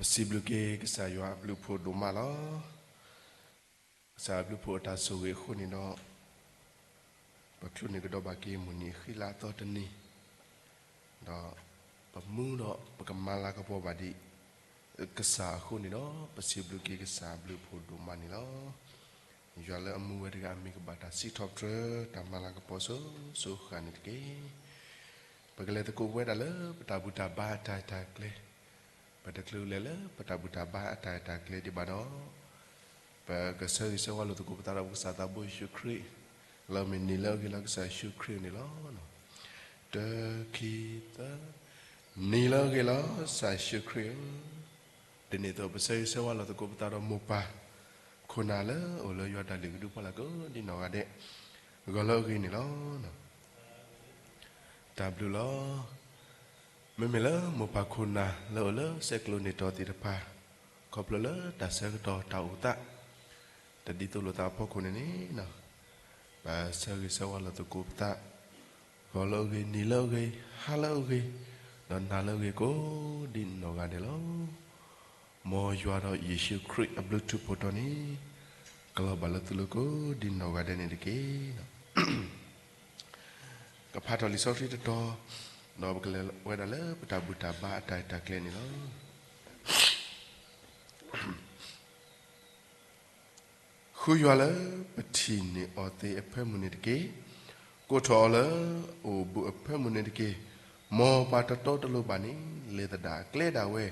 ပစံးဘျုးက့ၤကစၢ်ယွၤအဘျုးအဖှိၣ်ဒိၣ်မးလီၤ. ကစၢ်အဘျုးအဖှိၣ်အတၢ်ဆိၣ်ဂ့ၤအဃိန့ၣ်ဒီး, ပချုးန့ၢ်ကဒီးဘၣ်က့ၤမုၢ်နံၤအဃံလၤအသီတနံၤ, ဒီးပမူဒီးပကမၤလၤကပီၤဘၣ်ဒံး ကစၢ်အဃိန့ၣ်ဒီး, ပစံးဘျုးက့ၤကစၢ်အဘျုးအဖှိၣ်ဒိၣ်မးန့ၣ်လီၤ. ယွၤလၢအမူဝဲတဂၤအမံၤကဘၣ်တၢ်စံးထီၣ်ပတြၢၤ တၢ်မၤလၤကပီၤစိၤစိၤအဃၣ်န့ၣ်တက့ၢ်. ပကလဲၤသကိးဝဲဒၣ်လၢပတၢ်ဘူၣ်တၢ်ဘါအတၢ်အဲၣ်တၢ်ကျဲ, ပတချုးလဲၤလၢပတၢ်ဘူၣ်တၢ်ဘါအတၢ်အဲၣ်တၢ်ကျဲဒံးဘၣ်ဒီး, ပကဆၢဂ့ၤဆၢဝါလိာ်သကိးပသးဒီးပကစၢ်သးဘိယ့ၣ်ၡူးခရံာ်, လၢအမ့ၢ်နံၤလၢအဂ့ၤလီၤ ကစၢ်ယ့ၣ်ၡူးခရံာ်န့ၣ်လီၤ. တၢ ခံ သၢ, နံၤလၢအဂ့ၤလီၤ ကစၢ်ယ့ၣ်ၡူးခရံာ်ဧၢ. ဒ်န့ၣ်အသိး ပဆၢဂ့ၤဆၢဝါလိာ်သကိးပသးဒီးမိၢ်ပၢ်ခိၣ်နၢ်လၢအအိၣ်လၢယွၤတၢ်လုၢ်ဟံၣ်ဒူပှၤလၢ်ကိးဒ်နီၢ်ဂၤဒဲး, ဂီၤလၢအဂ့ၤန့ၣ်လီၤ. တၢ်ဘျုးလီၤ. မ့မ့ၢ်လၢမိၢ်ပၢ်ခိၣ်နၢ်လၢအအိၣ်လၢဆဲးကျိးန့ၢ်တီၤသ့ၣ်တဖၣ်, ခီဖျိလၢတၢ်ဆၢကတီၢ်တၢ်အိၣ်သး တဒ်သိးလိာ်သးအဖီခိၣ်န့ၣ်န့ၣ်, ပဆၢဂ့ၤဆၢဝါလိာ်သကိးပသး, ဂီၤလၢအဂ့ၤ, နံၤလၢအဂ့ၤ, ဟါလၢအဂ့ၤ, ဒီးနၤလၢအဂ့ၤကိးဒ်နီၢ်ဂၤဒဲးလီၤ. မ်ယွၤဒီးယ့ၣ်ၡူးခရံာ်အဘျုးထူၣ်ဖှိၣ်တီၤန့ၣ်, ကလီၤဘၣ်လၢသုလိၤကိးဒ်နီၢ်ဂၤဒဲးန့ၣ်တက့ၢ်. ကဖးထီၣ်လံာ်စီဆှံတတီၤ, ဒီးပကလဲၤဝဲဒၣ်လၢပတၢ်ဘူၣ်တၢ်ဘါအတၢ်အဲၣ်တၢ်ကျဲန့ၣ်လီၤ. ဃုယွၤလၢပထံၣ်န့ၢ်အီၤသ့အဖၢမုၢ်န့ၣ်တက့ၢ်. ကိးထီၣ်အီၤလၢအိၣ်ဘူးအဖၢမုၢ်န့ၣ်တက့ၢ်. မ်ပှၤတတီတလိၤဘၣ်န့ၣ် လဲၤသဒၣ်အကျဲဒၣ်ဝဲ,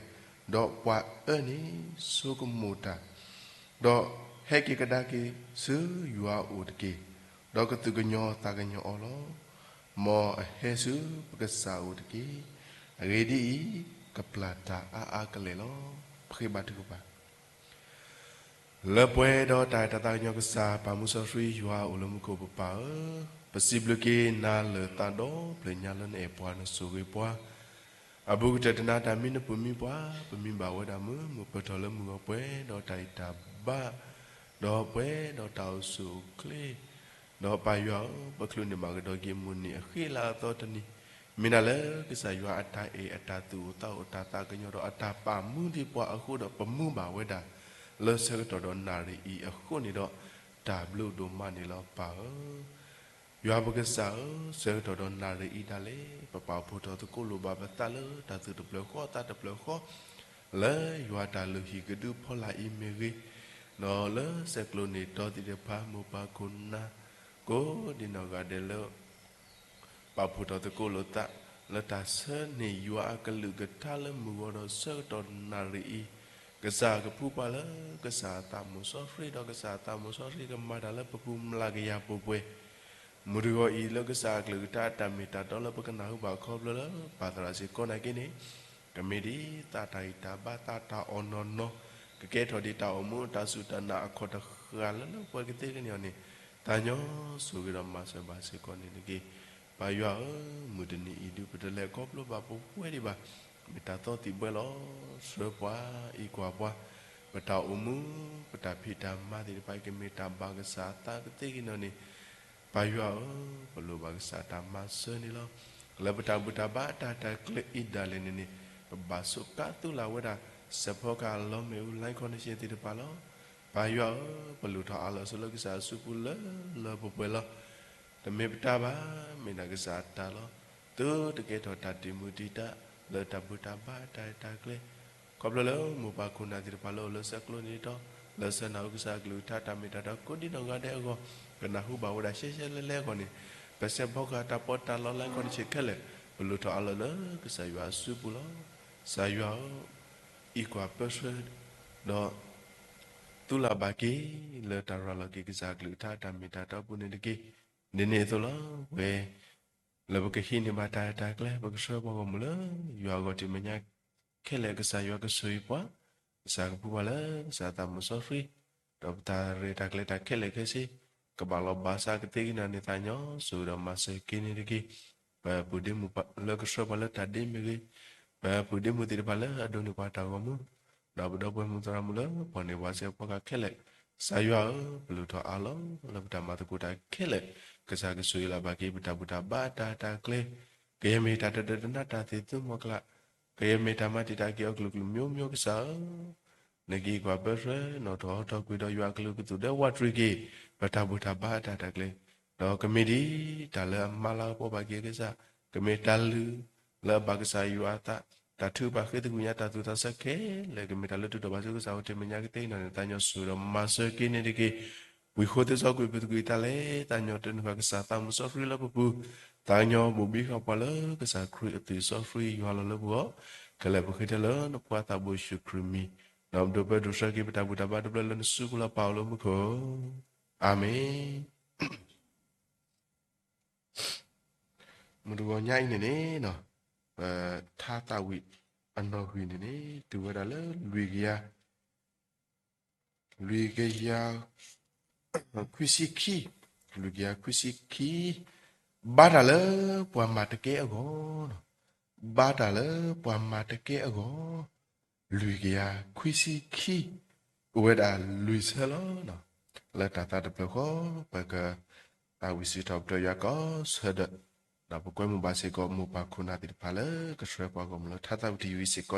ဒီးပှၤအၢန့ၣ်ဆိကမိၣ်တၢ်, ဒီးဟဲက့ၤကဒါက့ၤဆူယွၤအအိၣ်တက့ၢ်. ဒီးကသူၣ်ကညီၤသးကညီၤအီၤလီၤ. မ်အဟဲဆူပကစၢ်အအိၣ်တက့ၢ်. အဂ့ၢ်ဒ်အံၤ, ကပျၢ်တၢ်အါအါကလဲာ်လီၤ. ပဃ့ဘါထုကဖၣ်. လၢပှဲၤဒီးတၢ်အဲၣ်တၢ်သးကညီၤကစၢ် ပၢ်မူစီဆှံယွၤအိၣ်လၢမူခိၣ်ပပၢ်ဧၢ, ပစံးဘျုးက့ၤနၤလၢာ်သးဒီဖျၢၣ်ညါလၢနအဲၣ်ပှၤနဆိၣ်ဂ့ၤပှၤ, အဘူးကတၢၢ်တနၤတၢ်မံနပၢၢ်မံပှၤ, ပမံဘၣ်ဝဲဒၣ်မုာ်မုာ်ပၢၢ်ထီၣ်လၢမုၢ်ဂီၤပှဲၤဒီးတၢ်ဂံၢ်တၢ်ဘါ, ဒီးပှဲၤဒီးတၢ်အိၣ်ဆူၣ်အိၣ်ချ့, ဒီးပၢ်ယွၤဧၢ, ပချုးန့ၢ်ဘၣ်ကဒီးက့ၤမုၢ်နံၤအဃံလၤအသီတနံၤ, မ့ၢ်ဒၣ်လၢကစၢ်ယွၤအတၢ်အဲၣ်အတၢ်သူၣ်အိၣ်သးအိၣ် တၢ်သးကညီၤဒီးအတၢ်ပာ်မူဒံးပှၤအဃိဒီး ပမူဘၣ်ဝဲဒၣ်လၢဆၢကတီၢ်ဒီးနၣ်ရံၣ်အံၤအဃိန့ၣ်ဒီး, တၢ်ဘျုးဒိၣ်မးန့ၣ်လီၤပၢ်ဧၢ. ယွၤပကစၢ်ဧၢ, ဆၢကတီၢ်ဒီးနၣ်ရံၣ်အံၤဒၣ်လဲာ် ပပာ်ဖှိၣ်ထီၣ်သကိးလိာ်ဘၣ်ပသးလၢတၢ်သူၣ်တဖျၢၣ်ဃီသးတဖျၢၣ်ဃီ, လၢယွၤတၢ်လုၢ်ဟံၣ်ကဒုဖီလာ်အံၤမ့ၢ်ဂ့ၤ, ဒီးလၢဆဲးကျိးန့ၢ်တီသ့ၣ်တဖၣ် မိၢ်ပၢ်ခိၣ်နၢ် ကိးဒ်နီၢ်ဂၤဒဲးလၢ ပာ်ဖှိၣ်ထီၣ်သကိးလိာ်သး လၢတၢ်ဆၢန့ၢ်ယွၤအကလုၢ်ကထါလၢမုၢ်ဂီၤဒီးဆၢကတီၢ်နၣ်ရံၣ်အံၤ, ကစၢ်ကဖှူပှၤလၢကစၢ်အသးမူစီဆှံ ဒီးကစၢ်အသးမူစီဆှံကမၤတၢ်လၢပပူၤမျးကယၤပှဲၤပှဲၤ, မုၢ်တဂီၤအံၤလၢကစၢ်အကလုၢ်ကထါအတၢ်မ့ၢ်တၢ်တီလၢပကနၢ်ဟူဘၣ်ခီဖျိလၢပၢ်သရၣ်စ့ၢ်ကီးနာ်က့န့ၣ်, ကမ့ၢ်ဒ်သးတၢ်ဂံၢ်တၢ်ဘါသးတၢ်အီၣ်နီၢ်နီၢ်, ကကဲထီၣ်ဒ်တၢ်အိၣ်မူအတၢ်စူၢ်တၢ်နာ်အခီၣ်တဃာ်လၢလၢပှဲၤပှဲၤကသ့ကန့ၢ်အီၤန့ၣ်, သးညီဆိၣ်ဂ့ၤဒီးမၤစၢၤဘၣ်စ့ၢ်ကီးန့ၣ်တက့ၢ်. ပၢ်ယွၤဧၢ, မုၢ်တနံၤအံၤဒုး ပတလဲၤခီဖျိဘၣ်ပဝဲဒံးဘၣ်, မ့ၢ်တၢ်သီသံၣ်ဘှဲလီၤ. ဆှၢပှၤအံးကွၢ်ပှၤ, ပတၢ်အိၣ်မူ ပတၢ်ဖံးတၢ်မၤသ့ၣ်တဖၣ်အံၤ ကမ့ၢ်တၢ်ဘၣ်ကစၢ်အသးကသ့ကန့ၢ်အီၤန့ၣ်, ပၢ်ယွၤဧၢ, ပလိၣ်ဘၣ်ကစၢ်တၢ်မၤစၢၤန့ၣ်လီၤ. လၢပတၢ်ဘူၣ်တၢ်ဘါအတၢ်အဲၣ်တၢ်ကျဲအံၤဒၣ်လဲာ်န့ၣ်န့ၣ်, ပဘၣ်ဆိးကါသူလၢ်ဝဲဒၣ် စဲးဖီကဟၣ်လီမ့ၣ်အူ line connection သ့ၣ်တဖၣ်လီၤ. ပၢ်ယွၤဧၢ, ပလူၤထီၣ်အးလီၤဆိလၢကစၢ်အစုပူၤလၢလၢပှဲၤပှဲၤလီၤ. တမ့ၢ်ပတၢ်ဘၣ်, မ့ၢ်ဒၣ်ကစၢ်အတၢ်လီၤ. သုတကဲထီၣ်တၢ်တံာ်မုၢ်တံာ်တာ် လၢတၢ်ဘူၣ်တၢ်ဘါအတၢ်အဲၣ်တၢ်ကျဲ, ခီဖျိလၢမိၢ်ပၢ်ခိၣ်နၢ်သ့ၣ်တဖၣ်လၢအိၣ်လၢဆဲးကျိးန့ၢ်တီ, လၢဆၢနၢ်ဟူကစၢ်အကလုၢ်ကထါတၢ်မ့ၢ်တၢ်တီကိးဒ်နီၢ်ဂၤဒဲးအဂီၢ်, ကနၢ်ဟူဘၣ်ဝဲဒၣ်ရှဲရှဲလဲလဲအဂီၢ်န့ၣ်, ပစဲးဖီကဟၣ်တၢ်ပီးတၢ်လီ line connection ခဲလၢာ်, ပလူၤထီၣ်အးလီၤလၢကစၢ်ယွၤအစုပူၤလီၤ. ကစၢ်ယွၤဧၢ, အံးကွၢ်ပၢဆှၢ ဒီး သူလၢ်ဘၣ်က့ၤ လၢတၢ်ရၤလီၤက့ၤကစၢ်အကလုၢ်ကထါတၢ်မ့ၢ်တၢ်တီအပူၤန့ၣ်တက့ၢ်. ဒ်န့ၣ်အသိးလီၤ. ပဝဲ လၢပကဟံးန့ၢ်ဘၣ်တၢ်အဲၣ်တၢ်ကျဲ ပကဆှၢပှၤဂီၢ်မုၢ်လၢယွၤအဂီၢ်တမံၤညါခဲလၢာ် ကစၢ်ယွၤကဆိၣ်ဂ့ၤပှၤ, ကစၢ်ကဖှူပှၤလၢကစၢ်အသးမူစီဆှံ, ဒီးပတၢ်ရဲၣ်တၢ်ကျဲၤတၢ်ခဲလၢာ်ခဲဆ့ ကဘၣ်လီၤဘၣ်စးကသ့ကနၣ်န့ၣ် သးညီဆိၣ်ဂ့ၤဒီးမၤစၢၤက့ၤန့ၣ်တက့ၢ်. ပပုၢ်ဒ့မုၣ်လၢကဆှၢပှၤလၢတၢ်ဒ့မ့ၢ်ဂ့ၤ, ပပုၢ်ဒ့မုၣ်သ့ၣ်တဖၣ်လၢအဒိးန့ၢ်ပှၤတၢ်ဂီၤမူ, ဒီးပဒီပုၢ်ဝဲၢ်မုၣ်သရၣ်မုၣ်လၢပှၤန့ၢ်ပှၤစဲးပှၤဂၤခဲလၢာ်, ကစၢ်ယွၤဧၢ, ပလူၤထီၣ်အးလီၤလၢပတၢ်မၤသကိးတၢ်ခဲလၢာ်, ကစၢ်ကဆိၣ်ဂ့ၤလၢ်ဘၣ်က့ၤ ပတၢ်ဘူၣ်တၢ်ဘါတၢ်အဲၣ်တၢ်ကျဲၤ, ကယဲၢ်မ့ၢ်တၢ်တဒၢတနါတၢ်သ့ၣ်သုမီၤကျၢ်, ပ ကယဲၢ်မ့ၢ်တၢ်မၤတံာ်တာ်က့ၤအီၤကလုာ်ကလုာ် မျိုးမျိုးကစၢ်ဧၢ, နက့ၤကွၢ်ပၢၢ်ဆၢ နီၣ်ထီၣ်ဟီထီၣ်ကွံာ်ဒီးယွၤအကလုာ်ကသူၣ်ဒဲဝးတရံးက့ၤ ပတၢ်ဘူၣ်တၢ်ဘါအတၢ်တၢ်ကျဲ, ဒီးကမ့ၢ်ဒ်တၢ်လၢအမၤလၤကပီၤဘၣ်က့ၤအကစၢ်, ကမ့ၢ်တၢ်လုၢ်လၢအဘၣ်ကစၢ်ယွၤအသး, တၢ်ထုကဖၣ်ဃ့သကွံာ်ညါတၢ်သူၣ်သးဆၢခဲလၢာ်, ကမ့ၢ်တၢ်လၢထုးထီၣ်ဘၣ်ဆူကစၢ်အိၣ်တ့ၢ်မဲာ်ညါကသ့နီၣ်န့ၣ် သးညီစူၤဒီးမၤစၢၤက့ၤန့ၣ်တက့ၢ်. ဝံၤဃိသ့စီကွံာ်ပသကွံာ်တၢ်လဲၤသးညီတနုာ်ဃာ်ကစၢ်သးမုၢ်စီဆှံလၢပပူၤ, သးညီဘိၣ်ဘံဃာ်ပှၤလၢကစၢ်ခရံာ်အသွံၣ်စီဆှံယွၤလီၤလၢပဂီၢ်, ခဲလၢာ်ပဃ့ထဲလၢနဖိသးဘိယ့ၣ်ၡူးခရံာ်မံၤ, ဒီးပဒိးပၢဒိးဆှၢက့ၤပတၢ်ဘူၣ်တၢ်ဘါတဖျၢၣ်လၢနစုပူၤလၢပၢ်အိၣ်လၢမူခိၣ်, အၤမ့ၣ်. မုၢ်တဂီၤညါအံၤန့ၣ်န့ၣ်, ပထါသးဝံၣ်အနီၣ်ဂံၢ်န့ၣ်န့ၣ် တုၤဝဲဒၣ်လၢလွံၢ်ကယၤ လွံၢ်ကယၤခွံဆံခံ, လွံၢ်ကယၤခွံဆံခံ, ဘါတၢ်လၢပှၤမၤတကဲအဂီၢ်, ဘါတၢ်လၢပှၤမၤတကဲအဂီၢ်, လွံၢ်ကယၤခွံဆံခံ, အိၣ်ဝဲဒၣ်လွံၢ်ဆၢလီၤ. လၢတၢ်သးတဖျၢၣ်ဃီ ပကသးဝံၣ်စံးထီၣ်ပတြၢၤယွၤကိးဆၢဒၢး, ဒီးပကွဲမုာ်ဘၣ်စ့ၢ်ကီးမိၢ်ပၢ်ခိၣ်နၢ်သ့ၣ်တဖၣ်လၢကဆှၢပှၤဂီၢ်မုၢ်လၢထါသးဝံၣ်တယုၢ်အံၤစ့ၢ်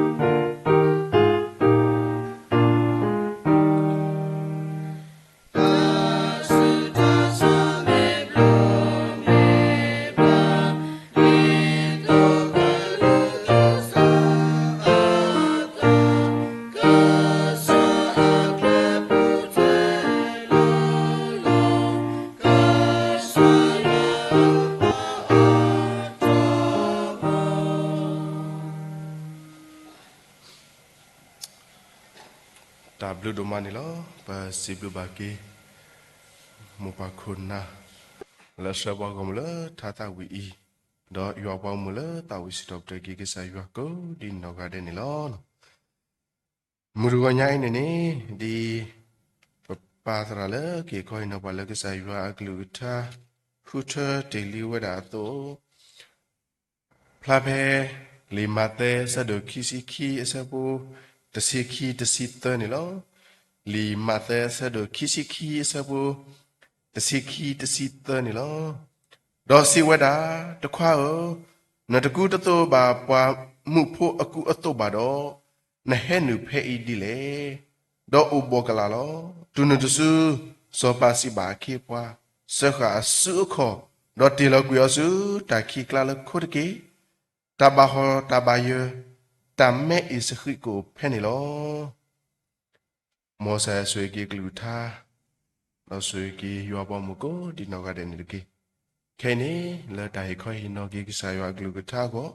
ကီးန့ၣ်လီၤ. တၢ်ဘျုးဒိၣ်မးန့ၣ်လီၤ. ပစံးဘျုးဘၣ်က့ၤ မိၢ်ပၢ်ခိၣ်နၢ် လၢဆှၢပှၤဂီၢ်မုၢ်လၢထါသးဝံၣ်အံၤ, ဒီးယွၤပှၤဂီၢ်မုၢ်လၢသးဝံၣ်စံးထီၣ်ပတြၢၤက့ၤကစၢ်ယွၤကိးဒ်နီၢ်ဂၤဒဲးန့ၣ်လီၤ. မုၢ်တဂီၤညါအံၤန့ၣ်န့ၣ်, ဒ်ပပၢ်သရၣ်လၢက့ၤခီဟ့ၣ်နီၤပှၤလၢကစၢ်ယွၤအကလုၢ်ကထါ ဃုထၢတ့ၢ်လံဝဲဒၣ်အသိး, ဖျါဖဲ လံာ်မးသဲအဆၢဒိၣ်ခံဆံခံအဆၢဖိ တဆံခံတဆံသၢန့ၣ်လီၤ. လံာ်မးသဲအဆၢဒိၣ်ခံဆံခံအဆၢဖိ တဆံခံတဆံသၢန့ၣ်လီၤ. ဒီးစံးဝဲဒၣ်, တခွါဧၢ, နတကူတသိးဘၣ်ပှၤမုၣ်ဖိအကူအသိးဘၣ်ဒီး, နဟဲနုာ်ဖဲအံၤဒ်လဲၣ်. ဒီးအိၣ်ဘှီၣ်ကလာ်လီၤ. တုၤနုၤတစု, စီၤပၤစံးဘၣ်အခ့အပှၤ, စၢဃာ်အစုအခီၣ်, ဒီးတ့ၢ်လီၤကွံာ်အီၤဆူတၢ်ခံးကျါလၢခိတက့ၢ်. တၢ်ဘၣ်ဟီၣ်တၢ်ဘၣ်ယၢၤ, တၢ်မဲအ့ၣ်စဃံးကအိၣ်ဖဲန့ၣ်လီၤ. မ်ကစၢ်ယွၤဆိၣ်ဂ့ၤက့ၤအကလုၢ်ကထါ, ဒီးဆိၣ်ဂ့ၤက့ၤယွၤပှၤဂီၢ်မုၢ်ကိးဒ်နီၢ်ဂၤဒဲးန့ၣ်တက့ၢ်. ခဲအံၤန့ၣ် လၢတၢ်ဟ့ၣ်ခီဟ့ၣ်နီၤက့ၤကစၢ်ယွၤအကလုၢ်ကထါအဂီၢ်,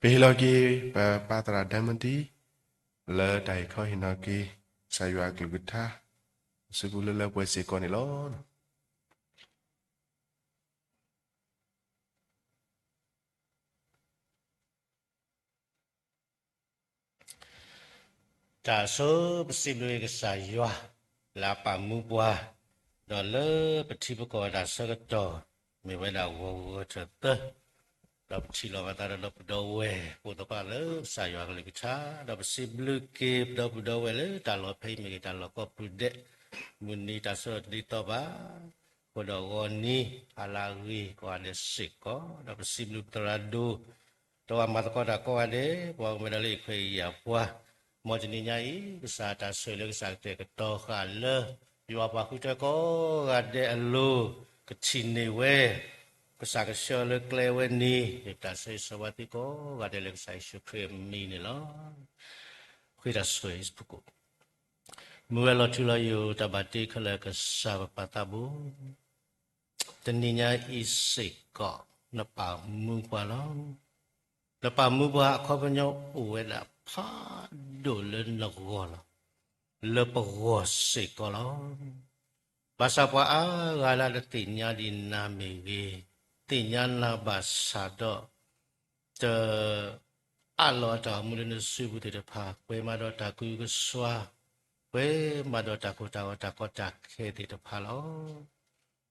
ပဟ့ၣ်လီၤက့ၤပပၢ်သရၣ်ဒၢမတံ လၢတၢ်ဟ့ၣ်ခီဟ့ၣ်နီၤက့ၤ ကစၢ်ယွၤအကလုၢ်ကထါ အစုပူၤလၢလၢပှဲၤပှဲၤစ့ၢ်ကီးန့ၣ်လီၤ. တၢ်ဆိပစံးဘျုးကစၢ်ယွၤ, လၢအပာ်မူပှၤ, ဒီးလၢပထံပကီၢ်ဝဲဒၣ်ဆၢကတီၢ် မ့ၢ်ဝဲဒၣ်ဂီၤဂီၤထၢၣ်သၢ, ဒီးပထံၣ်လိာ်ပသးဒီး ဒီပုၢ်ဒီဝဲၢ် အိၣ်သပှၢ်လၢကစၢ်ယွၤကလုၢ်ကထါ, ဒီးပစံးဘျုးက့ၤ ဒီပုၢ်ဒီဝဲၢ်လၢတၢ်လီၢ်ဖဲအံၤမ့ၢ်ဂ့ၤ တၢ်လီၢ်ကိးပူၤဒဲး, မုၢ်နံၤတၢ်ဆၢကတီၢ်တဒ်သိးဘၣ်, အဃိဒီးဂီၤနံၤ ဟါလၢအဂ့ၤ ကိးဂၤဒဲးစ့ၢ်ကီး, ဒီးပစံးဘျုးပသရၣ်ဒိၣ် ဒီးပှၤမၤသကိးတၢ်ကိးဂၤဒဲး, ပှၤမ့ၢ်ဒီးလၢအခွဲးယာ်ပှၤ, မ်တနံၤညါအံၤ ကစၢ်တၢ်ဆိၣ်ဂ့ၤလၢကစၢ်ကတဲာ်ကတီၤဃာ်လၢ ယွၤပှၤဃုထၢကိးဂၤဒဲးအလိၤ, ကထံၣ်န့ၢ်ဝဲ, ကစၢ်ကဆှၢလၢကျဲဝဲန့ၣ် မ့ၢ်ပတၢ်ဆိၣ်ဂ့ၤဆိၣ်ဝါသံကိးဂၤဒဲးလၢကစၢ်ယ့ၣ်ၡူးခရံာ်အမံၤန့ၣ်လီၤ. ဃ့တၢ်ဆိၣ်ဂ့ၤပကိး မုၢ်ဝဲလီၤထူလီၤယိာ် တၢ်ဘၣ်တ့ခဲလၢာ်ကစၢ်ပပၢ်သးဘိ, တနံၤညါအံၤစ့ၢ်ကီး နပာ်မူပှၤလီၤ. နပာ်မူပှၤအခီပညီအိၣ်ဝဲဒၣ်ဖးဒိၣ်လၢနဂီၢ်လီၤ. လၢပဂီၢ်စ့ၢ်ကီးလီၤ. ဘၣ်ဆၣ်ပှၤအါဂၤလၢတသ့ၣ်ညါဒံးနၤမ့ၢ်ဂ့ၤ, သ့ၣ်ညါနၤဘၣ်ဆၣ်ဒီး တ အးလီၤအတၢ်အိၣ်မူလၢနစုပူၤသ့ၣ်တဖၣ်, ပှဲၤမးဒီးတၢ်ကူကဆှါ, ပှဲၤမးဒီးတၢ်ကိၢ်တၢ်ဂီၤတၢ်ကီတၢ်ခဲသ့ၣ်တဖၣ်လီၤ.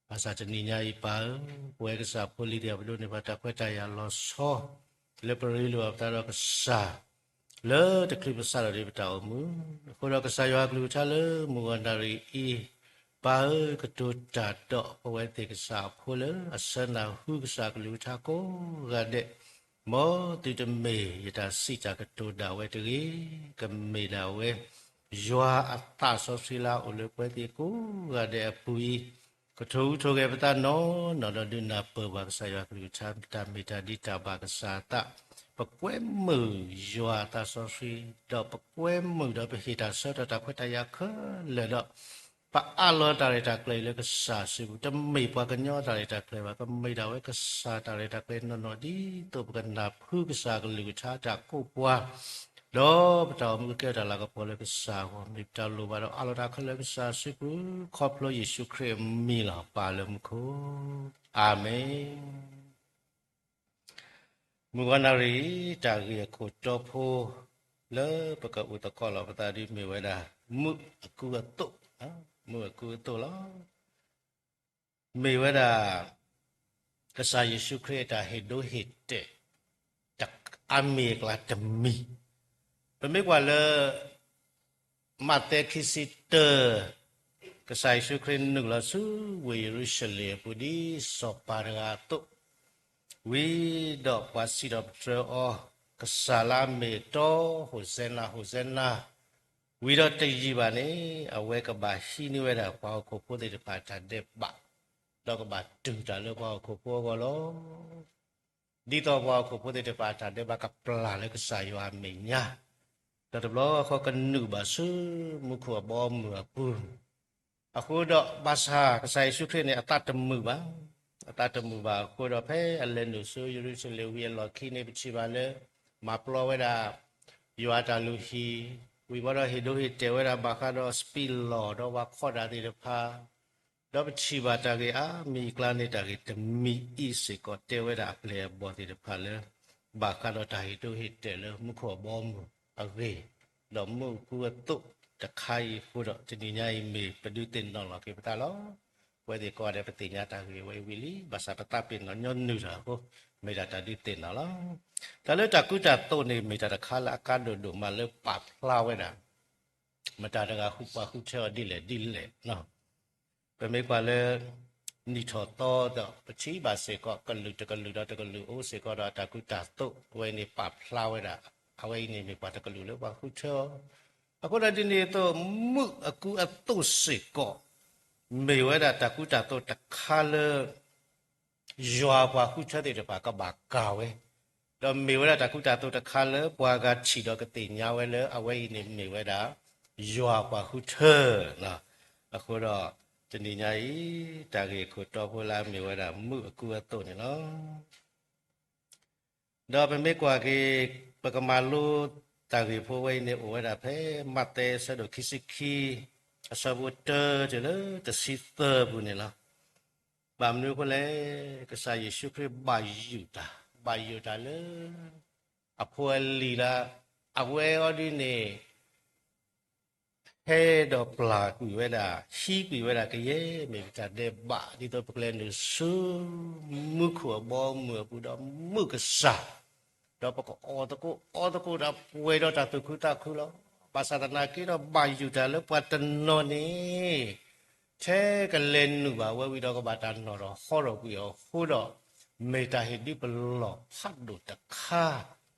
ဘၣ်ဆၣ်တနံၤညါအံၤပၢ်ဧၢ, ပဝဲကစၢ်ဖိလံၤသ့ၣ်တဖၣ် ပဒိးန့ၢ်ဘၣ်တၢ်ခွဲးတၢ်ယာ်လီၤဆီ, လၢပရ့လိာ်အသးဒီးကစၢ် လၢတချုးပစးထီၣ်ဒံးပတၢ်အိၣ်မူ, အဃိဒီးကစၢ်ယွၤကလုၢ်ကထါလၢမုၢ်ဂီၤနၣ်ရံၣ်အံၤ, ပၢ်ဧၢ, ကတိၤတၢ်ဒီးပဝဲသ့ၣ်ကစၢ်အဖိလၢအဆၢနၢ်ဟူကစၢ်ကလုၢ်ကထါကိးဂၤဒဲး, မ်သုတမ့ၢ်ယတၢ်စံးတၢ်ကတိၤဒၣ်ဝဲတဂ့ၤ, ကမ့ၢ်ဒၣ်ဝဲ ယွၤအသးစီဆှံလၢအအိၣ်လၢပဝဲသ့ၣ်ကိးဂၤဒဲးအပူၤအံၤ, ကထိၣ်ဟူးထိၣ်ဂဲၤပသးနီၢ်နီၢ်ဒီးဒုးနၢ်ပၢၢ်ဘၣ်ကစၢ်ယွၤကလုၢ်ကထါ တၢ်မ့ၢ်တၢ်ဒ်တၢ်ဘၣ်ကစၢ်အသး, ပကွဲမုာ်ယွၤအသးစီဆှံ, ဒီးပကွဲမုာ်ဒီးပဟ့ၣ်တၢ်ဆၢဒီးတၢ်ခွဲးတၢ်ယာ်ခဲလၢာ်ဒီး ပအးလီၤတၢ်ရဲၣ်တၢ်ကျဲၤလၢကစၢ်စုပူၤ, တမ့ၢ်ပှၤကညီတၢ်ရဲၣ်တၢ်ကျဲၤဘၣ်, ကမ့ၢ်ဒၣ်ဝဲကစၢ်တၢ်ရဲၣ်တၢ်ကျဲၤနီၢ်နီၢ် ဒ်သိးပကနၢ်ဖှူကစၢ်ကလုၢ်ကထါတၢ်ကိးပှၤ, ဒီးပတၢ်အိၣ်မူကကဲထီၣ်တၢ်လၤကပီၤလၢကစၢ်အဂီၢ်, မ့ၢ်ပတၢ်လိၣ်ဘၣ်ဒီးအးလီၤတၢ်ခဲလၢာ်လၢကစၢ်စုပူၤ, ခီဖျိယ့ၣ်ၡူးခရံာ်အမံၤလီၤ. ပၢ်လၢမူခိၣ်, အၤမ့ၣ်. မုၢ်ဂီၤနၣ်ရံၣ် တၢ်ဂ့ၢ်အခိၣ်တီဖိ လၢပကအိၣ်သကိးလီၤပသးဒ်မ့ၢ်ဝဲဒၣ် မုၢ်အကူအသိး, မုၢ်အကူအသိးလီၤ. မ့ၢ်ဝဲဒၣ် ကစၢ်ယ့ၣ်ၡူးခရံာ်အတၢ်ဟ့ၣ်ဒိဟ့ၣ်တဲာ် တၢ်အါမံၤအကျါတမံၤ, ပမ့ၢ်ကွၢ်လၢ မးသဲခံဆံတၢ, ကစၢ်ယ့ၣ်ၡူးခရံာ်နုာ်လီၤဆူဝ့ၢ်ယရူၤၡလ့ၣ်အပူၤ ဒ်စီၤပၤတဂၤအသိး, ဝံၤဒီးပှၤစံးထီၣ်ပတြၢၤအီၤ, ကစၢ်လၢအမ့ၢ်အတီ, ဟိၣ်စဲနၤ, ဟိၣ်စဲနၤ, ဝံၤဒီးတယံာ်ဘၣ်န့ၣ် အဝဲကဘၣ်ဟံးန့ၢ်ဝဲဒၣ်ပှၤဟီၣ်ခိၣ်ဖိသ့ၣ်တဖၣ်အတၢ်ဒဲးဘး, ဒီးကဘၣ်တူၢ်တၢ်လၢပှၤဟီၣ်ခိၣ်ဖိအဂီၢ်လီၤ. ဒ်သိးပှၤဟီၣ်ခိၣ်ဖိသ့ၣ်တဖၣ်အတၢ်ဒဲးဘးကပျၢ်လၢကစၢ်ယွၤအမဲာ်ညါ, ဒီးတဘျီဃီကနုာ်ဘၣ်ဆူမူခိၣ်အဘီအမုၢ်အပူၤ, အဃိဒီးဘၣ်ဆၣ်ကစၢ်ယ့ၣ်ၡူးခရံာ်န့ၣ် အသးတမုာ်ဘၣ်, အသးတမုာ်ဘၣ်အဃိဒီး ဖဲအလဲၤနုာ်ဆူယရူၤၡလ့ၣ်ဝံၤအလီၢ်ခံန့ၣ် ပထံၣ်ဘၣ်လၢ မၤပျီဝဲဒၣ် ယွၤအတၢ်လုၢ်ဟံၣ်, ဝံၤဘၣ်ဒီးဟ့ၣ်ဒိဟ့ၣ်တဲာ်ဝဲဒၣ်ဘၣ်ဃးဒီး speech လီၤ ဒီးပှၤခီၣ်တၢ်သ့ၣ်တဖၣ်, ဒီးပထံၣ်ဘၣ်တၢ်ဂ့ၢ်အါမံၤအကျါန့ၣ် တၢ်ဂ့ၢ်တမံၤအံၤစ့ၢ်ကီးတဲဝဲဒၣ်အပျဲၢ်အဘီၣ်သ့ၣ်တဖၣ်လၢ ဘၣ်ဃးဒီးတၢ်ဟ့ၣ်ဒိဟ့ၣ်တဲာ်လၢမူခိၣ်အဘီအမုၢ်အဂ့ၢ်, ဒီးမုၢ်အကူအသိးတခါအံၤအဃိဒီး တနံၤညါအံၤမ့ၢ်ပဒုးသ့ၣ်နီၣ်လီၤက့ၤပသးလီၤ. ပဝဲသ့ၣ်ကိးဂၤဒဲးပသ့ၣ်ညါတၢ်ဂ့ၢ်ဝဲအံၤဝံၤလံ, ဘၣ်ဆၣ်ပသးပ့ၤနီၣ်ညီနုၢ်တၢ်အဃိ မ့ၢ်ဒၣ်တၢ်ဒုးသ့ၣ်နီၣ်လီၤ. တၢ်လၢတၢ်ကူတၢ်သိးန့ၣ် မ့ၢ်တၢ်တခါလၢအကါဒိၣ်ဒိၣ်မးလၢပာ်ဖျါဝဲဒၣ် မတၤတဂၤဃူပှၤဃုထၢအီၤဒ်လဲၣ်ဒ်လဲၣ်. ပမ့ၢ်ကွၢ်လၢ နံၣ်ထီၣ်သီဒီး ပထံၣ်ဘၣ်စ့ၢ်ကီး ကလုာ်တကလုာ်ဒီးတကလုာ်အိၣ်စ့ၢ်ကီးဒီးတၢ်ကူတၢ်သိး အဝဲအံၤန့ၣ်ပာ်ဖျါဝဲဒၣ်, အဝဲအံၤန့ၣ်မ့ၢ်ပှၤတကလုာ်လၢပှၤဃုထၢအီၤ. အဃိဒီးဒ်န့ၣ်အသိး မုၢ်အကူအသိးစ့ၢ်ကီး မ့ၢ်ဝဲဒၣ်တၢ်ကူတၢ်သိးတခါလၢ ယွၤပှၤဃုထၢသ့ၣ်တဖၣ်ကဘၣ်ကၤဝဲ, ဒီးမ့ၢ်ဝဲဒၣ်တၢ်ကူတၢ်သိးတခါလၢပှၤဂၤထံၣ်ဒီးကသ့ၣ်ညါဝဲလၢအဝဲအံၤန့ၣ်မ့ၢ်ဝဲဒၣ် ယွၤပှၤဃုထၢ. အဃိဒီး တနံၤညါအံၤ တၢ်ဂ့ၢ်ခိၣ်တီဖိလၢအမ့ၢ်ဝဲဒၣ်မုၢ်အကူအသိးန့ၣ်လီၤ. ဒီးပမ့ၢ်ကွၢ်က့ၤ ပကမၤလိတၢ်ဂ့ၢ်ဖိဝဲအံၤန့ၣ် အိၣ်ဝဲဒၣ်ဖဲမးသဲအဆၢဒိၣ်ခံဆံခံ အဆၢဖိတၢတုၤလၢတဆံသၢပူၤန့ၣ်လီၤ. ဘၣ်မနုၤအဃိလဲၣ်, ကစၢ်ယ့ၣ်ၡူးခရံာ်ဘၣ်ယိၣ်တၢ်, ဘၣ်ယိၣ်တၢ်လၢ အဖိအလံၤလၢ အဝဲအီၤဒ်န့ၣ် ဟဲဒီးပျၢ်ကွံာ်ဝဲဒၣ် ဟံးကွံာ်ဝဲဒၣ်ကယဲၢ်မ့ၢ်ပတၢ်ဒဲးဘး ဒ်သိးပကလဲၤနုာ်ဆူ မူခိၣ်အဘီအမုၢ်အပူၤဒီးမုၢ်ကစၢ်, ဒီးပကအီၣ်သကိးအီသကိးတၢ်ပှဲၤဒီးတၢ်သူၣ်ခုသးခုလီၤ. ဘၣ်ဆၣ်သနာ်က့ဒီး ဘၣ်ယုၢ်တၢ်လၢပှၤတနီၤန့ၣ် ထဲကလဲၤနုာ်ဘၣ်ဝဲဝံၤဒီးကဘၣ်တၢ်နီၣ်ထီၣ်ဟီထီၣ်ကွံာ်အီၤအဃိဒီး, မ့ၢ်တၢ်ဟ့ၣ်ဒုးပလီၢ်ဖးဒိၣ်တခါ,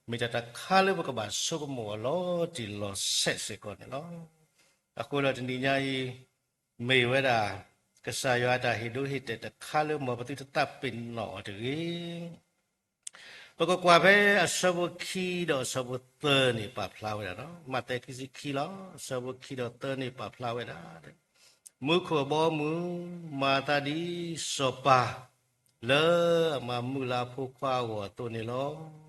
မ့ၢ်တၢ်တခါလၢပကဘၣ်ဆိကမိၣ်အီၤလီၤတံၢ်လီၤဆဲးစ့ၢ်ကီးန့ၣ်လီၤ. အဃိဒီးတနံၤညါအံၤ မ့ၢ်ဝဲဒၣ် ကစၢ်ယွၤအတၢ်ဟ့ၣ်ဒိဟ့ၣ်တဲာ်တခါလၢ မ်ပသုတသးပ့ၤနီၣ်အီၤတဂ့ၤ. ပကကွၢ်ဖဲအဆၢဖိခံဒီးအဆၢဖိသၢန့ၣ် ပာ်ဖျါဝဲဒၣ်လီၤ. မးသဲခံဆံခံလီၤ, အဆၢဖိခံဒီးသၢန့ၣ် ပာ်ဖျါဝဲဒၣ်, မူခိၣ်အဘီအမုၢ် မၤအသးဒ်စီၤပၤ လၢအမၤမုၢ်လၢ်အဖိခွါအဂီၢ်အသိးန့ၣ်လီၤ.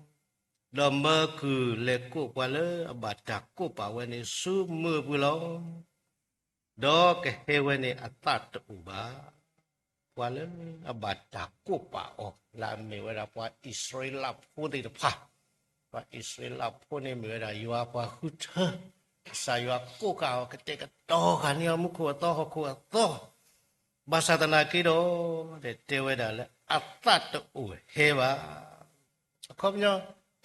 ဒီးမၢကုၢ်လဲၤကိးပှၤလၢအဘၣ်တၢ်ကိးပာ်ဝဲန့ၣ် ဆူမုၢ်အပူၤလီၤ. ဒီးကဟဲဝဲန့ၣ်အသးတအိၣ်ဘၣ်. ပှၤလၢအဘၣ်တၢ်ကိးပာ်အီၤ လၢအမ့ၢ်ဝဲဒၣ်ပှၤအံၣ်စရ့လးဖိသ့ၣ်တဖၣ်, ပှၤအံၣ်စရ့လးဖိန့ၣ်မ့ၢ်ဝဲဒၣ်ယွၤပှၤဃုထၢ, ကစၢ်ယွၤကိးဃာ်အီၤ ကတဲာ်ကတီၤဃာ်န့ၢ်အီၤ မူခိၣ်အသီဟီၣ်ခိၣ်အသီ, ဘၣ်ဆၣ်သနာ်က့ဒီး တဲဝဲဒၣ်လၢအသးတအိၣ်ဟဲဘၣ်. အခီပညီ,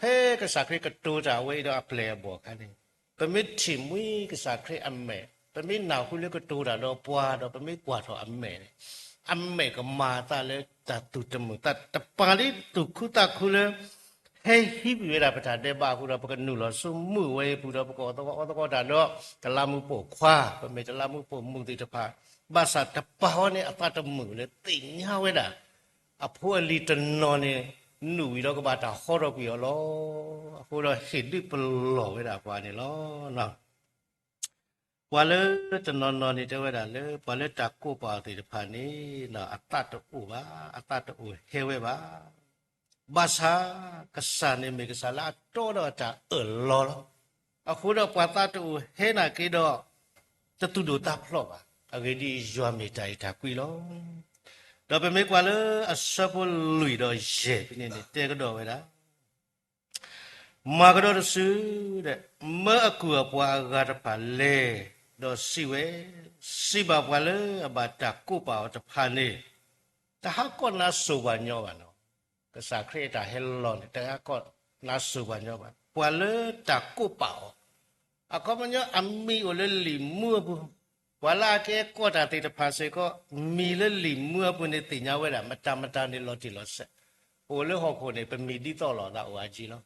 ဖဲကစၢ်ခရံာ်ကတိၤတၢ်ဝဲအံၤဒီးအပျဲၢ်အဘီၣ်အခါန့ၣ်, ပမ့ၢ်ထံၣ်မှံကစၢ်ခရံာ်အမဲာ်, ပမ့ၢ်နၢ်ဟူလၢကတိၤတၢ်ဒီးပှၤဒီး ပမ့ၢ်ကွၢ်ထီၣ်အမဲာ်န့ၣ်, အမဲာ်ကမၤအသးလၢတၢ်သူၣ်တမုာ်သးတပာ်လၢသူၣ်ခုသးခုလၢ ဟဲဟံးကွံာ်ဝဲဒၣ်ပတၢ်ဒဲးဘးအဃိဒီး ပကနုာ်လီၤဆူမုၢ်ဝဲအပူၤဒီး ပကအီၣ်သကိးအီသကိးတၢ်ဒီး တလးမူးပိာ်ခွါ, ပမ့ၢ်တလးမူးပိာ်မုၣ်သ့ၣ်တဖၣ်, ဘၣ်ဆၣ်တပာ်ဝဲန့ၣ် အသးတမုာ်လၢသ့ၣ်ညါဝဲဒၣ် အဖိအလံၤတနီၤန့ၣ် နုာ်ဝံၤဒီးကဘၣ်တၢ်ဟီထီၣ်ကွံာ်အီၤလီၤ. အဃိဒီးဟ့ၣ်ဒုးပလီၢ်ဝဲဒၣ်ပှၤန့ၣ်လီၤ. ပှၤလၢတနီၤနီၤန့ၣ်တဲဝဲဒၣ်လၢ ပှၤလၢတၢ်ကိးပာ်အီၤသ့ၣ်တဖၣ်န့ၣ် အသးတအိၣ်ဘၣ်, အသးတအိၣ်ဟဲဝဲဘၣ်. ဘၣ်ဆၣ် ကစၢ်န့ၣ်မ့ၢ်ကစၢ်လၢအတီဒီးအတၢ်အၢၣ်လီၤလီၤ. အဃိဒီးပှၤသးတအိၣ်ဟဲနာ်က့ဒီး တသူၣ်ဒိၣ်သးဖျိးဘၣ်. အဂ့ၢ်ဒ်အံၤ, ယွၤမ့ၢ်တၢ်အဲၣ်တၢ်ကွံလီၤ. ဒီးပမ့ၢ်ကွၢ်လၢအဆၢဖိလွံၢ်ဒီးယဲၢ်ဖဲန့ၣ်န့ၣ် တဲကဒီးဝဲဒၣ် မၤကဒီးတစု, မၢအကုၢ်အပှၤအဂၤတဖၣ်လဲၤ, ဒီးစံးဝဲ, စံးဘၣ်ပှၤလၢအဘၣ်တၢ်ကိးပာ်အီၤတဖၣ်န့ၣ်, တဟးကီၢ်နါစိၤပှၤညီဘၣ်နီၤ. ကစၢ်ခရံာ်အတၢ်ဟဲလီၤန့ၣ် တဟးကီၢ်နါစိၤပှၤညီဘၣ်. ပှၤလၢတၢ်ကိးပာ်အီၤ အခီပညီအမံၤအိၣ်လၢလံာ်မူအပူၤ, ပှၤလၢအကဲကီၢ်တၢ်သ့ၣ်တဖၣ်စ့ၢ်ကီး မံၤလၢလံာ်မူအပူၤန့ၣ်သ့ၣ်ညါဝဲဒၣ် မတၤမတၤန့ၣ်လီၤတံၢ်လီၤဆဲး, အိၣ်လၢဟီၣ်ခိၣ်န့ၣ် ပမံၤဒ်သိးလိာ်သးအိၣ်အါကံလီၤ.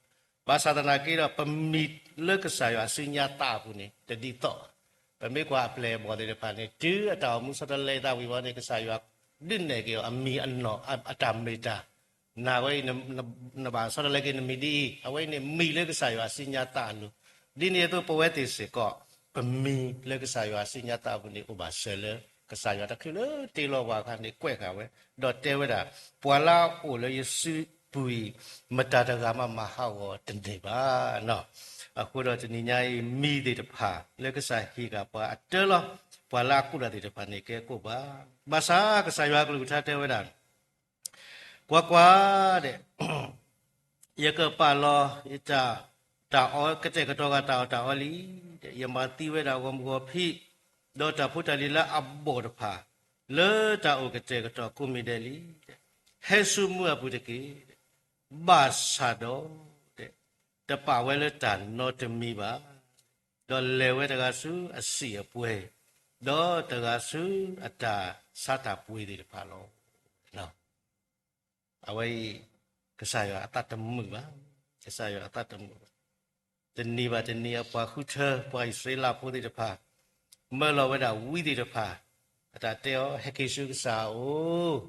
ဘၣ်ဆၣ်သနာ်က့ဒီး ပမံၤလၢကစၢ်ယွၤစုညါသးအပူၤန့ၣ် တဒ်သိးဘၣ်. ပမ့ၢ်ကွၢ်အပျဲၢ်အဘီၣ်သ့ၣ်တဖၣ်န့ၣ် တုၤအတၢ်အိၣ်မူဆီတလဲသးဝံၤဝဲန့ၣ် ကစၢ်ယွၤဒုးနဲၣ်က့ၤအီၤအမံၤအနီၢ် အတၢ်မ့ၢ်တၢ် နၤဝဲအံၤ နဘၣ်ဆီတလဲက့ၤနမံၤဒ်အံၤ, အဝဲအံၤန့ၣ်မံၤလၢကစၢ်ယွၤစုညါသးအလိၤ, ဒ်န့ၣ်အသိးပဝဲသ့ၣ်စ့ၢ်ကီး ပမံၤလၢကစၢ်ယွၤစုညါသးအပူၤန့ၣ် အိၣ်ဘၣ်စၢၤလၢ ကစၢ်ယွၤတချုးလၢတ့လီၤပှၤအခါန့ၣ် ကွဲးဃာ်ဝဲ, ဒီးတဲဝဲဒၣ်, ပှၤလၢအအိၣ်လၢယစုပူၤအံၤ မတၤတဂၤမးမၤဟးဂီၤတန့ၢ်ဘၣ်. အဃိဒီးတနံၤညါအံၤ မံၤသ့ၣ်တဖၣ် လၢကစၢ်ဟ့ၣ်က့ၤပှၤအတၢ်လီၤ, ပှၤလၢအကိးတၢ်သ့ၣ်တဖၣ်န့ၣ် ကဲကိးဘၣ်. ဘၣ်ဆၣ်ကစၢ်ယွၤအကလုၢ်ကထါတဲဝဲဒၣ် ကွၢ်ကွၢ်, ယကပာ်လီၤ တၢ်အီကတဲာ်ကတီၤဃာ်တၢ်အီၣ်တၢ်အီလံ, ယမၤသံဝဲဒၣ်ဂီၤမုၢ်ဂီၤဖံး, ဒီးတၢ်ဖိတၢ်လံၤလၢအဘီၣ်တဖၣ် လၢတၢ်အိၣ်ကတဲာ်ကတီၤကိးမံၤဒဲးလံ. ဟဲဆူမုၢ်အပူၤတက့ၢ်. ဘၣ်ဆၣ်ဒီး တပာ်ဝဲလၢတၢ်နီတမံၤဘၣ်. ဒီးလဲၤဝဲတဂၤဆူအစံာ်အပှဲၤ, ဒီးတဂၤဆူအတၢ်ဆါတၢ်ပှ့ၤသ့ၣ်တဖၣ်လီၤ. အဝဲအံၤ ကစၢ်ယွၤအသးတမုာ်ဘၣ်. ကစၢ်ယွၤအသးတမုာ်ဘၣ်. တနံၤဘၣ်တနံၤ အပှၤဃုထၢ ပှၤအံၣ်စရ့လးဖိသ့ၣ်တဖၣ် မၢလီၤဝဲဒၣ်ဝံသ့ၣ်တဖၣ် အတၢ်တဲအီၤ ဟဲက့ၤဆူကစၢ်အအိၣ်,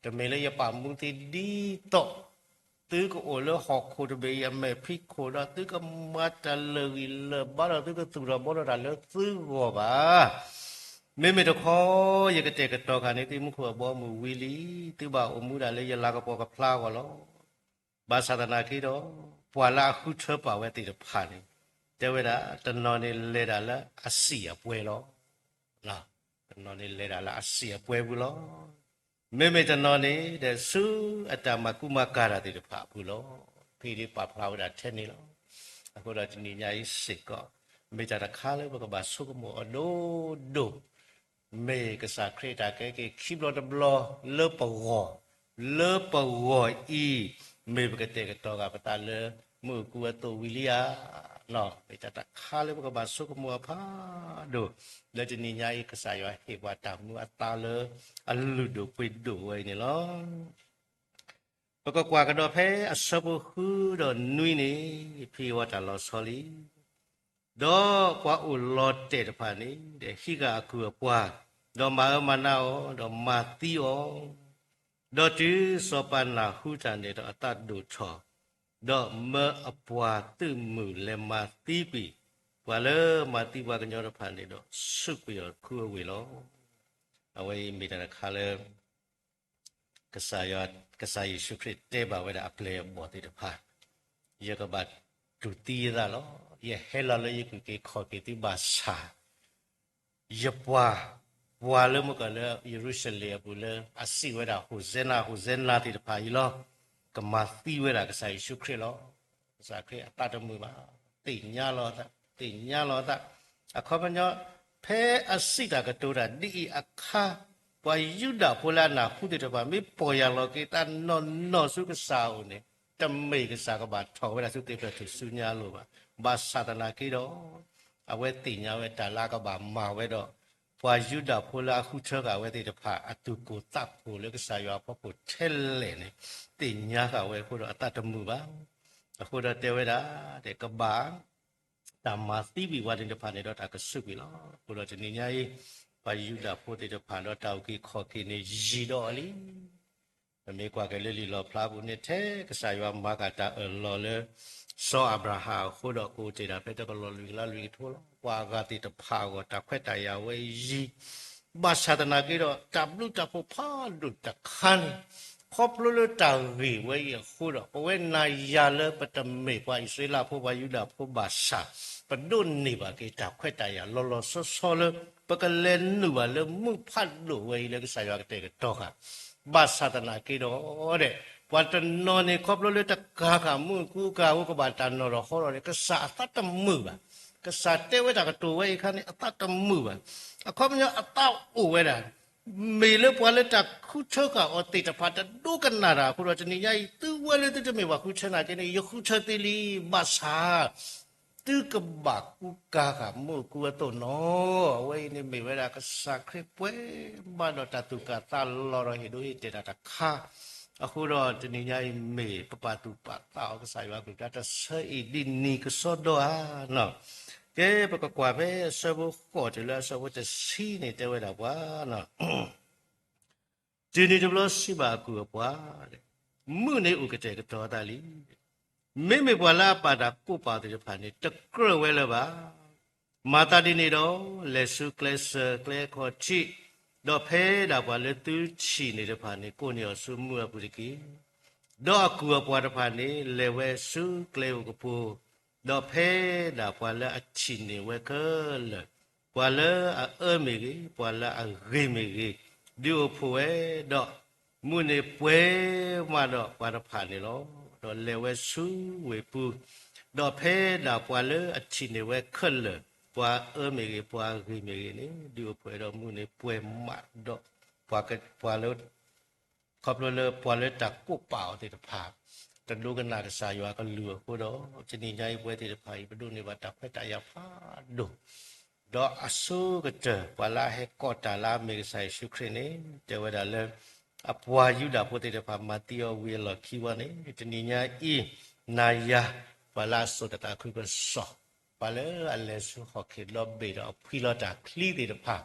တမ့ၢ်လၢယပာ်မူသုဒ်သိး သုကအိၣ်လၢဟီၣ်ခိၣ်တဘ့ၣ်အံၤအမဲာ်ဖံးခိၣ်ဒီး သုကမၤတၢ်လၢာ်ဂံၢ်လၢာ်ဘါဒီး သုကသူၣ်ထီၣ်ဘီထီၣ်တၢ်လၢသုဂီၢ်ဘၣ်. မ့မ့ၢ်တခီ ယကတဲာ်ကတီၤဃာ်န့ၢ်သုမူခိၣ်အဘီအမုၢ်ဝံၤလံ, သုဘၣ်အိၣ်မူဒၣ်လၢယလၤကပီၤကဖျါအဂီၢ်လီၤ. ဘၣ်ဆၣ်သနာ်က့ဒီး ပှၤလၢအဃုထၢပာ်ဝဲသ့ၣ်တဖၣ်န့ၣ် တဲဝဲဒၣ် တနီၤန့ၣ်လဲၤဒၣ်လၢအစံာ်အပှဲၤလီၤ. တနီၤန့ၣ်လဲၤဒၣ်လၢအစံာ်အပှဲၤပူၤလီၤ. မ့မ့ၢ်တနီၤန့ၣ်ဒီး ဆူအတၢ်မၤကူမၤကၤတၢ်သ့ၣ်တဖၣ်အပူၤလီၤ. ဖဲဒ်ပာ်ဖျါဝဲဒၣ်ထဲန့ၣ်လီၤ. အဃိဒီးတနံၤညါအံၤစ့ၢ်ကီး မ့ၢ်တၢ်တခါလၢပကဘၣ်ဆိကမိၣ်အီၤဒိၣ်ဒိၣ်, မ့ၢ်ကစၢ်ခရံာ်အတၢ်ကဲက့ၤခံဘျီတဘျီလၢပဂီၢ်, လၢပဂီၢ်အံၤ, မ့ၢ်ပကတဲာ်ကတီၤဂၤပသးလၢမုၢ်အကူအသိးဝံၤလံဧါ. မ့ၢ်တၢ်တခါလၢပကဘၣ်ဆိကမိၣ်အီၤဖးဒိၣ်, လၢတနံၤညါအံၤ ကစၢ်ယွၤဟ့ၣ်ပှၤတၢ်မူအသါလၢအလုၢ်ဒိၣ်ပှ့ၤဒိၣ်ဝဲအံၤန့ၣ်လီၤ. ပကကွၢ်ကဒီးဖဲအဆၢဖိဃုဒီးနွံန့ၣ်, ဖဲအဝဲတၢ်လီၤဆီလံ. ဒီးပှၤအိၣ်လီၤတဲာ်တဖၣ်န့ၣ် ဟံးဃာ်အကုၢ်အပှၤ, ဒီးမၤအၢမၤနးအီၤ, ဒီးမၤသံအီၤ, ဒီးတုၤစီၤပၤနၢ်ဟူတၢ်န့ၣ်ဒီးအသးဒိၣ်ထီၣ်, ဒီးမၢအပှၤသုးမုၢ်လဲၤမၤသံကွံာ်ပှၤလၢမၤသံပှၤကညီတဖၣ်န့ၣ်ဒီး ဆူးကွံာ်အီၤတခူအဝ့ၢ်လီၤ. အဝဲအံၤမ့ၢ်တၢ်တခါလၢ ကစၢ်ယွၤ, ကစၢ်ယ့ၣ်ၡူးခရံာ်တဲဘၣ်ဝဲဒၣ်အပျဲၢ်အဘီၣ်သ့ၣ်တဖၣ်, ယကဘၣ်တူၢ်သံယသးလီၤ. ယဟဲလီၤလၢယကုၢ်က့ၤခီၣ်က့ၤသုဘၣ်ဆၣ်, ယပှၤ, ပှၤလၢမုၢ်ကီၢ်လၢယရူၤၡလ့ၣ်အပူၤလၢအစံးဝဲဒၣ် ဟိၣ်စဲနၤ, ဟိၣ်စဲနၤသ့ၣ်တဖၣ်အံၤလီၤ. ကမၤသံဝဲဒၣ်ကစၢ်ယ့ၣ်ၡူးခရံာ်လီၤ. ကစၢ်ခရံာ်အသးတမုာ်ဘၣ်, သ့ၣ်ညါလီၤအသး, သ့ၣ်ညါလီၤအသး. အခီပညီ, ဖဲအစံးတၢ်ကတိၤတၢ်ဒ်အံၤအခါ, ပှၤယူဒၤဖိလၢအနၢ်ဟူသ့ၣ်တဖၣ် မ့ၢ်ပီၢ်ယၢ်လီၤက့ၤတၢ်နီၢ်နီၢ်ဆူကစၢ်အအိၣ်န့ၣ်, တမ့ၢ်ကစၢ်ကဘၣ်ထီၣ်ဝဲဒၣ်ဆူသ့ၣ်ဖျၢၣ်ထူၣ်စုညါအလိၤဘၣ်. ဘၣ်ဆၣ်သနာ်က့ဒီး, အဝဲသ့ၣ်ညါဝဲတၢ်လၢအကဘၣ်မၤဝဲဒီး, ပှၤယူဒၤဖိလၢအဃုထၢဃာ်ဝဲသ့ၣ်တဖၣ် အသူၣ်ကိၢ်သးကိၢ်လၢကစၢ်ယွၤအဖီခိၣ်ထဲလဲၣ်န့ၣ်, သ့ၣ်ညါဃာ်ဝဲအဃိဒီးအသးတမုာ်ဘၣ်. အဃိဒီးတဲဝဲဒၣ်, ကဘၣ် တၢ်မၤသံကွံာ်ပှၤသ့ၣ်တဖၣ်န့ၣ်ဒီးတၢ်ကဆူးကွံာ်လီၤ. အဃိဒီးတနံၤညါအံၤ, ပှၤယူဒၤဖိသ့ၣ်တဖၣ်ဒီးတၢ်အုၣ်က့ၤခီၣ်က့ၤန့ၣ်ယံာ်ဒီးအီၤလံ. ပမ့ၢ်ကွၢ်က့ၤလၢလံာ်လီၣ်ဖျါပူၤန့ၣ် ထဲကစၢ်ယွၤမၤဃာ်တၢ်အၢၣ်လီၤလၢ စီၤအၤဘြၤဟၣ်အဃိဒီး ကအိၣ်တ့ၢ်ဒၣ်ဖဲတကလီၤလွံၢ်ကလါလွံၢ်ကထိလီၤ. ပှၤအဂၤသ့ၣ်တဖၣ်အဂီၢ် တၢ်ခွဲးတၢ်ယာ်ဝဲယံာ် ဘၣ်ဆၣ်သနာ်က့ဒီး တၢ်ဘျုးတၢ်ဖှိၣ်ဖးဒိၣ်တခါန့ၣ်, ခီဖျိလၢတၢ်ဂ့ၢ်ဝဲအံၤအဃိဒီး ပဝဲနၤယၤလၢပတမ့ၢ်ပှၤအံၣ်စရ့လးဖိ ပှၤယူဒၤဖိဘၣ်ဆၣ်, ပဒိးန့ၢ်ဘၣ်က့ၤတၢ်ခွဲးတၢ်ယာ်လီၤလီၤဆီဆီလၢ ပကလဲၤနုာ်ဘၣ်လၢမုၢ်ဖးဒိၣ်ဝဲအံၤလၢကစၢ်ယွၤကတဲာ်ကတီၤဃာ်. ဘၣ်ဆၣ်သနာ်က့ဒီး ပှၤတနီၤန့ၣ် ခီဖျိလၢတကၤဃာ်မုၢ်အကူအကၤအဃိ ကဘၣ်တၢ်နီၣ်ထီၣ်ဟီထီၣ်န့ၣ် ကစၢ်အသးတမုာ်ဘၣ်. ကစၢ်တဲဝဲတၢ်ကတိၤဝဲအံၤအခါန့ၣ် အသးတမုာ်ဘၣ်. အခီပညီအသးအိၣ်ဝဲဒၣ် မ့ၢ်လၢပှၤလၢတၢ်ဃုထၢဃာ်အီၤသ့ၣ်တဖၣ် တဒိကနၣ်တၢ်အဃိဒီး တနံၤညါအံၤ သုဝဲလၢသုတမ့ၢ်ပှၤဃုထၢနာ်က့န့ၣ် ယဃုထၢသုလံ, ဘၣ်ဆၣ် သုကဘၣ်ကူကၤဃာ်မုၢ်အကူအသိးနီၤ. အဝဲအံၤန့ၣ်မ့ၢ်ဝဲဒၣ် ကစၢ်ခရံာ်ပှဲၤဘၣ်ဒီးတၢ်သူၣ်ကၢ်သးလီၤဒီး ဟ့ၣ်ဒိဟ့ၣ်တဲာ်တၢ်တခါ. အဃိဒီးတနံၤညါအံၤ မ့ၢ်ပပာ်သူၣ်ပာ်သးအီၤ ကစၢ်ယွၤအကလုၢ်ကထါတဆၢအံၤဒ်န့ၣ်ကစီဒီဧါနီၤ. ကဲ ပကကွၢ်ဖဲအဆၢဖိဃိးတုၤလၢအဆၢဖိတဆံန့ၣ် တဲဝဲဒၣ်ပှၤ တုၤနုၤတဘျီစံးဘၣ်အကုၢ်အပှၤ, မုၢ်န့ၣ်အိၣ်ကတဲာ်ကတီၤအသးလံ. မ့မ့ၢ်ပှၤလၢအပာ်တၢ်ကိးပာ်အီၤသ့ၣ်တဖၣ်န့ၣ် တကြၢးဝဲလၢၤဘၣ်. မၤသးဒ်န့ၣ်ဒီး လဲၤဆူကျဲစၢၤကျဲခီၣ်ထံး, ဒီးဖဲဒၣ်ပှၤလၢသုထံၣ်န့ၢ်တဖၣ်န့ၣ် ကိးန့ၢ်အီၤဆူမုၢ်အပူၤတက့ၢ်. ဒီးအကုၢ်အပှၤတဖၣ်န့ၣ် လဲၤဝဲဆူကျဲအိၣ်ကပိၤ, ဒီးဖဲဒၣ်ပှၤလၢအထံၣ်န့ၢ်ဝဲခဲလၢာ်, ပှၤလၢအအၢမ့ၢ်ဂ့ၤ, ပှၤလၢအဂ့ၤမ့ၢ်ဂ့ၤ, ဒုးအိၣ်ဖှိၣ်ဝဲ, ဒီးမုၢ်န့ၣ်ပှဲၤမးဒီးပှၤတဖၣ်န့ၣ်လီၤ. ဒီးလဲၤဝဲဆူဝ့ၢ်ပူၤ, ဒီးဖဲဒၣ်ပှၤလၢအထံၣ်န့ၢ်ဝဲခဲလၢာ်, ပှၤအၢမ့ၢ်ဂ့ၤ, ပှၤအဂ့ၤမ့ၢ်ဂ့ၤန့ၣ်, ဒုးအိၣ်ဖှိၣ်ဝဲဒီးမုၢ်န့ၣ်ပှဲၤမးဒီး ပှၤလၢ ခီဖျိလၢပှၤလၢတၢ်ကိးပာ်အီၤသ့ၣ်တဖၣ် တဒိကနၣ်ကစၢ်ယွၤအကလုၢ်အဃိဒီး, တနံၤညါအံၤပဝဲသ့ၣ်တဖၣ်အံၤ ပဒိးန့ၢ်ဘၣ်တၢ်ခွဲးတၢ်ယာ်ဖးဒိၣ်, ဒီးအဆိကတၢၢ် ပှၤလၢအဟဲကိးတၢ်လၢအမ့ၢ်ကစၢ်ယ့ၣ်ၡူးခရံာ်န့ၣ် တဲဝဲဒၣ်လၢ အပှၤယူဒၤဖိသ့ၣ်တဖၣ်မၤသံအီၤဝံၤအလီၢ်ခံဝဲန့ၣ် တနံၤညါအံၤ နၤယၤ ပှၤလၢအစိာ်တၢ်သးခုကစီၣ် ပှၤလၢအလဲၤဆူဟီၣ်ခိၣ်ဒီဘ့ၣ်ဒီးအဖှံလီၤတၢ်ချံသ့ၣ်တဖၣ်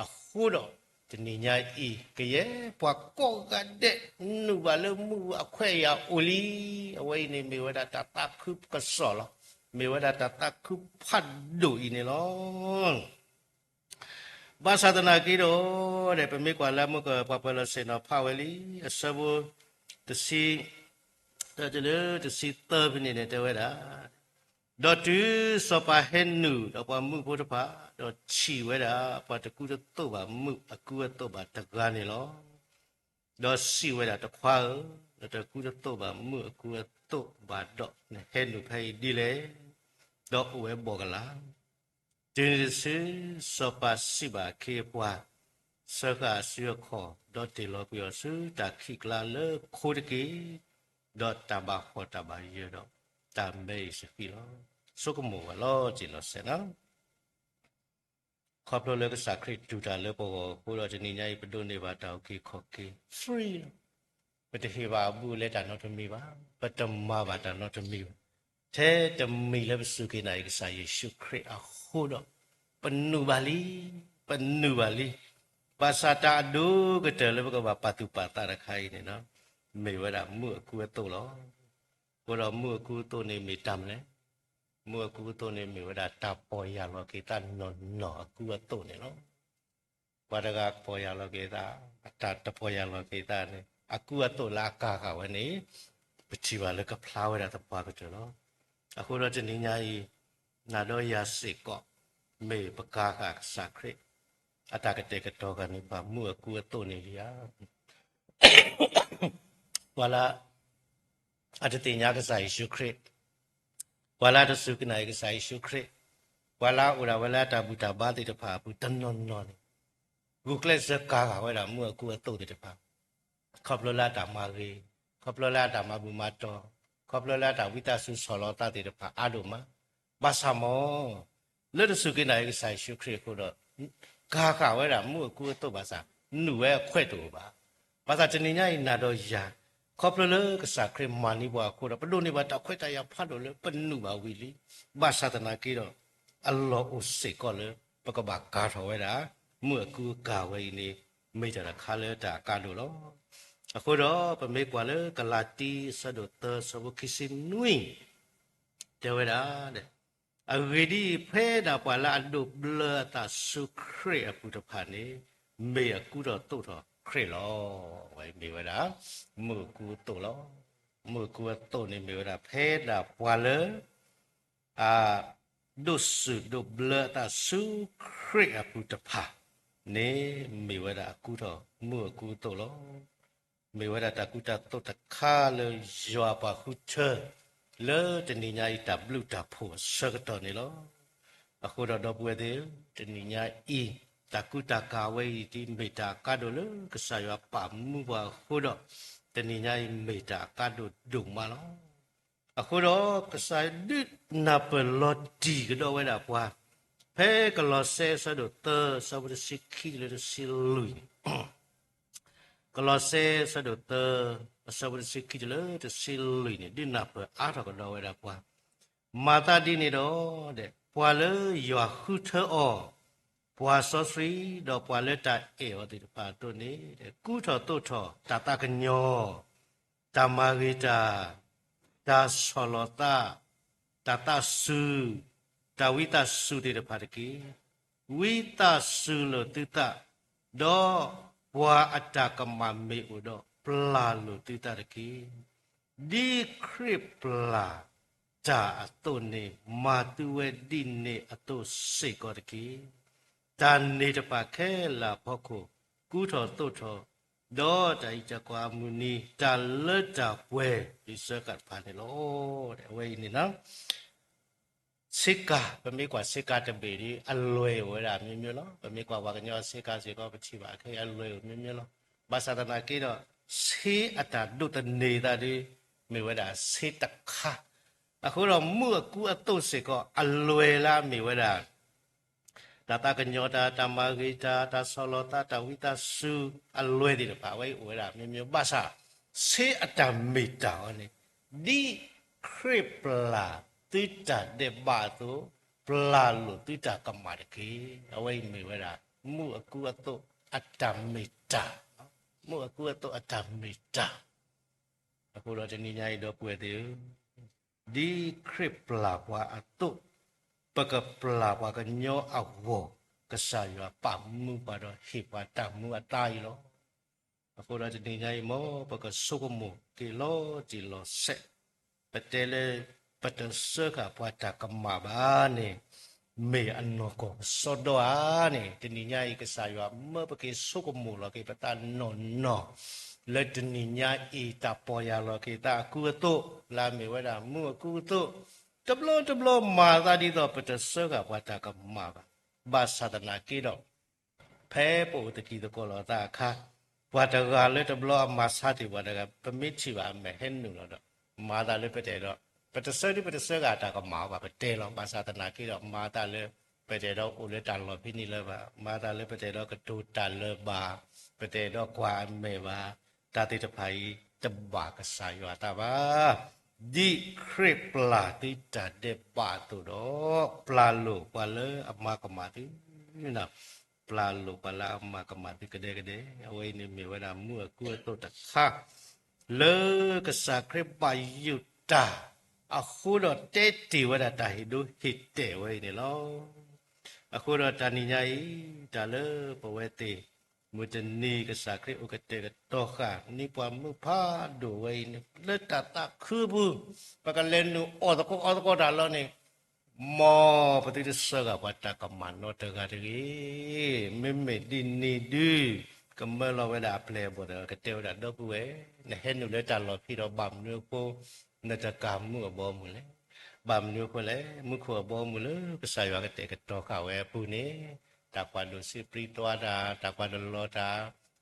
အဃိဒီး တနံၤညါအံၤ ကယဲၢ်ပှၤကိးဂၤဒဲး နုာ်ဘၣ်လၢမုၢ်အခွဲးအယာ်အိၣ်လံ. အဝဲအံၤန့ၣ်မ့ၢ်ဝဲဒၣ်တၢ်သးခုကစီၣ်လီၤ. မ့ၢ်ဝဲဒၣ်တၢ်သးခုဖးဒိၣ်အံၤန့ၣ်လီၤ. ဘၣ်ဆၣ်သနာ်က့ဒီး ပမ့ၢ်ကွၢ်လၢမုၢ်ကီၢ်ပှၤပၢၤလီၢ်ဆ့ၣ်နီၤဖးဝဲလံ အဆၢဖိတဆံ တၢ်တလၢတဆံသၢဖဲန့ၣ်န့ၣ် တဲဝဲဒၣ်, ဒီးတုၤစီၤပၤဟဲနုာ်ဒီးပှၤမုၣ်ဖိတဖၣ်, ဒီးထံၣ်ဝဲဒၣ် ပှၤတကူတသိးဘၣ်မုၣ်အကူအသိးဘၣ်တဂၤန့ၣ်လီၤ. ဒီးစံးဝဲဒၣ်, တခွါဧၢ, နတကူတသိးဘၣ်မုၣ်အကူအသိးဘၣ်ဒီး နဟဲနုာ်ဖဲအံၤဒ်လဲၣ်. ဒီးအိၣ်ဝဲဘီၣ်ကလာ် တုၤနုၤတစု စီၤပၤစံးဘၣ်အခ့အပှၤ, စၢဃာ်အစုအခီၣ်, ဒီးတ့ၢ်လီၤကွံာ်အီၤဆူတၢ်ခံးကျါလၢခိတက့ၢ်, ဒီးတၢ်ဘၣ်ဟီၣ်တၢ်ဘၣ်ယၢၤဒီး တၢ်မဲအံၤစဃံလီၤ. ဆိကမိၣ်ဝဲလီၤတံၢ်လီၤဆဲးနီၤ ခီဖျိလၢကစၢ်ခရံာ်တူၢ်တၢ်လၢပဂီၢ်အဃိဒီး တနံၤညါအံၤ ပဒိးန့ၢ်ဘၣ်တၢ်အုၣ်က့ၤခီၣ်က့ၤ free လီၤ. ပတဟ့ၣ်ဘၣ်အဘူးအလဲတၢ်နီတမံၤဘၣ်, ပတမၤဘၣ်တၢ်နီတမံၤဘၣ်. ထဲတမံၤလၢပစူၢ်က့ၤနာ်က့ၤကစၢ်ယ့ၣ်ၡူးခရံာ်အဃိဒီး ပနုာ်ဘၣ်လံ, ပနုာ်ဘၣ်လံ. ဘၣ်ဆၣ်တၢ်အဒိၣ်ကတၢၢ်လၢပကဘၣ်ပာ်သူၣ်ပာ်သးတခါအံၤန့ၣ်နီၤ မ့ၢ်ဝဲဒၣ်မုၢ်အကူအသိးလီၤ. အဃိဒီးမုၢ်အကူအသိးန့ၣ်မ့ၢ်တၢ်မနုၤလဲၣ်. မုၢ်အကူအသိးန့ၣ်မ့ၢ်ဝဲဒၣ်တၢ်ပီၢ်ယၢ်လီၤက့ၤသးနီၢ်နီၢ်အကူအသိးန့ၣ်လီၤ. ပှၤတဂၤပီၢ်ယၢ်လီၤက့ၤသး, အတၢ်တပီၢ်ယၢ်လီၤက့ၤသးန့ၣ် အကူအသိးလၢအကၤဃာ်ဝဲန့ၣ် ပထံၣ်ဘၣ်လၢကဖျါဝဲဒၣ်သပှၢ်ကတၢၢ်လီၤ. အဃိဒီးတနံၤညါအံၤ နၤဒီးယၤစ့ၢ်ကီး မ့ၢ်ပကၤဃာ်ကစၢ်ခရံာ် အတၢ်ကတဲာ်ကတီၤဃာ်န့ၣ် ပှၤမုၢ်အကူအသိးန့ၣ်လံဧါ. ပှၤလၢ အတသ့ၣ်ညါကစၢ်ယ့ၣ်ၡူးခရံာ်, ပှၤလၢအတစူၢ်က့ၤနာ်က့ၤကစၢ်ယ့ၣ်ၡူးခရံာ်, ပှၤလၢအအိၣ်ဒၣ်ဝဲလၢအတၢ်ဘူၣ်တၢ်ဘါသ့ၣ်တဖၣ်အပူၤတနီၤနီၤန့ၣ် ဂုာ်ကျဲးစၢးကၤဃာ်ဝဲဒၣ်မုၢ်အကူအသိးသ့ၣ်တဖၣ် ခီဖျိလၢအတၢ်မၤဂ့ၤ, ခီဖျိလၢအတၢ်မၤဘူၣ်မၤတီၤ, ခီဖျိလၢအတၢ်ဝံသးစူၤဆီၣ်လီၤသးသ့ၣ်တဖၣ်အါဒိၣ်မး, ဘၣ်ဆၣ်မ့ၢ် လၢတစူၢ်က့ၤနာ်က့ၤကစၢ်ယ့ၣ်ၡူးခရံာ်အဃိဒီး ကၤဃာ်ဝဲဒၣ်မုၢ်အကူအသိးဘၣ်ဆၣ် နုာ်ဝဲအခွဲးတအိၣ်ဘၣ်. ဘၣ်ဆၣ်တနံၤညါအံၤနၤဒီးယၤ ခီဖျိလၢကစၢ်ခရံာ်မၤန့ၢ်ပှၤအဃိဒီး ပဒိးန့ၢ်ဘၣ်တၢ်ခွဲးတၢ်ယာ်ဖးဒိၣ်လၢပနုာ်ဘၣ်ဝံၤလံ, ဘၣ်ဆၣ်သနာ်က့ဒီး အလီၢ်အိၣ်စ့ၢ်ကီးလၢ ပကဘၣ်ကၤထီၣ်ဝဲဒၣ် မုၢ်အကူအကၤဝဲအံၤန့ၣ် မ့ၢ်တၢ်တခါလၢတၢ်အကါဒိၣ်လီၤ. အဃိဒီးပမ့ၢ်ကွၢ်လၢကလၤတံ အဆၢဒိၣ်သၢ အဆၢဖိခံဆံနွံ တဲဝဲဒၣ်, အဂ့ၢ်ဒ်အံၤ, ဖဲဒၣ်ပှၤလၢအဒိးဘျၢအသးဆူခရံာ်အပူၤတဖၣ်န့ၣ် မ့ၢ်အကူထီၣ်သိးထီၣ်ခရံာ်လီၤ. အဝဲမ့ၢ်ဝဲဒၣ် မုၢ်အကူအသိးလီၤ. မုၢ်အကူအသိးန့ၣ်မ့ၢ်ဝဲဒၣ် ဖဲဒၣ်ပှၤလၢ အ ဒိးစူၢ်ဒိးဘျၢအသးဆူခရံာ်အပူၤတဖၣ်န့ၣ် မ့ၢ်ဝဲဒၣ်အကူထီၣ်မုၢ်အကူအသိးလီၤ. မ့ၢ်ဝဲဒၣ်တၢ်ကူတၢ်သိးတခါလၢယွၤပှၤဃုထၢ လၢတနံၤညါအံၤတၢ်ဘျုးတၢ်ဖှိၣ်အဆၢကတီၢ်န့ၣ်လီၤ. အဃိဒီးဒီပုၢ်ဝဲၢ်သ့ၣ်ဧၢ, တနံၤညါအံၤ တၢ်ကူတၢ်ကၤဝဲအံၤဒ်မ့ၢ်တၢ်အကါဒိၣ်လၢကစၢ်ယွၤပာ်မူပှၤအဃိဒီး တနံၤညါအံၤမ့ၢ်တၢ်အကါဒိၣ်ဒိၣ်မးလီၤ. အဃိဒီးကစၢ်ဒုးနၢ်ပၢၢ်လီၤတံၢ်ကဒီးဝဲဒၣ်ပှၤ ဖဲကလီးစဲအဆၢဒိၣ်သၢ အဆၢဖိတဆံခံတုၤလၢတဆံလွံၢ်န့ၣ်, ကလီးစဲအဆၢဒိၣ်သၢ အဆၢဖိတဆံခံတုၤလၢတဆံလွံၢ်န့ၣ် ဒုးနၢ်ပၢၢ်အါထီၣ်ကဒီးဝဲဒၣ်ပှၤ, မၤသးဒ်န့ၣ်ဒီး ပှၤလၢယွၤဃုထၢအီၤ, ပှၤစီဆှံ ဒီးပှၤလၢတၢ်အဲၣ်အီၤသ့ၣ်တဖၣ်အသိးန့ၣ် ကူထီၣ်သိးထီၣ်တၢ်သးကညီၤ တၢ်မၤဂ့ၤတၢ်, တၢ်ဆီၣ်လီၤသး, တၢ်သးစူၤ, တၢ်ဝံသးစူၤသ့ၣ်တဖၣ်တက့ၢ်. ဝံသးစူၤလိာ်သုသး, ဒီးပှၤအတၢ်ကမၣ်မ့ၢ်အိၣ်ဒီး ပျၢ်လိာ်သုသးတက့ၢ်. ဒ်ခရံာ်ပျၢ်တၢ်အသိးန့ၣ် မၤသုဝဲဒ်န့ၣ်အသိးစ့ၢ်ကီးတက့ၢ်. တၢ်န့ၢ်တဖၣ်ခဲလၢာ်အဖီခိၣ် ကူထီၣ်သိးထီၣ်, ဒီးတၢ်အံးတၢ်ကွၢ်အမုၢ်နံၤ တၢ်လၢတၢ်ပှဲၤ ဒ်စၢဃာ်တဖၣ်န့ၣ်လီၤ. အဝဲအံၤန့ၣ် ဆ့ကၤ, ပမ့ၢ်ကွၢ်ဆ့ကၤတဘ့ၣ်ဒီး အလွဲၢ်အိၣ်ဝဲဒၣ်မျိုးမျိုးလီၤ. ပမ့ၢ်ကွၢ်ပှၤကညီဆ့ကၤစ့ၢ်ကီး ပထံၣ်ဘၣ်ခဲအံၤ အလွဲၢ်အိၣ်မျိုးမျိုးလီၤ. ဘၣ်ဆၣ်သနာ်က့ဒီး ဆ့အတၢ်ဒိးသန့ၤသးဒီး မ့ၢ်ဝဲဒၣ်ဆ့တခါ, အဃိဒီးမုၢ်အကူအသိးစ့ၢ်ကီး အလွဲၢ်လၢအမ့ၢ်ဝဲဒၣ် တၢ်သးကညီၤတၢ်, တၢ်မၤဂ့ၤတၢ်, တၢ်ဆီၣ်လီၤသး, တၢ်ဝံသးစူၤ, အလွဲၢ်သ့ၣ်တဖၣ် အဝဲအံၤအိၣ်ဝဲဒၣ်မျိုးမျိုး, ဘၣ်ဆၣ် ဆ့အတၢ်မ့ၢ်တၢ်အီၤန့ၣ် ဒ်ခရံာ်ပျၢ်သုတၢ်ဒဲးဘးအသိး ပျၢ်လိာ်သုတၢ်ကမၣ်တက့ၢ်. အဝဲအံၤမ့ၢ်ဝဲဒၣ် မုၢ်အကူအသိးအတၢ်မ့ၢ်တၢ်, မုၢ်အကူအသိးအတၢ်မ့ၢ်တၢ်. အဃိဒီးတနံၤညါအံၤ ဒီပုၢ်ဝဲၢ်သ့ၣ်ဧၢ, ဒ်ခရံာ်ပျၢ်ပှၤအသိး ပကပျၢ်ပှၤကညီအဂီၢ်, ကစၢ်ယွၤပာ်မူပှၤဒီးဟ့ၣ်ပှၤတၢ်မူအသါအံၤလီၤ. အဃိဒီးတနံၤညါအံၤ မ်ပကဆိကမိၣ်က့ၤလီၤတံၢ်လီၤဆဲး, ပတဲလၢ ပတစၢဃာ်ပှၤတၢ်ကမၣ်ဘၣ်န့ၣ် မ့ၢ်အနီၢ်ကီၢ်ကစီဒီဧါန့ၣ်, တနံၤညါအံၤ ကစၢ်ယွၤမၢပက့ၤဆိကမိၣ်လီၤက့ၤပသးနီၢ်နီၢ်, လၢတနံၤညါအံၤ တၢ်ပီၢ်ယၢ်လီၤက့ၤသးအကူအသိး လၢအမ့ၢ်ဝဲဒၣ်မုၢ်အကူအသိး, တဘျီတဘျီမၤသးဒ်သိးပတစၢဃာ်ပှၤတၢ်ကမၣ်ဘၣ်. ဘၣ်ဆၣ်သနာ်က့ဒီး ဖဲပအိၣ်သကံၢ်သကိးလိာ်သးအခါ, ပှၤတဂၤလၢတဘျီအမၤဆါတ့ၢ်ပှၤတဂၤ ပမ့ၢ်ထံၣ်ဘၣ်အမဲာ်ဟဲနုာ်လီၤဒီး မၤသးလၢပတဲဒီး ပတဆၢဒ်ပတဆၢဂ့ၤတၢ်ကမၣ်အီၤဘၣ် ပတဲလီၤ. ဘၣ်ဆၣ်သနာ်က့ဒီး မၤသးလၢ ပတဲဒီးအိၣ်လၢတၢ်လီၢ်ဖဲန့ၣ်လၢၤဘၣ်, မၤသးလၢပတဲဒီးကတိၤတၢ်လၢၤဘၣ်, ပတဲဒီးကွၢ်အမဲာ်ဘၣ်, တၢ်သ့ၣ်တဖၣ်အံၤ တဘၣ်ကစၢ်ယွၤအသးဘၣ်. ဒ်ခရံာ်ပျၢ်သုတၢ်ဒဲးဘးအသိးဒီး ပျၢ်လိာ်ပှၤလၢအမၤကမၣ်သု ပျၢ်လိာ်ပှၤလၢအမၤကမၣ်သုကဒဲကဒဲ, အဝဲအံၤန့ၣ်မ့ၢ်ဝဲဒၣ်မုၢ်အကူအသိးတခါ လၢကစၢ်ခရံာ်ဘၣ်ယိၣ်တၢ်အဃိဒီး တဲတ့ၢ်ဝဲဒၣ်တၢ်ဟ့ၣ်ဒိဟ့ၣ်တဲာ်ဝဲအံၤန့ၣ်လီၤ. အဃိဒီးတၢ်နံၤညါအံၤ တၢ်လၢပဝဲသ့ၣ် မုၢ်တနံၤကစၢ်ခရံာ်အိၣ်ကတဲာ်ကတီၤဃာ် န့ၢ်ပှၤမုၣ်ဖးဒိၣ်ဝဲအံၤန့ၣ် လၢတၢ်သးခုအပူၤ ပကလဲၤနုာ်အီၣ်သကိးအီသကိးတၢ်လီၤန့ၣ် မ်ပသုတစၢဃာ်ပှၤတၢ်ကမၣ်နီတဂၤတဂ့ၤ. မ့မ့ၢ်ဒ်န့ၣ်ဒုး ကမၢလီၤဝဲဒၣ်အပျဲၢ်အဘီၣ်ဒီး ကတဲဝဲဒၣ်ဒီပုၢ်ဝဲၢ်, နဟဲနုာ်လၢတၢ်လီၢ်ဖဲဒီး ဘၣ်မနုၤအဃိ နတကၤမုၢ်အဘီအမုၢ်လဲၣ်. ဘၣ်မနုၤအဃိလဲၣ်, မူခိၣ်အဘီအမုၢ်လၢကစၢ်ယွၤကတဲာ်ကတီၤဃာ်ဝဲအပူၤန့ၣ် တၢ်ကွၢ်ဒိၣ်စံးပြံသွါတၢ်, တၢ်ကွၢ်တလီၤတၢ်,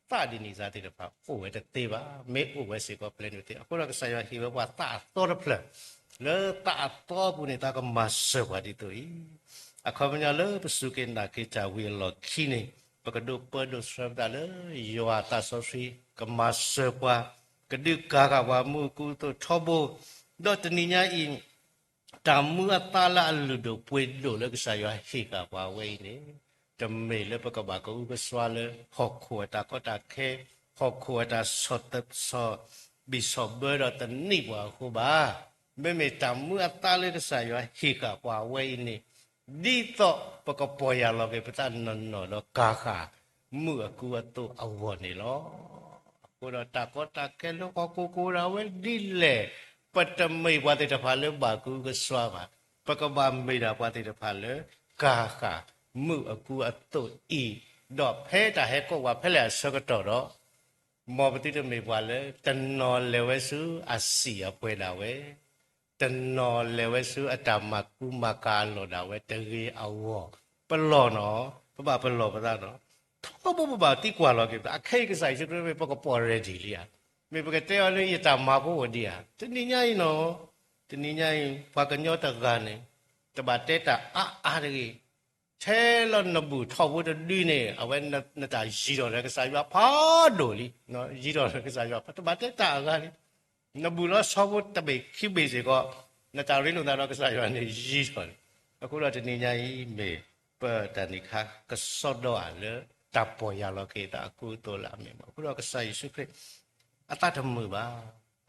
သးဒ်န့ၣ်သ့ၣ်တဖၣ် အိၣ်ဝဲတသ့ဘၣ်. မ့ၢ်အိၣ်ဝဲစ့ၢ်ကီးပျဲနုာ်သ့. အဃိဒီးကစၢ်ယွၤဟ့ၣ်ဝဲပှၤသးအသီတဖျၢၣ်, လၢသးအသီအပူၤန့ၣ် သးကမၤစၢၤပှၤဒ်သိးအံၤ. အခီပညီလၢပစူၢ်က့ၤနာ်က့ၤတၢ်ဝံၤအလီၢ်ခံန့ၣ် ပကဒိးပၢဒိးဆှၢပသးလၢ ယွၤအသးစီဆှံ ကမၤစၢၤပှၤ, ကဒုးကၤဃာ်ပှၤမုၢ်အကူအသိးထီဘိ, ဒီးတနံၤညါအံၤ တၢ်မူအသါလၢအလုၢ်ဒိၣ်ပှ့ၤဒိၣ်လၢကစၢ်ယွၤဟ့ၣ်ဃာ်ပှၤဝဲအံၤန့ၣ် တမ့ၢ်လၢပကဘၣ်ကအုကစွါလၢ ဟီၣ်ခိၣ်အတၢ်ကီတၢ်ခဲ, ဟီၣ်ခိၣ်အတၢ်ဆီၣ်သ, ဆီၣ်ဘံၣ်ဆီၣ်ဘၢဒီးသန့ၤပှၤအဃိဘၣ်. မ့မ့ၢ်တၢ်မူအသါလၢကစၢ်ယွၤဟ့ၣ်ဃာ်ပှၤဝဲအံၤန့ၣ် ဒ်သိးပကပီၢ်ယၢ်လီၤက့ၤပသးနီၢ်နီၢ်ဒီးကၤဃာ်မုၢ်အကူအသိးအဂီၢ်န့ၣ်လီၤ. အဃိဒီးတၢ်ကီတၢ်ခဲလၢဟီၣ်ခိၣ်ကအိၣ်ဒၣ်ဝဲဒ်လဲၣ်, ပတမ့ၢ်ပှၤသ့ၣ်တဖၣ်လၢဘၣ်ကအုကစွါဘၣ်. ပကဘၣ်မ့ၢ်ဒၣ်ပှၤသ့ၣ်တဖၣ်လၢကၤဃာ်မုၢ်အကူအသိးအံၤ, ဒီးဖဲတၢ်ဟဲကိးပှၤဖဲလဲၣ်အဆၢကတီၢ်ဒီး မ်ပသုတမ့ၢ်ပှၤလၢ တနီၤလဲၤဝဲဆူအစံာ်အပှဲၤဒၣ်ဝဲ, တနီၤလဲၤဝဲဆူအတၢ်မၤကူမၤကၤအလီၢ်ဒၣ်ဝဲတဂ့ၤအဂီၢ်, ပလီၢ်နီၤ, ပဘၣ်ပလီၢ်ပသးနီၤ, ထီဘိပဘၣ်သံကွၢ်လီၤက့ၤပသး, အခဲအံၤကစၢ်ယ့ၣ်ၡူးခရံာ်မ့ၢ်ပကပိာ် ready လံဧါ, မ့ၢ်ပကတဲအီၤလၢယတၢ်မၤဖိအိၣ်ဒံးဧါ, တနံၤညါအံၤနီၤ, တနံၤညါအံၤ ပှၤကညီတဂၤန့ၣ် တဘၣ်တဲတၢ်အါအါတဂ့ၤ ထဲလီၤနဘူၣ်ထီၣ်ဖိတဒုန့ၣ် အဝဲနတၢ်ယံၤထီၣ်လၢကစၢ်ယွၤဖးဒိၣ်လံ, ယံၤထီၣ်လၢကစၢ်ယွၤ တဘၣ်တဲတၢ်အဂၤလံ, နဘူၣ်လီၤဆီဖိတဘ့ၣ်ခံဘ့ၣ်စ့ၢ်ကီး နတၢ်ရ့လိာ်သးဒီးကစၢ်ယွၤန့ၣ်ယံၤထီၣ်လံ. အဃိဒီးတနံၤညါအံၤမ့ၢ် ပတၢ်နံၤခါကစီဒီဧါလၢ တၢ်ပီၢ်ယၢ်လီၤက့ၤသးအကူအသိးလၢအမဲာ်မး, အဃိဒီးကစၢ်ယ့ၣ်ၡူးခရံာ် အသးတမုာ်ဘၣ်,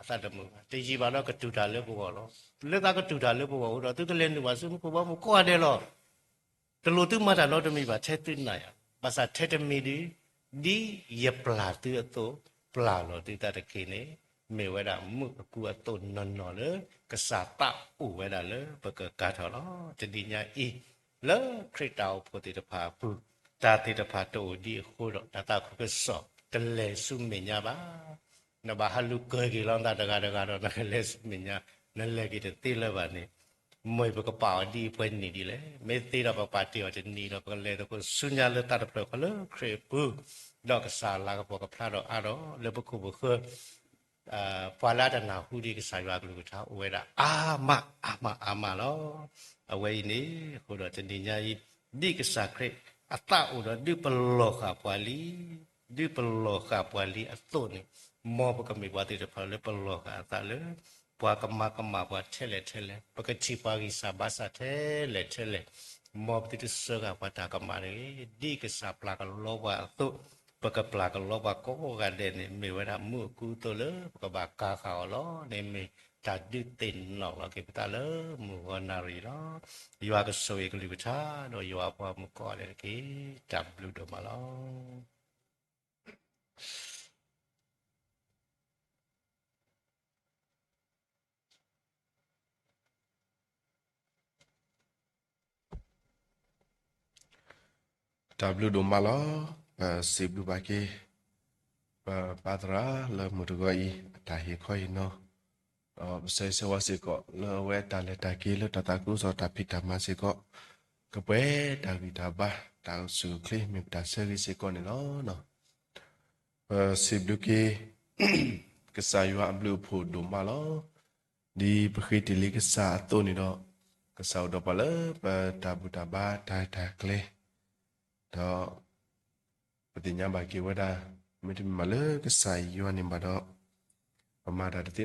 အသးတမုာ်ဘၣ်, တယံာ်ဘၣ်ဒီးကတူၢ်တၢ်လၢပဂီၢ်လီၤ. လၢသးကတူၢ်တၢ်လၢပဂီၢ်အဃိဒီး သုကလဲၤနုာ်ဘၣ်ဆူမူခိၣ်ဘီမုၢ်ကိးဂၤဒဲးလီၤ. တလိၣ်သုမၤတၢ်နီတမံၤဘၣ် ထဲသုနာ်ယၤ, ဘၣ်ဆၣ်ထဲတမံၤဒုး ဒ်ယပျၢ်သုအသိး ပျၢ်လီၤသုသးတက့ၢ်န့ၣ် မ့ၢ်ဝဲဒၣ်မုၢ်အကူအသိးနီၢ်နီၢ်လၢ ကစၢ်သးအိၣ်ဝဲဒၣ်လၢပကကၤထီၣ်လီၤ. တနံၤညါအံၤ လၢခရံာ်တၢ်အိၣ်ဖှိၣ်သ့ၣ်တဖၣ်အပူၤ တၢ်သ့ၣ်တဖၣ်တအိၣ်ဒံးအဃိဒီး တၢ်သးခုကစီၣ်တလဲၤဆူမဲာ်ညါဘၣ်. နဘၣ်ဟးလူၤကၢၤက့ၤလီၤနသးတဂၤတဂၤဒီး နကလဲၤဆူမဲာ်ညါ, နလဲၤက့ၤတသ့လၢၤဘၣ်န့ၣ် မ့ၢ်ပကပာ်အီၤဒ်အံၤပှဲၤနံၣ်ဒ်လဲၣ်. မ့ၢ်သ့ဒီးပပာ်တ့ၢ်အီၤတနံၤဒီး ပကလဲၤသကိးဆူညါလၢသးတဖျၢၣ်ဃီလၢခရံာ်အပူၤ, ဒီးကစၢ်အလၤကပီၤကဖျါထီၣ်အါထီၣ်လၢပခိၣ်ပဃၢၤ ပှၤလၢအတနၢ်ဟူဒံးကစၢ်ယွၤအကလုၢ်ကထါ အိၣ်ဝဲဒၣ်အါမးအါမးအါမးလီၤ. အဝဲအံၤန့ၣ် အဃိဒီးတနံၤညါအံၤ ဒ်ကစၢ်ခရံာ်အသးအိၣ်ဒီး ဒုးပလီၢ်ဃာ်ပှၤလံ, ဒုးပလီၢ်ဃာ်ပှၤလံအသိးန့ၣ် မ်ပကမ့ၢ်ပှၤသ့ၣ်တဖၣ်လၢပလီၢ်ဃာ်အသးလၢ ပှၤကမၤကမၣ်ပှၤထဲလဲၣ်ထဲလဲၣ်, ပကထံၣ်ပှၤဂံၢ်စၢ်ဘါစၢ်ထဲလဲၣ်ထဲလဲၣ်, မ်ပသုတစၢဃာ်ပှၤတၢ်ကမၣ်တဂ့ၤ, ဒ်ကစၢ်ပျၢ်ကလီပှၤအသိး ပကပျၢ်ကလီပှၤကိးဂၤဒဲးန့ၣ် မ့ၢ်ဝဲဒၣ်မုၢ်အကူအသိးလၢပကဘၣ်ကၤဃာ်အီၤလီၤ. န့ၣ်မ့ၢ်တၢ်ဒုးသ့ၣ်နီၣ်လီၤက့ၤပသးလၢ မုၢ်ဂီၤနၣ်ရံၣ်လီၤ. ယွၤကဆိၣ်ဂ့ၤကလုၢ်ကထါ ဒီးယွၤအပှၤမုၣ်ကိးဂၤဒဲးတက့ၢ်. တၢ်ဘျုးဒိၣ်မးလီၤ. တၢ်ဘျုးဒိၣ်မးလီၤ. ပစံးဘျုးဘၣ်က့ၤ ပပၢ်သရၣ်လၢမုၢ်တဂီၤအံၤ အတၢ်ဟ့ၣ်ခီဟ့ၣ်နီၤ ဒီးပဆၢဂ့ၤဆၢဝါစ့ၢ်ကီး လၢအဝဲတၢ်လဲၤတၢ်က့ၤလၢတၢ်သးခုကစီၣ်တၢ်ဖံးတၢ်မၤစ့ၢ်ကီး, ကပှဲၤတၢ်ဂံၢ်တၢ်ဘါ တၢ်အိၣ်ဆူၣ်အိၣ်ချ့ မ့ၢ်ပတၢ်ဆၢဂ့ၤစ့ၢ်ကီးန့ၣ်လီၤ. ပစံးဘျုးက့ၤ ကစၢ်ယွၤအဘျုးအဖှိၣ်ဒိၣ်မးလီၤ. ဒ်ပဃ့တ့ၢ်လံကစၢ်အသိးန့ၣ်ဒီး, ကစၢ်အိၣ်ဒီးပှၤလၢပတၢ်ဘူၣ်တၢ်ဘါတၢ်ရဲၣ်တၢ်ကျဲၤ, ဒီး ပသ့ၣ်ညါဘၣ်က့ၤဝဲဒၣ် မ့တမ့ၢ်ဘၣ်လၢကစၢ်ယွၤန့ၣ်ဘၣ်ဒီး ပမၤတၢ်တသ့နီ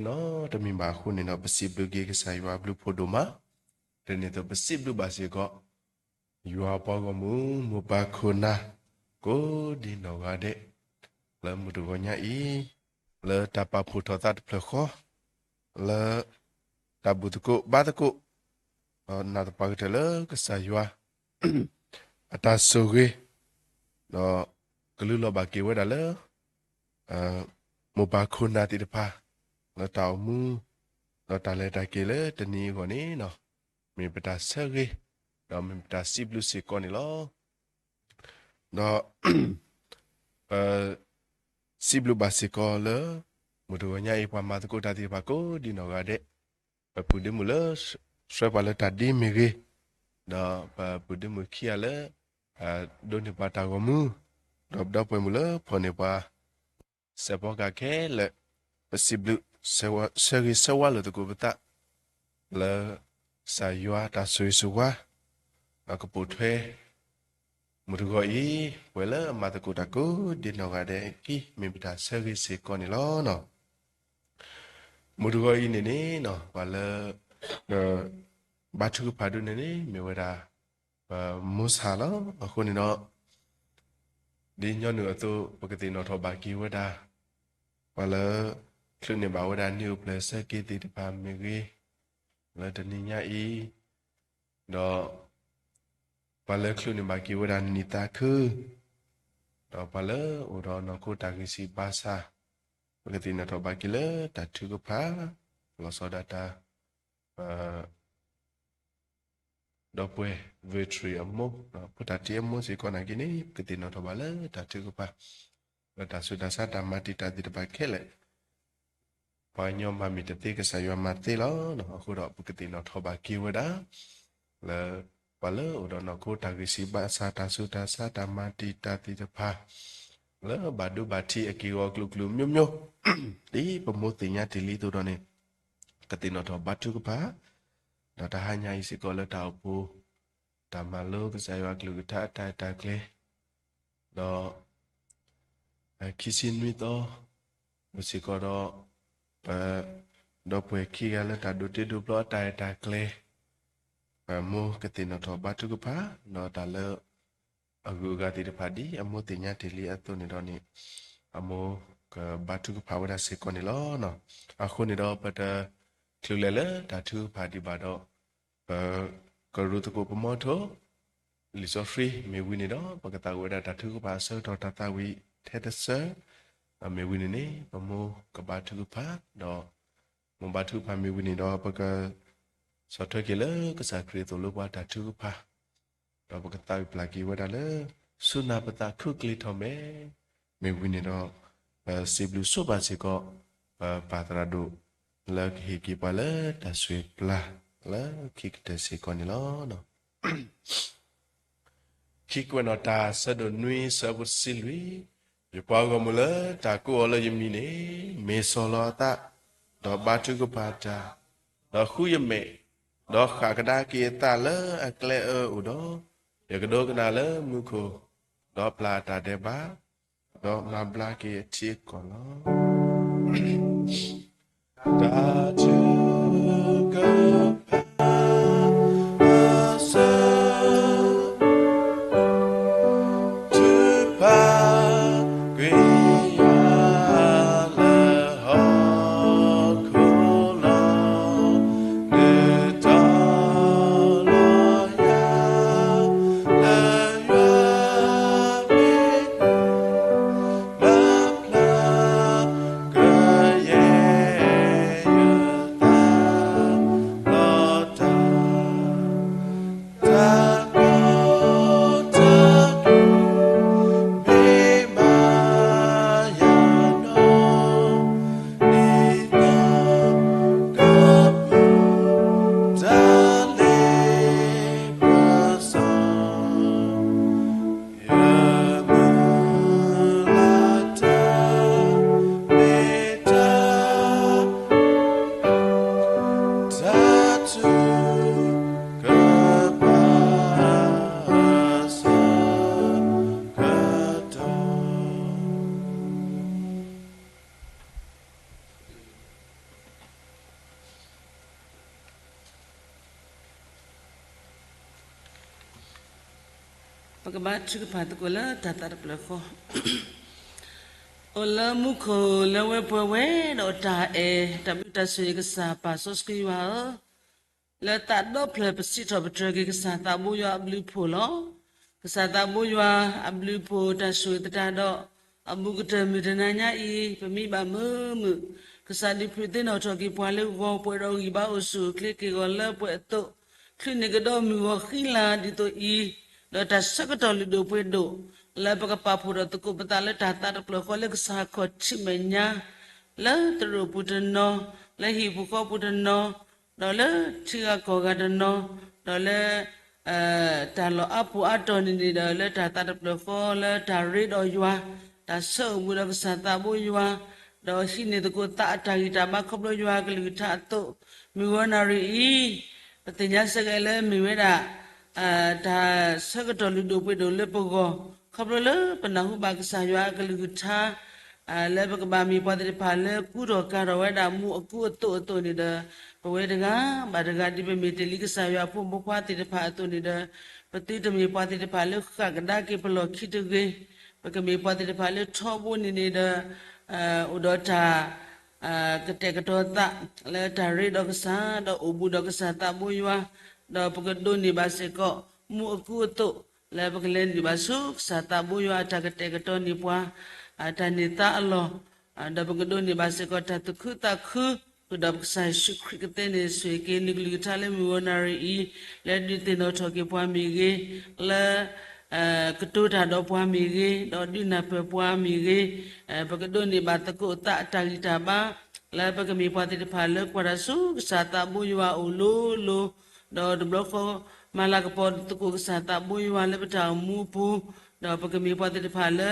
တမံၤဘၣ်အဃိန့ၣ်ဒီး ပစံးဘျုးက့ၤကစၢ်ယွၤအဘျုးဖှိၣ်ဒိၣ်မး, ဒ်န့ၣ်အသိးပစံးဘျုးဘၣ်စ့ၢ်ကီး ယွၤအပှၤဂီၢ်မုၢ် မိၢ်ပၢ်ခိၣ်နၢ် ကိးဒံနီၢ်ဂၤဒဲး လၢမုၢ်တဂီၤညါအံၤ လၢတၢ်ပာ်ဖှိၣ်ထီၣ်သးတဖျၢၣ်ဃီ လၢ တၢ်ဘူၣ်သကိးဘါသကိး ဒီးနာ်သပှၢ်ကတၢၢ်လၢကစၢ်ယွၤ အတၢ်ဆိၣ်ဂ့ၤ ဒီးကလူလီၤဘၣ်က့ၤဝဲဒၣ်လၢ မိၢ်ပၢ်ခိၣ်နၢ်သ့ၣ်တဖၣ် လၢတၢ်အိၣ်မူ ဒီးတၢ်လဲၤတၢ်က့ၤလၢတနံၤအဂီၢ်န့ၣ် မ့ၢ်ပတၢ်ဆၢဂ့ၤ ဒီးမ့ၢ်ပတၢ်စံးဘျုးစ့ၢ်ကီးန့ၣ်လီၤ. ဒီး ပ စံးဘျုးဘၣ်စ့ၢ်ကီးလၢ မုၢ်တဂီၤညါအံၤ ပှၤမၤသကိးတၢ်သ့ၣ်တဖၣ်ကိးဒံနီၢ်ဂၤဒဲး, ပပုၢ်ဒ့မုၣ်လၢ ဆှၢပှၤလၢတၢ်ဒ့မ့ၢ်ဂ့ၤ, ဒီးပပုၢ်ဒ့မုၣ်ခံဂၤလၢ ဒိးန့ၢ်ပှၤတၢ်ဂီၤမူ, ဒီးပဒီပုၢ်ဝဲၢ်မုၣ်လၢဖီၣ်န့ၢ်ပှၤ စဲးဖီကဟၣ်ခဲလၢာ်, ပစံးဘျုး ဆၢဂ့ၤဆၢဝါလိာ်သကိးပသး လၢ ကစၢ်ယွၤတၢ်ဆိၣ်ဂ့ၤဆိၣ်ဝါ ဒီးကပိာ်ထွဲ မုၢ်တဂီၤအံၤ ပဝဲလၢအမၤသကိးတၢ်ကိးဒံနီၢ်ဂၤဒဲးအခံ မ့ၢ်ပတၢ်ဆၢဂ့ၤစ့ၢ်ကီးန့ၣ်လီၤ. မုၢ်တဂီၤအံၤန့ၣ်န့ၣ် ပှၤလၢ ဘါထုကဖၣ်ဒ်န့ၣ်န့ၣ် မ့ၢ်ဝဲဒၣ် ပမိၢ်ဆၣ်လီၤ. အဃိန့ၣ်ဒီး ဒ်ညီနုၢ်အသိး ပကသ့ၣ်နီၣ်ထီၣ်ဘၣ်က့ၤဝဲဒၣ် ပှၤလၢ ချုးန့ၢ်ဘၣ်ဝဲဒၣ်နံၣ်အိၣ်ဖျဲၣ်ဆၢက့ၤသ့ၣ်တဖၣ်မ့ၢ်ဂ့ၤ, လၢတနံၤညါအံၤ ဒီး ပှၤလၢချုးန့ၢ်ဘၣ်က့ၤဝဲဒၣ်နံၣ်သးခု ဒီးပှၤလၢအိၣ်ဒီးနီၢ်ခိတၢ်ဂံၢ်စၢ်ဘါစၢ် ပကသ့ၣ်နီၣ်ထီၣ်ဘၣ်က့ၤလၢတၢ်ထုကဖၣ် လီၤဆီဒၣ်တၢ် ပ ဒီပုၢ်ဝဲၢ် Victory အမိၢ် ဖိတၢ်ထံအမိၢ်စ့ၢ်ကီးနာ်က့န့ၣ် ပကသ့ၣ်နီၣ်ထီၣ်ဘၣ်လၢတၢ်ထုကဖၣ် လၢတၢ်ဆူးတၢ်ဆါတၢ်မၤတံာ်တာ်သ့ၣ်တဖၣ်ခဲလၢာ် ပှၤကညီမၤမ့ၢ်တသ့ ကစၢ်ယွၤမၤသ့လီၤ. အဃိဒီးပကသ့ၣ်နီၣ်ထီၣ်ဘၣ်က့ၤဝဲဒၣ် လၢ ပှၤလၢအိၣ်ဒီးနီၢ်ခိတၢ်ဂံၢ်စၢ်ဘါစၢ် တၢ်ဆူးတၢ်ဆါတၢ်မၤတံာ်တာ်သ့ၣ်တဖၣ် လၢဘၣ်ဒိဘၣ်ထံးအက့ၢ်အဂီၤကျိၤကျိၤမျိုးမျိုး ဒ်ပမိၢ်သ့ၣ်ညါတ့ၢ်လံအသိးဒီးန့ၣ် ကသ့ၣ်နီၣ်ထီၣ်ဘါထုကဖၣ် ဒီးတၢ်ဟါညါအံၤစ့ၢ်ကီးလၢတၢ်အိၣ်ဖှိၣ် တၢ်မၤလိကစၢ်ယွၤအကလုၢ်ကထါအတၢ်ရဲၣ်တၢ်ကျဲၤ ဒီး ခံဆံနွံသီ အိၣ်စ့ၢ်ကီးဒီး ပ ဒီပုၢ်ဝဲၢ်ခံဂၤလၢတၢ်ဒိးတ့ဒိးဖျီအတၢ်ရဲၣ်တၢ်ကျဲၤ ပမိၢ်ကသ့ၣ်နီၣ်ထီၣ်ဘါထုကဖၣ် ဒီးတၢ်လၢ အဂုၤအဂၤသ့ၣ်တဖၣ်ဒ်အမိၢ်သ့ၣ်ညါတ့ၢ်လံအသိးန့ၣ်ဒီးန့ၣ် အမိၢ်ကဘါထုကဖၣ်ဝဲဒၣ်စ့ၢ်ကီးန့ၣ်လီၤ. အဃိန့ၣ်ဒီးပတချုးလဲၤလၢတၢ်ထုကဖၣ်ဒံးဘၣ်ဒီး ပကရူးသကိးပမီထိ လံာ်စီဆှံမ့ၢ်ဝံၤန့ၣ်ဒီး ပကသးဝံၣ်ဝဲဒၣ်တၢ်ထုကဖၣ်အဆၢကတီၢ်တၢ်သးဝံၣ်ထဲတစၢ ဒီးမ့ၢ်ဝံၤန့ၣ်န့ၣ် ပမိၢ်ကဘါထုကဖၣ် ဒီး မိၢ်ဘါထုကဖၣ်မ့ၢ်ဝံၤန့ၣ်ဒီး ပက ဆီၣ်ထွဲက့ၤလၢကစၢ်ခရံာ်အသိးလၢပှၤတၢ်ထုကဖၣ် ဒီးပကသးဝံၣ်ပျၢ်က့ၤဝဲဒၣ်လၢ ဆူနၢ်ပသးခုကျ့ထီၣ်မဲာ် မ့ၢ်ဝံၤန့ၣ်ဒီး ပစံးဘျုးဆိဘၣ်စ့ၢ်ကီး ပပၢ်သရၣ်ဒိၣ် လၢကဟ့ၣ်က့ၤပှၤလၢတၢ်ဆိၣ်ဂ့ၤပျၢ်လၢခံကတၢၢ်စ့ၢ်ကီးန့ၣ်လီၤ. ခံကွဲးနီၣ်တၢ် ဆၢဒိၣ်နွံ ဆၢဖိတဆံလွံၢ်, ယပှၤဂီၢ်မုၢ်လၢတၢ်ကိးအီၤလၢယမံၤန့ၣ် မ့ၢ်စီၤလီၤအသး, ဒီးဘါထုကဖၣ်တၢ်, ဒီးဃုယမဲာ်, ဒီးဃၣ်ကဒါက့ၤအသးလၢအကျဲအၢအိၣ်ဒီး, ယကဒိကနၣ်လၢမူခိၣ်, ဒီးပျၢ်အတၢ်ဒဲးဘး, ဒီးမၤဘျါက့ၤအထံအကီၢ်လီၤ. တၢ်ထုကဖၣ်အဆၢ ထုကဖၣ်ကွံာ်ယၤလၢဟီၣ်ခိၣ်လီၤ, နုာ်ထီၣ်လီၤယၤလၢယွၤမ့ၢ် မၤဘျါကယဲၢ်ယဲၢ် ကဘါထုကဖၣ်သကိးလၢတၢ်သးတဖျၢၣ်ဃီ, အိၣ်လၢမူခိၣ်လၢဝဲပှဲၤဝဲဒီးတၢ်အဲၣ် တၢ်ဘျုးတၢ်ဆိၣ်ဂ့ၤကစၢ်ပာ်စီဆှံယွၤဧၢ, လၢသးဒီဖျၢၣ်ပစံးထီၣ်ပတြၢၤက့ၤကစၢ်သးဘိယွၤအဘျုးအဖှိၣ်လီၤ. ကစၢ်သးဘိယွၤအဘျုးအဖှိၣ်တၢ်ဆိၣ်ဂ့ၤသတးဒီး အဘူးကတၢၢ်မုၢ်တနၤညါအံၤ ပမံဘၣ်မုာ်မုာ်, ကစၢ်ဒုးပျုၢ်သ့ၣ်နီၣ်ထီၣ်က့ၤပှၤလၢဂီၤပှဲၤဒီးဂံၢ်ဘါအိၣ်ဆူၣ်အိၣ်ချ့က့ၤဂီၤလၢပှဲၤအသိး, ချုးန့ၢ်ကဒီးမုၢ်ဂီၤဃံလၤဒ်သိးအံၤ, ဒီးတၢ်ဆၢကတီၢ်လုၢ်ဒိၣ်ပှ့ၤဒိၣ် လၢပကပာ်ဖှိၣ်ဒီးသကိးပသးလၢတၢ်သးတဖျၢၣ်ဃီလၢကစၢ်ခီၣ်ထံးမဲာ်ညါ လၢသရိာ်ပူၤတနီၤ, လၢဟံၣ်ပူၤဃီပူၤတနီၤ, ဒီးလၢထံဂၤကီၢ်ဂၤတနီၤ, ဒီးလၢ တၢ်လီၢ်အါပူၤအါတီၢ်န့ၣ်န့ၣ်ဒီး လၢတၢ်သးတဖျၢၣ်ဃီ လၢတၢ်ရ့ဒီးယွၤ, တၢ်ဆၢအိၣ်ဘူးဒီးကစၢ်သးဘိယွၤ, ဒီးဟံးန့ၢ်သကိးသးအတၢ်ဂံၢ်တၢ်ဘါခီဖျိယွၤအကလုၢ်ကထါအသိး, မုၢ်ဂီၤနၣ်ရံၣ်အံၤ, ပသ့ၣ်ညါစ့ၢ်ကီးလၢမ့ၢ်ဝဲဒၣ် တၢ်ဆၢကတီၢ်လုၢ်ဒိၣ်ပှ့ၤဒိၣ်လၢပဂီၢ်, ခီဖျိလၢပနၢ်ဟူဘၣ်ကစၢ်ယွၤအကလုၢ်ကထါ လၢပကဘၣ်မ့ၢ်ပှၤသ့ၣ်တဖၣ်လၢကူထီၣ်ကၤထီၣ်ဝဲဒၣ်မူအကူအသိးအသိးန့ၣ်ဒီး, ပဝဲတဂၤဘၣ်တဂၤ ဒ်ပမ့ၢ်တ့ၢ်လံကစၢ်ယွၤအဖိမုၣ်ဖိခွါသ့ၣ်တဖၣ်အသိးန့ၣ်ဒီး, ပသုတမ့ၢ်ပှၤသ့ၣ်တဖၣ်လၢဃၣ်ကဒါက့ၤပလီၢ်ခံတဂ့ၤ, ပကမ့ၢ်ပှၤသ့ၣ်တဖၣ်လၢထီဘိန့ၣ်န့ၣ်ဒီး အိၣ်ဒီးတၢ် ကတဲာ်ကတီၤသး လၢတၢ်ရ့ဒီးကစၢ် ဒီးအိၣ်ဘူးဒီးကစၢ်သးဘိယွၤ, ဒီးပကဒိးန့ၢ်ဘၣ်စ့ၢ်ကီး မူအကူအသိး လၢပကလဲၤနုာ်ဘၣ်ဆူကစၢ်သးဘိယွၤအတၢ်ကတဲာ်ကတီၤန့ၢ်ပှၤ တၢ်န့ၢ်သါအလီၢ်, ဒီးပကဒိးန့ၢ်ဘၣ်စ့ၢ်ကီးတၢ်သူၣ်ခုသးခု, ဃုာ်ဒီးပကစၢ်ယ့ၣ်ၡူးခရံာ်ကသ့န့ၣ် ဆိၣ်ဂ့ၤက့ၤနကလုၢ်ကထါလၢမုၢ်ဂီၤနၣ်ရံၣ်အံၤ, လၢဒုးသ့ၣ်နီၣ်ထီၣ်က့ၤပှၤမ့ၢ်ဂ့ၤ, လၢ ကတိၤတၢ်ဒီးပှၤမ့ၢ်ဂ့ၤ, ဒီးဒုးနၢ်ပၢၢ်ပှၤမ့ၢ်ဂ့ၤ, ပကဒိးန့ၢ်ဘၣ်သကိးသးအတၢ်ဂံၢ်တၢ်ဘါ, လၢပကမ့ၢ်ပှၤသ့ၣ်တဖၣ်လၢကွၢ်တၢ်ဆူကစၢ်သးဘိယွၤအအိၣ်လိၤလိၤ, ဒီးတဘျီဃီ မၤလၤကပီၤသကိးကစၢ်သးဘိယွၤလၢပတၢ်အိၣ်မူအပူၤ, ဒီးပကမ့ၢ်ပှၤသ့ၣ်တဖၣ်လၢ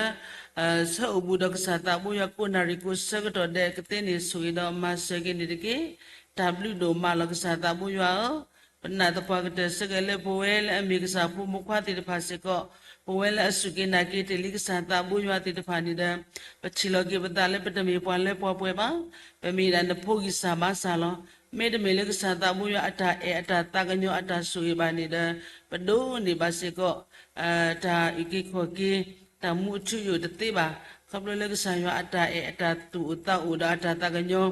ဆၢအိၣ်ဘူးဒီးကစၢ်သးဘိယွၤကိးနၣ်ရံၣ်ကိးဆၢကတီၢ်ဒဲးကသ့န့ၣ် ဆိၣ်ဂ့ၤဒီးမၤစၢၤက့ၤန့ၣ်တက့ၢ်. တၢ်ဘျုးဒိၣ်မးလီၤကစၢ်သးဘိယွၤဧၢ, ပနာ်သပှၢ်ကတၢၢ်စ့ၢ်ကီးလၢပဝဲလၢအမ့ၢ်ကစၢ်ဖိမုၣ်ဖိခွါသ့ၣ်တဖၣ်စ့ၢ်ကီး, ပဝဲလၢအစူၢ်က့ၤနာ်က့ၤတ့ၢ်လံကစၢ်သးဘိယွၤသ့ၣ်တဖၣ်န့ၣ်ဒီး, ပထံၣ်လီၤက့ၤပသးလၢပတမ့ၢ်ပှၤလၢပှၤပှဲၤဘၣ်, ပမ့ၢ်ဒၣ်နဖိဂံၢ်စၢ်ဘါစၢ်လီၤ. မ့တမ့ၢ်လၢကစၢ်သးဘိယွၤအတၢ်အဲၣ်အတၢ်သးကညီၤအတၢ်ဆိၣ်ဂ့ၤဘၣ်န့ၣ်ဒီး, ပဒိးန့ၢ်ဘၣ်စ့ၢ်ကီး တၢ်အုၣ်က့ၤခီၣ်က့ၤ, တၢ်မူအထူအယိာ်တသ့ဘၣ်. ခီဖျိလၢကစၢ်ယွၤအတၢ်အဲၣ်အတၢ်သူၣ်အိၣ်သးအိၣ်ဒီးအတၢ်သးကညီၤ,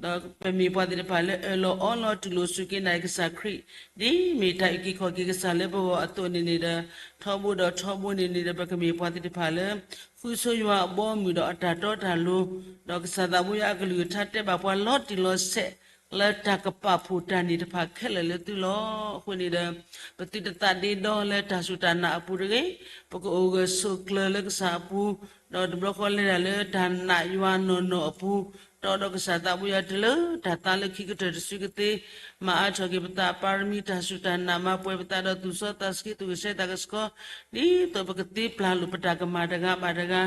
ဒီးပမ့ၢ်ပှၤသ့ၣ်တဖၣ်လၢအၢၣ်လီၤအီလီၤတူၢ်လိာ်စူၢ်က့ၤနာ်က့ၤကစၢ်ခရံာ်, ဒ်မ့ၢ်တၢ်အုၣ်က့ၤခီၣ်က့ၤကစၢ်လၢပဂီၢ်အသိးန့ၣ်န့ၣ်ဒီး, ထီဘိဒီးထီဘိန့ၣ်န့ၣ်ဒီး ပကမ့ၢ်ပှၤသ့ၣ်တဖၣ်လၢ ဃုဆိယွၤအဘီအမုၢ်ဒီးအတၢ်တီတၢ်လိၤ, ဒီးကစၢ်သးဘိယွၤအကလုၢ်ကထါတဲဘၣ်ပှၤလီၤတံၢ်လီၤဆဲး လၢတၢ်ကပာ်ဖှိၣ်တၢ်န့ၣ်တဖၣ်ခဲလၢာ်လၢသုလီၤ. အဃိန့ၣ်ဒီး, ပသုတသးဒ့ဒီလၢတၢ်စူၢ်တၢ်နာ်အပူၤတဂ့ၤ, ပကအိၣ်ဂၢၢ်ဆိးကျၢၤလၢကစၢ်အပူၤ, ဒီးတဘျီဃီလဲၤတၢ်လၢတၢ်နာ်ယွၤနီၢ်နီၢ်အပူၤ, တီဒီးကစၢ်သးဘိယွၤတုၤလၢတၢ်သါလၢခံကတၢၢ်တစုကသ့, မၤအါထီၣ်က့ၤပသးပၢ်ရမံတၢ်စူၢ်တၢ်နာ် မၤပှဲၤပသးဒီးသူၣ်စီသးဆှံသူၣ်ဂဲၤဆၢသးကဆှီ, ဒ်သိးပကသ့ပျၢ်လိာ်ပတၢ်ကမၣ်တဂၤဘၣ်တဂၤ,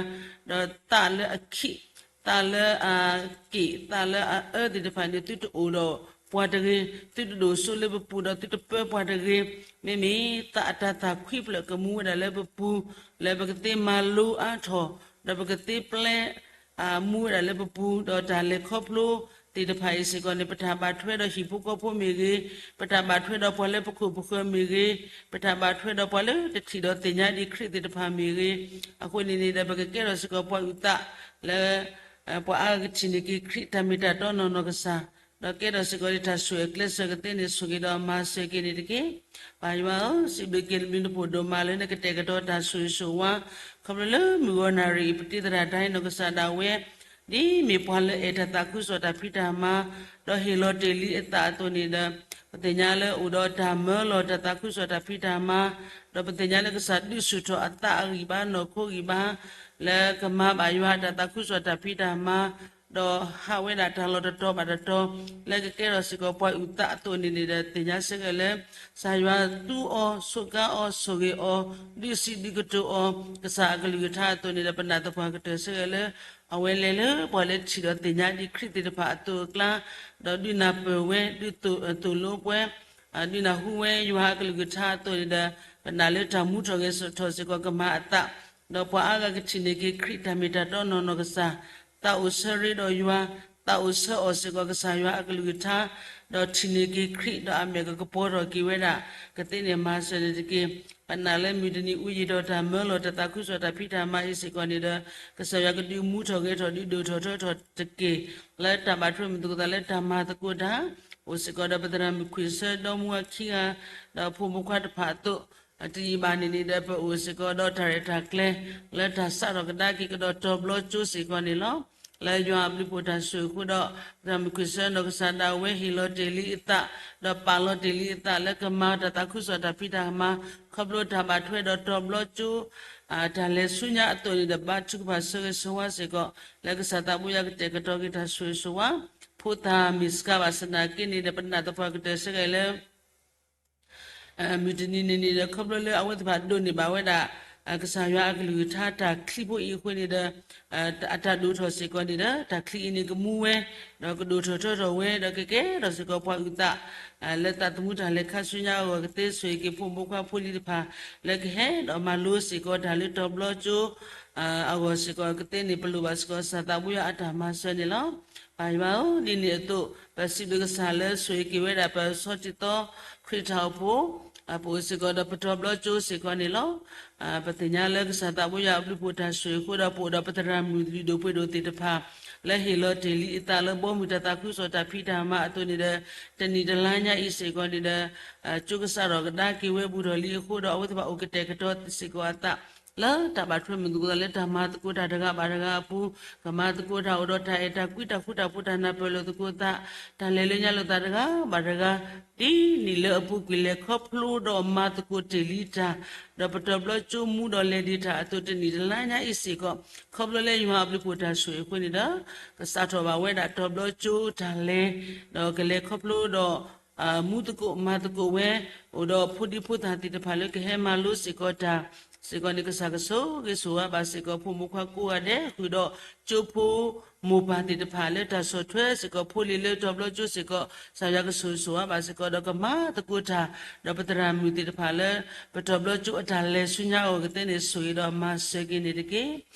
ဒီးသးလၢအခံး သးလၢအက့ၣ် သးလၢအအၢသ့ၣ်တဖၣ်န့ၣ် သုတအိၣ်ဒီးပှၤတဂ့ၤ, သုတဒိၣ်စိလၢပပူၤဒီးသုတပၢပှၤတဂ့ၤ, မ့မ့ၢ်သးအတၢ်သၣ်ခွံဖျၢၣ်ကမူဝဲဒၣ်လၢပပူၤ, လၢပကသ့မၤလိအါထီၣ်, ဒီးပကသ့ပျဲ မူဝဲဒၣ်လၢပပူၤ, ဒီးတၢ်လဲၤခီဖျိသ့ၣ်တဖၣ်အံၤစ့ၢ်ကီးန့ၣ် ပတၢ်ဘၣ်ထွဲဒီးဟံၣ်ဖိဃီဖိမ့ၢ်ဂ့ၤ, ပတၢ်ဘၣ်ထွဲဒီးပှၤလၢပခိၣ်ပဃၢၤမ့ၢ်ဂ့ၤ, ပတၢ်ဘၣ်ထွဲဒီးပှၤလၢတထံၣ်ဒီးသ့ၣ်ညါဒံးခရံာ်သ့ၣ်တဖၣ်မ့ၢ်ဂ့ၤ, အဃိန့ၣ်န့ၣ်ဒီး ပကကဲထီၣ်စ့ၢ်ကီးပှၤအုၣ်သးလၢ ပှၤအါဂၤကထံၣ်န့ၢ်က့ၤခရံာ်တၢ်မ့ၢ်တၢ်တီနီၢ်နီၢ်ကစၢ်, ဒီးကဲထီၣ်စ့ၢ်ကီးလၢတၢ်ဆိၣ်ဂ့ၤအကျဲးစၢးကသ့န့ၣ် ဆိၣ်ဂ့ၤဒီးမၤစၢၤက့ၤန့ၣ်တက့ၢ်. ပၢ်ယွၤဧၢ, စံးဘျုးက့ၤနဘျုးနဖှိၣ်ဒိၣ်မးလၢနကတဲာ်ကတီၤတၢ်ဆိၣ်ဂ့ၤဆိၣ်ဝါ, ခီဖျိလၢမုၢ်ဂီၤနၣ်ရံၣ်အံၤ ပတံၤသရၣ်ဒၣ်အံၤနီၢ်ကစၢ်ဒၣ်ဝဲ ဒ်မ့ၢ်ပှၤလၢအဲၣ်တၢ်သးခုကစီၣ်တၢ်ဖံးတၢ်မၤ, ဒီးဟ့ၣ်လီၤတ့ၢ်လံအသးအသိးန့ၣ်ဒီး, ပသ့ၣ်ညါလၢအိၣ်ဒီးတၢ်မၢလီၤတၢ်သးခုကစီၣ်တၢ်ဖံးတၢ်မၤ, ဒီးပသ့ၣ်ညါလၢကစၢ်ဒုးဆူၣ်ထီၣ်အသးအဂံၢ်ဘါနီၢ်ခိဂံၢ်ဘါ, လၢကမၤဘၣ်ယွၤတၢ်သးခုကစီၣ်တၢ်ဖံးတၢ်မၤ, ဒီးဟးဝဲဒၣ်တၢ်လီၢ်တတီၤဘၣ်တတီၤ, လၢကကဲထီၣ်စ့ၢ်ကီးပှၤအုၣ်သးအသိးန့ၣ်န့ၣ်ဒီး သ့ၣ်ညါစ့ၢ်ကီးလၢ ကစၢ်ယွၤသူအီၤ, ဆိးကါအီၤ, ဆိၣ်ဂ့ၤအီၤ, ဒုးစံးဒုးကတိၤအီၤ, ကစၢ်အကလုၢ်ကထါအသိးန့ၣ်ဒီး ပနာ်သပှၢ်ကတၢၢ်စ့ၢ်ကီးလၢ အဝဲလဲၤလၢပှၤလၢထံၣ်ဒီးသ့ၣ်ညါဒံးခရံာ်သ့ၣ်တဖၣ်အသိးအကျါ, ဒီးဒုးနၢ်ပၢၢ်ဝဲ, ဒုးသိၣ်လိပှဲၤ, ဒုးနၢ်ဟူဝဲယွၤအကလုၢ်ကထါအသိးန့ၣ်ဒီး, ပနာ်လၢတၢ်မူထီၣ်ဂဲၤထီၣ်စ့ၢ်ကီးကမၤအသး, ဒီးပှၤအါဂၤကထံၣ်န့ၢ်က့ၤခရံာ်တၢ်မ့ၢ်တၢ်တီနီၢ်နီၢ်ကစၢ်, သးအိၣ်ဆၢရ့ဒီးယွၤ, သ သးအိၣ်ဆၢအီၤစ့ၢ်ကီးကစၢ်ယွၤအကလုၢ်ကထါ, ဒီးထံၣ်န့ၢ်က့ၤခရံာ် ဒီးအမဲာ်ကကပီၤထီၣ်က့ၤဝဲဒၣ် ကသ့န့ၣ်မၤစၢၤန့ၣ်တက့ၢ်. ပနာ်လၢမုၢ်တနံၤအူယံာ်ဒီးတၢ်မၢလီၤတၢ်သးခုကစီၣ်တၢ်ဖံးတၢ်မၤအံၤစ့ၢ်ကီးန့ၣ်ဒီး ကစၢ်ယွၤကဒုးမူထီၣ်ဂဲၤထီၣ်ဒုးဒိၣ်ထီၣ်ထီထီၣ်တက့ၢ်. လၢတၢ်ဘၣ်ထွဲမုၢ်သကိးသးလၢတၢ်မၤသကိးတၢ် အိၣ်စ့ၢ်ကီးဒီးပသရၣ်မုၣ်ခွံဆၢဒီမါဝၤခံဂၤ ဒီးဖိမုၣ်ခွါတဖၣ်အသိး တယံာ်ဘၣ်န့ၣ်န့ၣ်ဒီး ပအိၣ်စ့ၢ်ကီးဒီးတၢ်ရဲၣ်တၢ်ကျဲၤ လၢတၢ်စးထီၣ်ကဒါက့ၤကဒီးတီၤဘျီကၠိစ့ၢ်ကီးန့ၣ်လီၤ. လၢယွၤအဘျုးဖှိၣ်တၢ်ဆိၣ်ဂ့ၤအဃိဒီး ပသရၣ်မုၣ်ခွံဆၢနီၢ်ကစၢ်ဒၣ်ဝဲဟ့ၣ်လီၤတ့ၢ်လံအသး ဒီးပာ်လီၤတ့ၢ်လံအသးလၢကမၤတၢ်သးခုကစီၣ်တၢ်ဖံးတၢ်မၤ ခီဖျိတၢ်ဘၣ်ထွဲဒီးတီၤဘျီကၠိ တၢ်လဲၤဆူညါအသိးန့ၣ်ဒီး ဘါထုကဖၣ်ဆိၣ်ဂ့ၤဆိၣ်ဝါစ့ၢ်ကီး လၢကစၢ်သးဘိယွၤကတဲာ်ကတီၤက့ၤတၢ်ဆိၣ်ဂ့ၤဆိၣ်ဝါ ဖိသၣ်မ့ၢ်စှၤဘၣ်ဆၣ်သနာ်က့န့ၣ်ဒီး ပနာ်သပှၢ်ကတၢၢ်ဆၢက့ၤလၢ မုၢ်တနံၤန့ၣ်န့ၣ်ဒီး ခီဖျိလၢအဝဲသ့ၣ်တဖၣ်ဒိးန့ၢ်ဘၣ်ဝဲဒၣ် ကစၢ်ယွၤအကလုၢ်ကထါတၢ်ချံဖိအံၤအဃိန့ၣ်ဒီး အတၢ်ဒိၣ်ထီၣ်စ့ၢ်ကီးန့ၣ်ဒီး တၢ်ချံအံၤန့ၣ်ကမူဝဲ ဒီးကဒိၣ်ထီၣ်ထီထီၣ်ဝဲ ဒီးကကဲထီၣ်စ့ၢ်ကီးပှၤအုၣ်သး လၢသးသမူတၢ်လဲၤခါဆူညါအဂီၢ် ကသ့ဆိၣ်ဂ့ၤက့ၤဖိမုၣ်ဖိခွါဖိလံၤတဖၣ် လၢကဟဲဒီးမၤလိစ့ၢ်ကီးတၢ်လၢတီၤဘျီကၠိ အဂီၢ်စ့ၢ်ကီး ကသ့န့ၣ် ပလိၣ်ဘၣ်စ့ၢ်ကီး ကစၢ်သးဘိယွၤအတၢ်မၤစၢၤန့ၣ်လီၤ. ပၢ်ယွၤဧၢ, ဒ်န့ၣ်အသိး ပစံးဘျုးကစၢ်လၢဆိၣ်ဂ့ၤက့ၤဝဲဒၣ် ပဆီတံၢ်သီခရံာ်တၢ်အိၣ်ဖှိၣ် ပအိၣ်စ့ၢ်ကီးဒီးပတီၤဘျီကၠိစ့ၢ်ကီးန့ၣ်လီၤ. ပသ့ၣ်ညါလၢကစၢ်သးဘိယွၤအဘျုးဖှိၣ်တၢ်ဆိၣ်ဂ့ၤအဃိဒီး ပအိၣ်ဒီးပသရၣ်မုၣ်လုၢ်ဒိၣ်ပှ့ၤဒိၣ်သ့ၣ်တဖၣ် လၢဟ့ၣ်လီၤတ့ၢ်လံအသးလၢဘီမုၢ်တၢ်သးခုကစီၣ်တၢ်ဖံးတၢ်မၤအသိးန့ၣ်ဒီး တနံၣ်တလါညါအံၤစ့ၢ်ကီးန့ၣ်ဒီး ကၠိကစးထီၣ်ကဒါက့ၤဝဲဘူးထီၣ်လံအဃိဒီး အဝဲသ့ၣ်တဖၣ်အိၣ်ကတဲာ်ကတီၤစ့ၢ်ကီးအသး လၢတၢ်ဘၣ်ထွဲမုၢ်သကိးသးလၢတၢ်မၤသကိးတၢ်တဂၤဘၣ်တဂၤအပူၤ, ကမၤသကိးတၢ်အိၣ်ဒီးတၢ်အဲၣ်တၢ်ကွံတၢ်ဃူတၢ်ဖိးတၢ်နၢ်ပၢၢ်လိာ်သကိးသး, တၢ်လဲၤလၢညါလိာ်သးတဂၤဘၣ်တဂၤ, ဒ်န့ၣ်လၢအပူၤကွံာ်လဲၤခီဖျိဒီးမၤသကိးတ့ၢ်လံတၢ်, ဒီးပတီၤဘျီကၠိမူဒီးလဲၤဒံးတၢ်အသိးတနံၣ်တလါညါအံၤစ့ၢ်ကီး, ခီဖျိလၢယွၤအဘျုးဖှိၣ်တၢ်ဆိၣ်ဂ့ၤအဃိန့ၣ်ဒီး ကစးထီၣ်ဘၣ်ဝဲဒၣ်တီၤဘျီကၠိတၢ်လဲၤ, ဒီးကလဲၤခီဖျိဒီး မူသကိးမၤသကိးဝဲ, အိၣ်ဒီးဖိဒံဖိသၣ်သ့ၣ်တဖၣ်လၢကဟဲမၤလိစ့ၢ်ကီးတၢ်စ့ၢ်ကီးန့ၣ် ကစၢ်ကဆိၣ်ဂ့ၤဆိၣ်ဝါဘၣ်စ့ၢ်ကီး ဖိမုၣ်ခွါကိးဂၤဒဲး ဃုာ်ဒီးကၠိဖိမိၢ်ပၢ်သ့ၣ်တဖၣ်လၢတၢ်ဆီၣ်ထွဲစ့ၢ်ကီးဖိလံၤလၢတီၤဘျီကၠိစ့ၢ်ကီး, ကစၢ်ယွၤကဆိၣ်ဂ့ၤဆိၣ်ဝါဘၣ်စ့ၢ်ကီး ဒီးကမၤသကိးတၢ်, ဒီးပသရၣ်မုၣ်သ့ၣ်တဖၣ်လၢ ပတီၤဘျီကၠိအတၢ်လဲၤဆူညါအဂီၢ်ကသ့န့ၣ် ဆိၣ်ဂ့ၤဒီးမၤစၢၤက့ၤန့ၣ်တက့ၢ်.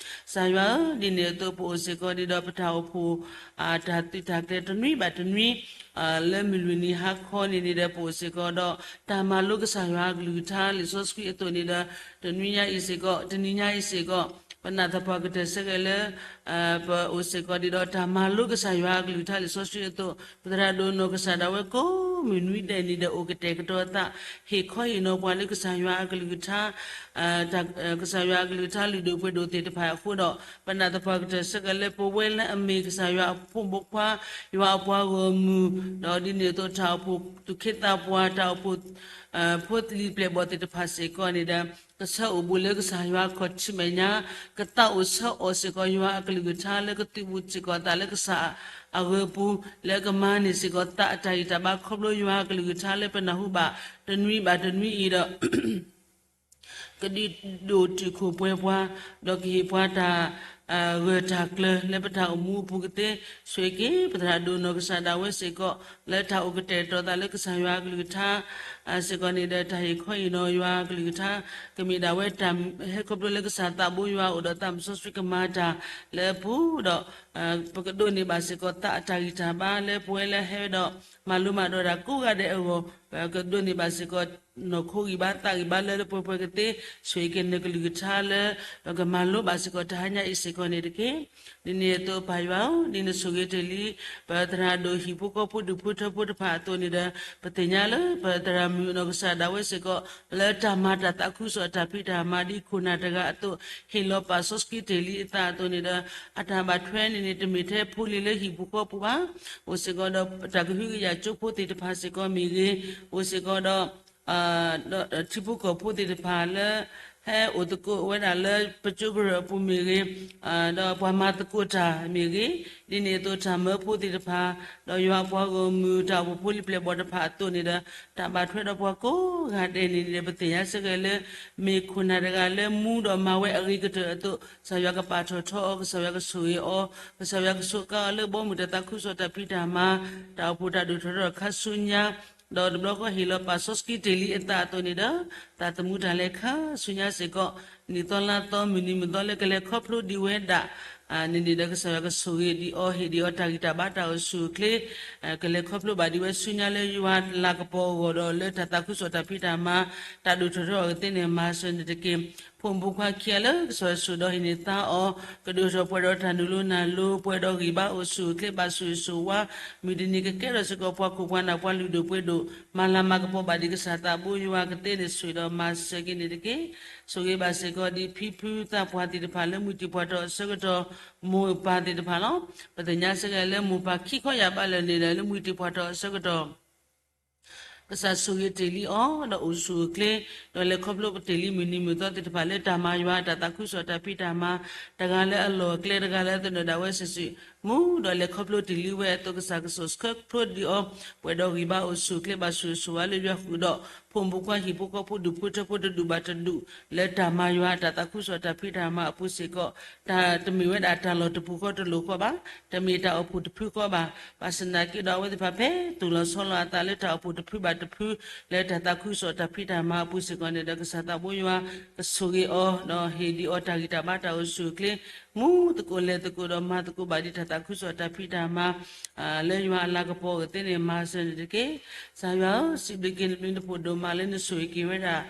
ကစၢ်ယွၤဧၢ, ဒ်န့ၣ်အသိးပအိၣ်စ့ၢ်ကီးန့ၣ်ဒီးပတၢ်အိၣ်ဖှိၣ် တၢ်သုးတၢ်ကျဲၤတနွံဘၣ်တနွံ လၢမုၢ်လွံၢ်နံၤဟါခီန့ၣ်န့ၣ်ဒီး ပအိၣ်စ့ၢ်ကီးဒီး တၢ်မၤလိကစၢ်ယွၤအကလုၢ်ကထါလံာ်စီဆှံအသိးန့ၣ်ဒီး တနွံညါအံၤစ့ၢ်ကီး တနံၤညါအံၤစ့ၢ်ကီး ပနာ်သပှၢ်ကတၢၢ်ဆၢက့ၤလၢ ပအိၣ်စ့ၢ်ကီးဒံးဒီးတၢ်မၤလိကစၢ်ယွၤအကလုၢ်ကထါလံာ်စီဆှံအသိး, ပသရၣ်ဒိၣ်နီၢ်ကစၢ်ဒၣ်ဝဲကိးမုၢ်နွံဒဲးန့ၣ်ဒီး အိၣ်ကတဲာ်ကတီၤအသး ဟ့ၣ်ခီဟ့ၣ်နီၤပှၤလၢကစၢ်ယွၤအကလုၢ်ကထါ ကစၢ်ယွၤအကလုၢ်ကထါလုၢ်ဒိၣ်ပှ့ၤဒိၣ်သ့ၣ်တဖၣ်အဃိဒီး ပနာ်သပှၢ်ကတၢၢ်ဆၢက့ၤလၢပဝဲလၢအမ့ၢ်ကစၢ်ယွၤအဖိမုၣ်ဖိခွါ, ယွၤအပှၤဂီၢ်မုၢ်, ဒီးဒ်န့ၣ်အသိးတၢ်အိၣ်ဖှိၣ်သူၣ်က့သးပှၢ်, တၢ်အိၣ်ဖှိၣ် ဖိသလံၤပျဲၢ်ဘီၣ်သ့ၣ်တဖၣ်စ့ၢ်ကီးန့ၣ်ဒီး ကဆၢအိၣ်ဘူးလၢကစၢ်ယွၤအခီၣ်ထံးမဲာ်ညါ, ကသးအိၣ်ဆၢအီၤစ့ၢ်ကီးယွၤအကလုၢ်ကထါလၢကသုးဘူးစ့ၢ်ကီးသးလၢကစၢ်အဂၢၤပူၤ, လၢကမၤန့ၢ်စ့ၢ်ကီးသးအတၢ်ဂံၢ်တၢ်ဘါခီဖျိယွၤအကလုၢ်ကထါလၢပနၢ်ဟူဘၣ်တနွံဘၣ်တနွံအံၤဒီး ကဒုးဒိၣ်တုာ်ခိၣ်ပှဲၤပှၤ, ဒီးကဟ့ၣ်ပှၤတၢ် ဂၢၢ်တၢ်ကျၢၤလၢပတၢ်အိၣ်မူအပူၤကသ့, ဆိၣ်ဂ့ၤက့ၤပသရၣ်ဒိၣ်နီၢ်ကစၢ်ဒၣ်ဝဲစ့ၢ်ကီး လၢတၢ်အိၣ်ကတဲာ်ကတီၤသးလၢကစၢ်ယွၤအကလုၢ်ကထါ စ့ၢ်ကီးန့ၣ်ဒီး တၢ်ဟ့ၣ်ခီဟ့ၣ်နီၤယွၤအကလုၢ်ကထါ ကမ့ၢ်ဒၣ်ဝဲတၢ်ဟဲခီဖျိလၢကစၢ်သးဘိယွၤအိၣ်ဒီးသးစီဆှံကမၤတၢ်လၢအပူၤဒီး ပကဒိးန့ၢ်ဘၣ်စ့ၢ်ကီးသးအတၢ်ဂံၢ်တၢ်ဘါလၢပဝဲလၢဟဲဝဲဒီး မၤလိမၤဒိးတၢ်ကိးဂၤဒဲးအဂီၢ်, ပကဒိးန့ၢ်ဘၣ်စ့ၢ်ကီး နီၢ်ခိဂံၢ်ဘါသးဂံၢ်ဘါလၢလၢပှဲၤပှဲၤကသ့, ဆိၣ်ဂ့ၤက့ၤနကလုၢ်ကထါလၢ ပကမၤလိဘၣ်စ့ၢ်ကီးတဟါညါအံၤစ့ၢ်ကီးန့ၣ်တက့ၢ်. ဒ်န့ၣ်အသိးပၢ်ယွၤဧၢ, ဒ်နဆိၣ်ဂ့ၤတ့ၢ်လံ ပသရၣ်ဒိၣ်ဟံၣ်ဖိဃီဖိဒူၣ်ဖိထၢဖိတဖၣ်အသိးန့ၣ်ဒီး ပသ့ၣ်ညါလၢပသရၣ်မုၣ်နီၢ်ကစၢ်ဒၣ်ဝဲစ့ၢ်ကီး လၢတၢ်မၤတၢ်သးခုကစီၣ်တၢ်ဖံးတၢ်မၤဒ်ခိၣ်နၢ်တဂၤအသိး ဟ့ၣ်လီၤပာ်စီဆှံတ့ၢ်လံအသးအသိးန့ၣ်ဒီး အတၢ်ဘၣ်ထွဲန့ၣ်န့ၣ် တမ့ၢ်ထဲဖိလံၤလၢဟံၣ်ပူၤဃီပူၤဘၣ်, အိၣ်စ့ၢ်ကီးဒီးတၢ်ကဟုကယာ်ကၠိဖိသ့ၣ်တဖၣ်စ့ၢ်ကီးမ့ၢ်ဂ့ၤ, အိၣ်စ့ၢ်ကီးဒီး ဒီးထံဖိကီၢ်ဖိသ့ၣ်တဖၣ်လၢ ဟဲအိၣ်သကိးဝဲဒၣ်လၢပကၠိကရၢၢ်အပူၤမ့ၢ်ဂ့ၤ, ဒီးပှၤမၤသကိးတၢ်မ့ၢ်ဂ့ၤ, ဒ်န့ၣ်အသိးတၢ်မၢဖိသ့ၣ်တဖၣ်, ဒီးယွၤအပှၤဂီၢ်မုၢ်တၢ်အိၣ်ဖှိၣ်ဖိလံၤပျဲၢ်ဘီၣ်တဖၣ်အသိးန့ၣ်ဒီး တၢ်ဘၣ်ထွဲဒီးပှၤကိးဂၤဒဲးန့ၣ်ဒီး ပသ့ၣ်ညါစ့ၢ်ကီးလၢ မ့ၢ်ခိၣ်နၢ်တဂၤလၢမူဒီးမၤဝဲအဂ့ၤကတၢၢ်အသိး ကစၢ်ယွၤကပာ်ထီၣ်ထီအီၤ, ကစၢ်ယွၤကဆိၣ်ဂ့ၤအီၤ, ကစၢ်ယွၤကဆိးကါအီၤလၢဘီမုၢ်တၢ်သးခုကစီၣ်တၢ်ဖံးတၢ်မၤ, တၢ်အိၣ်ဖှိၣ်တၢ်ဒိၣ်ထီၣ်ထီထီၣ်ခါဆူညါ ဒီးတဘျီဃီဟ့ၣ်လီၤပာ်စီဆှံတ့ၢ်လံအသးအသိးန့ၣ်ဒီး သးသမူတၢ်လဲၤခါဆူညါစ့ၢ်ကီး နံၣ်သီလါသီမုၢ်နံၤမုၢ်သီလၢကလဲၤခီဖျိဒံးဝဲဒၣ် န့ၣ်န့ၣ်ဒီးကစၢ်ယွၤကဆိၣ်ဂ့ၤဒံးအီၤ ဟ့ၣ်ဒံးအီၤတၢ်ဂံၢ်တၢ်ဘါတၢ်အိၣ်ဆူၣ်အိၣ်ချ့ ကလဲၤခီဖျိဘၣ်ဒံးဝဲဆူညါလၢယွၤလၤကပီၤအဂီၢ်ဒီးလၢတၢ်သးခုကစီၣ်တၢ်ဖံးတၢ်မၤ တၢ်ဒိၣ်ထီၣ်ထီအီၤကသ့န့ၣ် မၤစၢၤန့ၣ်တက့ၢ်. ဖိမုၣ်ဖိခွါခံဂၤလၢကစၢ်ယွၤဆိၣ်ဒီးဟ့ၣ်န့ၢ်သါအီၤ ကဒိၣ်ထီၣ်ပှဲၤဒီးတၢ်နုာ်လီၤနုာ်လီၤ ပှဲၤဒီးဂံၢ်ဘါအိၣ်ဆူၣ်အိၣ်ချ့ဘၣ်ဆိၣ်ဂ့ၤဆိၣ်ဝါ မုၢ်တနံၤကကဲထီၣ်စ့ၢ်ကီးပှၤခိၣ်ပှၤနၢ်ပှၤလုၢ်ဒိၣ်ပှ့ၤဒိၣ် မၤလၤမၤကပီၤဘၣ်ဒံးကစၢ်သးဘိယွၤကသ့န့ၣ်ဆိၣ်ဂ့ၤဒီးမၤစၢၤက့ၤန့ၣ်တက့ၢ်. ဆိၣ်ဂ့ၤဘၣ်စ့ၢ်ကီးဒ်ဖံဖုသးပှၢ်သ့ၣ်တဖၣ်လၢမုၢ်တံၢ်ပှၢ်ထီၣ်အဆၢကတီၢ် မိၢ်ပၢ်သ့ၣ်တဖၣ်လီၤ. ပသ့ၣ်ညါစ့ၢ်ကီးလၢမိၢ်ပၢ်ခံခီယၢ်ဘးလၢာ်န့ၣ်ဒီးလၢမုၢ်တံၢ်ပှၢ်ထီၣ်အဆၢကတီၢ် ကစၢ်ဆိၣ်ဂ့ၤတ့ၢ်လံအီၤ ဒီးအိၣ်ဆူၣ်အိၣ်ချ့ ဒီးလဲၤခီဖျိပတ့ၢ်လံမုၢ်နံၤမုၢ်သီသ့ၣ်တဖၣ်လၢတၢ်မၤယွၤတၢ်သးခုကစီၣ်တၢ်ဖံးတၢ်မၤ တဂၤလၢအလီၢ်အကျဲ တဂၤလၢအသနၢၣ်ဒၣ်ဝဲစုာ်စုာ် မူဒီးလဲၤခီဖျိတ့ၢ်လံဝဲအသိး ကစၢ်ကဆိၣ်ဆှၢဖျိဒံးအီၤ ပှဲၤဒီးဂံၢ်ဘါအိၣ်ဆူၣ်အိၣ်ချ့ဘၣ်ဆိၣ်ဂ့ၤဆိၣ်ဝါလၢယွၤဃုာ်ဒီး ဖိမုၣ်ဖိခွါဟံၣ်ဖိဃီဖိဒူၣ်ဖိထၢဖိတဒူၣ်ဘၣ်တဒူၣ် လၢတၢ်မၤယွၤတၢ်သးခုကစီၣ်တၢ်ဖံးတၢ်မၤအပူၤစ့ၢ်ကီး တၢ်တမ့ၢ်ဝဲဒၣ်တၢ်လီၢ်တပူၤဃီတလိၤဃီဘၣ်, တမ့ၢ်တၢ်အိၣ်ဖှိၣ်တဖုဃီဘၣ်. ဘၣ်ဆၣ်သနာ်က့ဒီး အဝဲသ့ၣ်တဖၣ်ဖဲတူၢ်လီၤဆီလီၤအသးလၢတၢ်အိၣ်ဖှိၣ်တဖုဘၣ်တဖု လၢတၢ်သးခုကစီၣ်တၢ်ဖံးတၢ်မၤအပူၤစ့ၢ်ကီးန့ၣ်ဒီး ကစၢ်သးဘိယွၤ ကဆိၣ်ဂ့ၤအီၤ ဒီးဟ့ၣ်ဒံးအီၤတၢ်ဂံၢ်တၢ်ဘါတၢ်အိၣ်ဆူၣ်အိၣ်ချ့ မူသကိးလဲၤသကိးဒီးမၤသကိးဘၣ်ဒံးတၢ်သးခုကစီၣ်တၢ်ဖံးတၢ်မၤ လၢယွၤအလၤကပီၤအဂီၢ်သ့န့ၣ် မၤစၢၤန့ၣ်တက့ၢ်. ကစၢ်ယွၤဧၢ, စံးဘျုးက့ၤနဘျုးနဖှိၣ်ဒိၣ်မးလၢနဆိၣ်ဂ့ၤက့ၤဝဲဒၣ်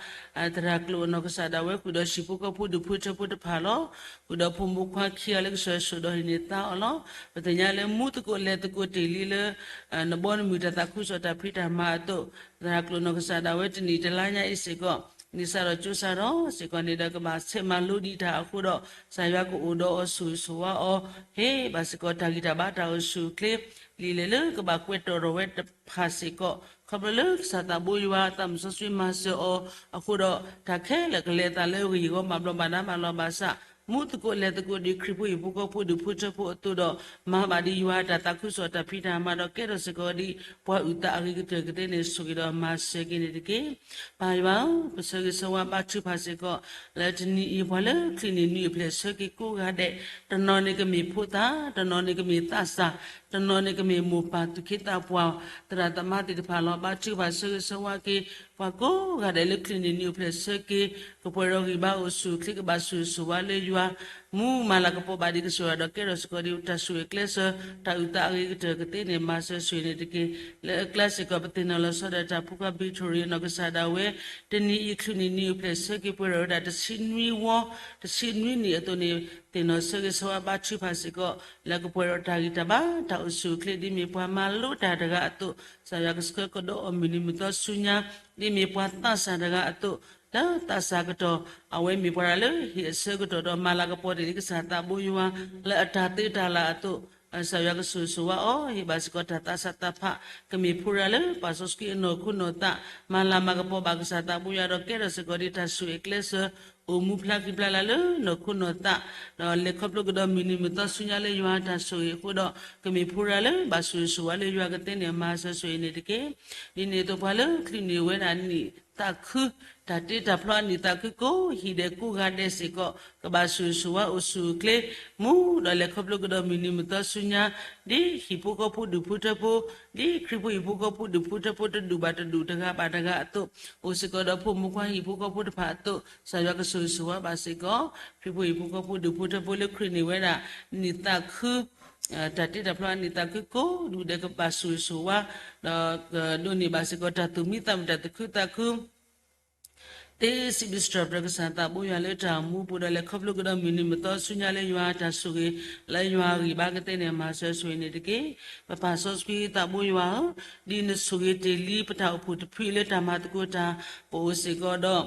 သရၣ်ကျိာ်အနီၢ်ကစၢ်ဒၣ်ဝဲ ဃုာ်ဒီးဟံၣ်ဖိဃီဖိဒူၣ်ဖိထၢဖိတဖၣ်လီၤ. ဃုာ်ဒီးဖိမုၣ်ဖိခွါခံဂၤလၢကစၢ်ယွၤဆိၣ်ဒီးဟ့ၣ်န့ၢ်သါအီၤလီၤ. ပသ့ၣ်ညါလၢမူသကိးလဲၤသကိးတ့ၢ်လံလၢ နဘီနမုၢ်တၢ်သးခုကစီၣ်တၢ်ဖံးတၢ်မၤအသိး, သရၣ်ကျိာ်နီၢ်ကစၢ်ဒၣ်ဝဲတနံၣ်တလါညါအံၤစ့ၢ်ကီး န့ၢ်စးထီၣ်ကၠိစးထီၣ်စ့ၢ်ကီးန့ၣ်ဒီး ကဘၣ်ဆဲးမၤလိဒံးတၢ်အဃိဒီး ကစၢ်ယွၤကအိၣ်ဒီးအီၤဆိၣ်ဂ့ၤဆိၣ်ဝါအီၤ, ဟ့ၣ်ဘၣ်စ့ၢ်ကီးတၢ်ဂံၢ်တၢ်ဘါတၢ်အိၣ်ဆူၣ်အိၣ်ချ့ လံာ်လဲၢ်လၢကဘၣ်ကွဲးတီၣ်ထီၣ်ဝဲတဖၣ်စ့ၢ်ကီး, ခီဖျိလၢကစၢ်သးဘိယွၤသးစီဆှံမၤစၢၤအီၤအဃိဒီး တၢ်ခဲလၢာ်ကလဲၤအသးလၢဂ့ၢ်ဂီၢ်မးဘျီးဘၣ်ဒါဘၣ်လီၤဘၣ်ဆၣ်, မူသကိးလဲၤသကိးဒံးခရံာ်ဖိဟံၣ်ဖိဃီဖိဒူၣ်ဖိထၢဖိအသိးဒီး မၤဘၣ်ဒံးယွၤတၢ်သးခုကစီၣ်တၢ်ဖံးတၢ်မၤဒီးကဲထီၣ်စ့ၢ်ကီးဒံး ပှၤအုၣ်သးအဂ့ၤကတၢၢ်ကသ့န့ၣ် ဆိၣ်ဂ့ၤဒီးမၤစၢၤက့ၤန့ၣ်တက့ၢ်. ပၢ်ယွၤဧၢ, ပဆၢဂ့ၤဆၢဝါဘါထုကဖၣ်စ့ၢ်ကီး လၢတနံၤအံၤပှၤလၢချံးန့ၢ်နံၤအဖျဲၣ်ဆၢက့ၤကိးဂၤဒဲး, တနီၤန့ၣ်ကမ့ၢ်ဖိသၣ်, တနီၤန့ၣ်ကမ့ၢ်သးစၢ်, တနီၤန့ၣ်ကမ့ၢ်မိၢ်ပၢ်သူၣ်က့သးပှၢ် သရၣ်သမါသ့ၣ်တဖၣ်လီၤ. ဘါထုကဖၣ်ဆၢဂ့ၤဆၢဝါက့ၤ ပှၤကိးဂၤဒဲးလၢချံးန့ၢ်နံၤအဖျဲၣ်ဆၢက့ၤ ကပှဲၤဒီးဂံၢ်ဘါအိၣ်ဆူၣ်အိၣ်ချ့ ကဘၣ်ဆိၣ်ဂ့ၤဆိၣ်ဝါလၢယွၤ မူမၤလၤကပီၤဘၣ်ဒံးကစၢ်ယွၤဒီးကဲထီၣ်စ့ၢ်ကီးဒံး တၢ်ဆိၣ်ဂ့ၤကျဲးစၢး တၢ်အုၣ်သးအဂ့ၤကတၢၢ်ကသ့န့ၣ် မၤစၢၤဆိၣ်ဂ့ၤန့ၣ်တက့ၢ်. လၢအကျါစ့ၢ်ကီး ပသ့ၣ်နီၣ်လီၤဆီဒီးတၢ်ဖိခွါ Victoria နီၢ်ကစၢ်ဒၣ်ဝဲ တနံၤအံၤချံးန့ၢ်နံၤအဖျဲၣ်ဆၢက့ၤပှဲၤဒီးဝဲဒၣ်တဆံနွံဝီ တဆံနွံနံၣ်အသိးန့ၣ် သ့ၣ်နီၣ်ဆၢဂ့ၤဆၢဝါဘါထုကဖၣ်စ့ၢ်ကီး လၢကပှဲၤဒီးတၢ်ဂံၢ်တၢ်ဘါတၢ်အိၣ်ဆူၣ်အိၣ်ချ့ ဒ်မ့ၢ်ပှၤမၤလိတၢ်တဂၤအသိး ကစၢ်ယွၤကဆှၢကဒီးအီၤမုၢ်နံၤမုၢ်သီဆူညါ ဒ်မ့ၢ်ပှၤသးစၢ်တဂၤအသိး လၢသးစၢ်ကတီၢ် အဝဲမ့ၢ်ပှၤတဂၤလၢဟ့ၣ်အဆၢကတီၢ်ဒီး မၤလၤကပီၤတ့ၢ်လံကစၢ်သးဘိယွၤ လၢအတၢ်သ့တၢ်လၢ်အသိး ကစၢ်ယွၤကဆိၣ်ဂ့ၤဆိၣ်ဝါအီၤ ဟ့ၣ်ဘၣ်စ့ၢ်ကီးတၢ်သးစၢ်သးဖး ကမ့ၢ်ဖိတဂၤလၢပာ်စီဆှံအနီၢ်ခိနီၢ်သး မၤလၤမၤကပီၤဘၣ်ကစၢ်သးဘိယွၤဒီး ကဲထီၣ်စ့ၢ်ကီးဒ်တၢ်ဆိၣ်ဂ့ၤကျဲးစၢး အိၣ်မူဖျါဃံဖျါလၤလၢနီၢ်ခိနီၢ်သး ဒီးလဲၤခီဖျိကဒီးမုၢ်နံၤမုၢ်သီဆူညါလၢယွၤတၢ်ဆိၣ်ဂ့ၤအဃိဒီး ကမ့ၢ်ဖိတဂၤလၢဘၣ်ဆိၣ်ဂ့ၤဆိၣ်ဝါလၢယွၤကသ့န့ၣ် မၤစၢၤဆိၣ်ဂ့ၤန့ၣ်တက့ၢ်. ဒ်န့ၣ်အသိးပှၤလၢချံးန့ၢ်ဝဲဒၣ်နံၣ်သးခု တၢ်တ့တၢ်ဖျီအနံၣ်သးခုကိးဟံၣ်ဒဲးကိးဂၤဒဲးစ့ၢ်ကီး ကဘၣ်ဆိၣ်ဂ့ၤဆိၣ်ဝါအိၣ်ဆူၣ်အိၣ်ချ့ မူဒီးလဲၤခီဖျိကဒီးမုၢ်နံၤမုၢ်သီဆူညါ ဒ်ဟံၣ်ဖိဃီဖိဒူၣ်ဖိထၢဖိ ဒ်ခရံာ်ဖိဟံၣ်ဖိဃီဖိဒူၣ်ဖိထၢဖိတဒူၣ်ဘၣ်တဒူၣ်တဂၤဘၣ်တဂၤအသိး အိၣ်စ့ၢ်ကီးဒီးဖိမုၣ်ခွါဟံၣ်ဖိဃီဖိတဖၣ်အသိး ကစၢ်ယွၤကဆိၣ်ဂ့ၤဆိၣ်ဝါဘၣ်စ့ၢ်ကီး ခရံာ်ဖိဟံၣ်ဖိဃီဖိဒူၣ်ဖိထၢဖိလၢချံးန့ၢ်ဝဲဒၣ် နံၣ်သးခု တၢ်တ့တၢ်ဖျီအနံၣ်သးခုကိးဒူၣ်ဒဲးကဘၣ်ဆိၣ်ဂ့ၤဆိၣ်ဝါ ဒီးကဒိးန့ၢ်ဘၣ်စ့ၢ်ကီးတၢ်သူၣ်မံသးမုာ်တၢ်သူၣ်ခုသးခု သ့စံးဘျုးစံးထီၣ်ပတြၢၤကစၢ်သးဘိယွၤလၢတၢ်မူပူၤဒီး လဲၤခီဖျိကဒီးမုၢ်နံၤမုၢ်သီဆူညါလၢယွၤတၢ်ဆိၣ်ဂ့ၤ လၢယွၤဂံၢ်ဘါကသ့န့ၣ် မၤစၢၤဆိၣ်ဂ့ၤန့ၣ်တက့ၢ်. ပပၢ်စီဆှံသးဘိယွၤဧၢ, ဒ်နဆိၣ်ဂ့ၤတ့ၢ်လံပတၢ်အိၣ်ဖှိၣ်တဖုလၢတၢ်မၤသကိးတၢ် ပအိၣ်စ့ၢ်ကီးဒီး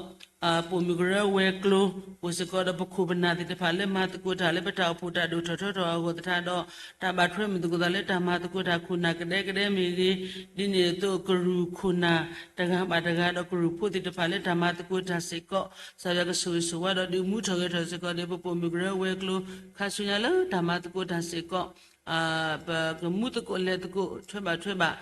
ပိာ်မုၣ်ကရၢဝဲၤကျိၤ အိၣ်စ့ၢ်ကီးဒီးပခိၣ်ပနၢ်သ့ၣ်တဖၣ်လၢမၤသကိးတၢ်လၢပတၢ်အိၣ်ဖှိၣ်တၢ်ဒိၣ်ထီၣ်ထီထီၣ်အဂီၢ်သတးဒီး တၢ်ဘၣ်ထွဲမုာ်သကိးသးလၢတၢ်မၤသကိးတၢ်ခိၣ်နၢ်ကဒဲကဒဲမ့ၢ်ဂ့ၤ, ဒ်န့ၣ်အသိးကရူၢ်ခိၣ်နၢ်တဂၤဘၣ်တဂၤဒီးကရူၢ်ဖိသ့ၣ်တဖၣ်လၢတၢ်မၤသကိးတၢ်စ့ၢ်ကီး ကစၢ်ယွၤကဆိၣ်ဂ့ၤဆိၣ်ဝါဒီးဒုးမူထီၣ်ဂဲၤထီၣ်စ့ၢ်ကီးန့ၣ် ပပိာ်မုၣ်ကရၢဝဲၤကျိၤ ခါဆူညါလၢတၢ်မၤသကိးတၢ်စ့ၢ်ကီး ပကမူသကိးလဲၤသကိးထွဲဘၣ်ထွဲဘၣ်,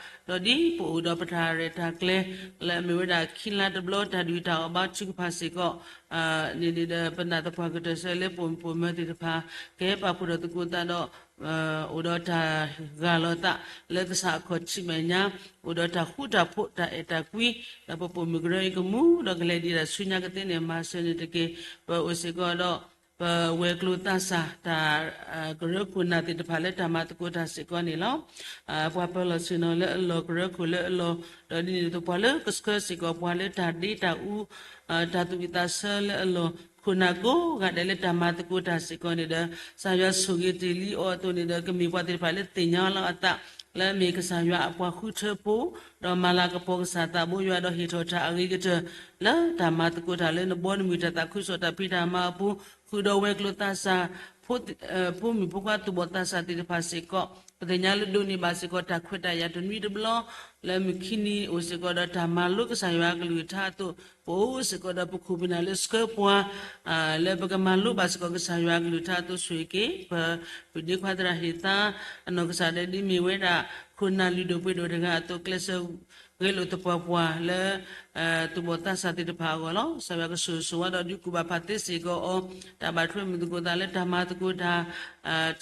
ဒီးဒ်ပအိၣ်ဒီးပတၢ်ရဲၣ်တၢ်ကျဲၤ လၢအမ့ၢ်ဝဲဒၣ်ခံလါတဘျီတၢ်ဒုးတၢ်အီၣ်ဘါထုကဖၣ်စ့ၢ်ကီး န့ၣ်န့ၣ်ဒီးပနာ်သပှၢ်ကတၢၢ်ဆၢလၢပိာ်မုၣ်ပိာ်မၢၤသ့ၣ်တဖၣ် ကဟဲပာ်ဖှိၣ်ထီၣ်သကိးသးဒီး အိၣ်ဒီးတၢ်ဂၢ်လီၤသးလၢကစၢ်အခီၣ်ထံးမဲာ်ညါ, အိၣ်ဒီးတၢ်ဃူတၢ်ဖိးတၢ်အဲၣ်တၢ်ကွံ, ဒီးပပိာ်မုၣ်ကရၢအံၤကမူဒီးကလဲၤဒံးတၢ်ဆူညါကသ့န့ၣ် မၤစၢၤန့ၣ်တက့ၢ်. ပအိၣ်စ့ၢ်ကီးဒီး ပဝဲၤကျိၤသးစၢ် တၢ်ကရၢခိၣ်နၢ်သ့ၣ်တဖၣ်လၢတၢ်မၤသကိးတၢ်စ့ၢ်ကီးန့ၣ်လီၤ. ပှၤပၢၤလီၢ်ဆ့ၣ်နီၤလၢအလီၢ် ကရၢခိၣ်လၢအလီၢ် ဒီးဒ်န့ၣ်အသိးပှၤလၢကဆှၢစ့ၢ်ကီး ပှၤလၢတၢ်ဒ့တၢ်အူ တၢ်သူၣ်ဝံၣ်သးဆၢလၢအလီၢ် ခိၣ်နၢ်ကိးဂၤဒဲးလၢတၢ်မၤသကိးတၢ်စ့ၢ်ကီးန့ၣ်ဒီး ကစၢ်ယွၤဆိၣ်ဂ့ၤတ့ၢ်လံအီၤအသိးန့ၣ်ဒီး ကမ့ၢ်ပှၤသ့ၣ်တဖၣ်လၢသ့ၣ်ညါလီၤအသး လၢအမ့ၢ်ကစၢ်ယွၤအပှၤဃုထၢဖိ ဒီးမၤလၤကပီၤကစၢ်သးဘိယွၤ ဒီးဟ့ၣ်ထီၣ်တၢ်အဂ့ၤကတၢၢ် လၢတၢ်မၤသကိးတၢ်လၢနဘီနမုၢ်တၢ်သးခုကစီၣ်တၢ်ဖံးတၢ်မၤအပူၤ ဃုာ်ဒီးဝဲၤကျိၤသးစၢ် ဖိမုၣ်ဖိခွါသူၣ်ဘီၣ်သးစၢ်သ့ၣ်တဖၣ်စ့ၢ်ကီး ပသ့ၣ်ညါလၢဒိးန့ၢ်ဘၣ်စ့ၢ်ကီးတၢ်ခွဲးတၢ်ယာ်တနွံတဘျီ လၢမုၢ်ခံနံၤအိၣ်စ့ၢ်ကီးဒီးတၢ်မၤလိကစၢ်ယွၤအကလုၢ်ကထါအသိး ပအိၣ်စ့ၢ်ကီးဒီးပခိၣ်ပနၢ်လၢဆှၢပှၤ လၢပကမၤလိဘၣ်စ့ၢ်ကီးကစၢ်ယွၤအကလုၢ်ကထါအသိးဆိၣ်ဂ့ၤက့ၤ ပ ပဒ့ခွါသရၣ်ဟ့ၣ်သါ အနီၢ်ကစၢ်ဒၣ်ဒ်မ့ၢ်ဝဲဒၣ် ခိၣ်နၢ်လုၢ်ဒိၣ်ပှ့ၤဒိၣ်တဂၤအသိး ကျဲးစၢးဂဲၤလိာ်သပှၢ်ပှၢ်လၢ သူၣ်ဘီၣ်သးစၢ်သ့ၣ်တဖၣ်အဂီၢ်လီၤ. ကစၢ်ယွၤကဆိၣ်ဂ့ၤဆိၣ်ဝါဒီးဒုးကူၣ်ဘၣ်ဖးသ့စ့ၢ်ကီးအီၤ တၢ်ဘၣ်ထွဲမုာ်သကိးသးလၢတၢ်မၤသကိးတၢ်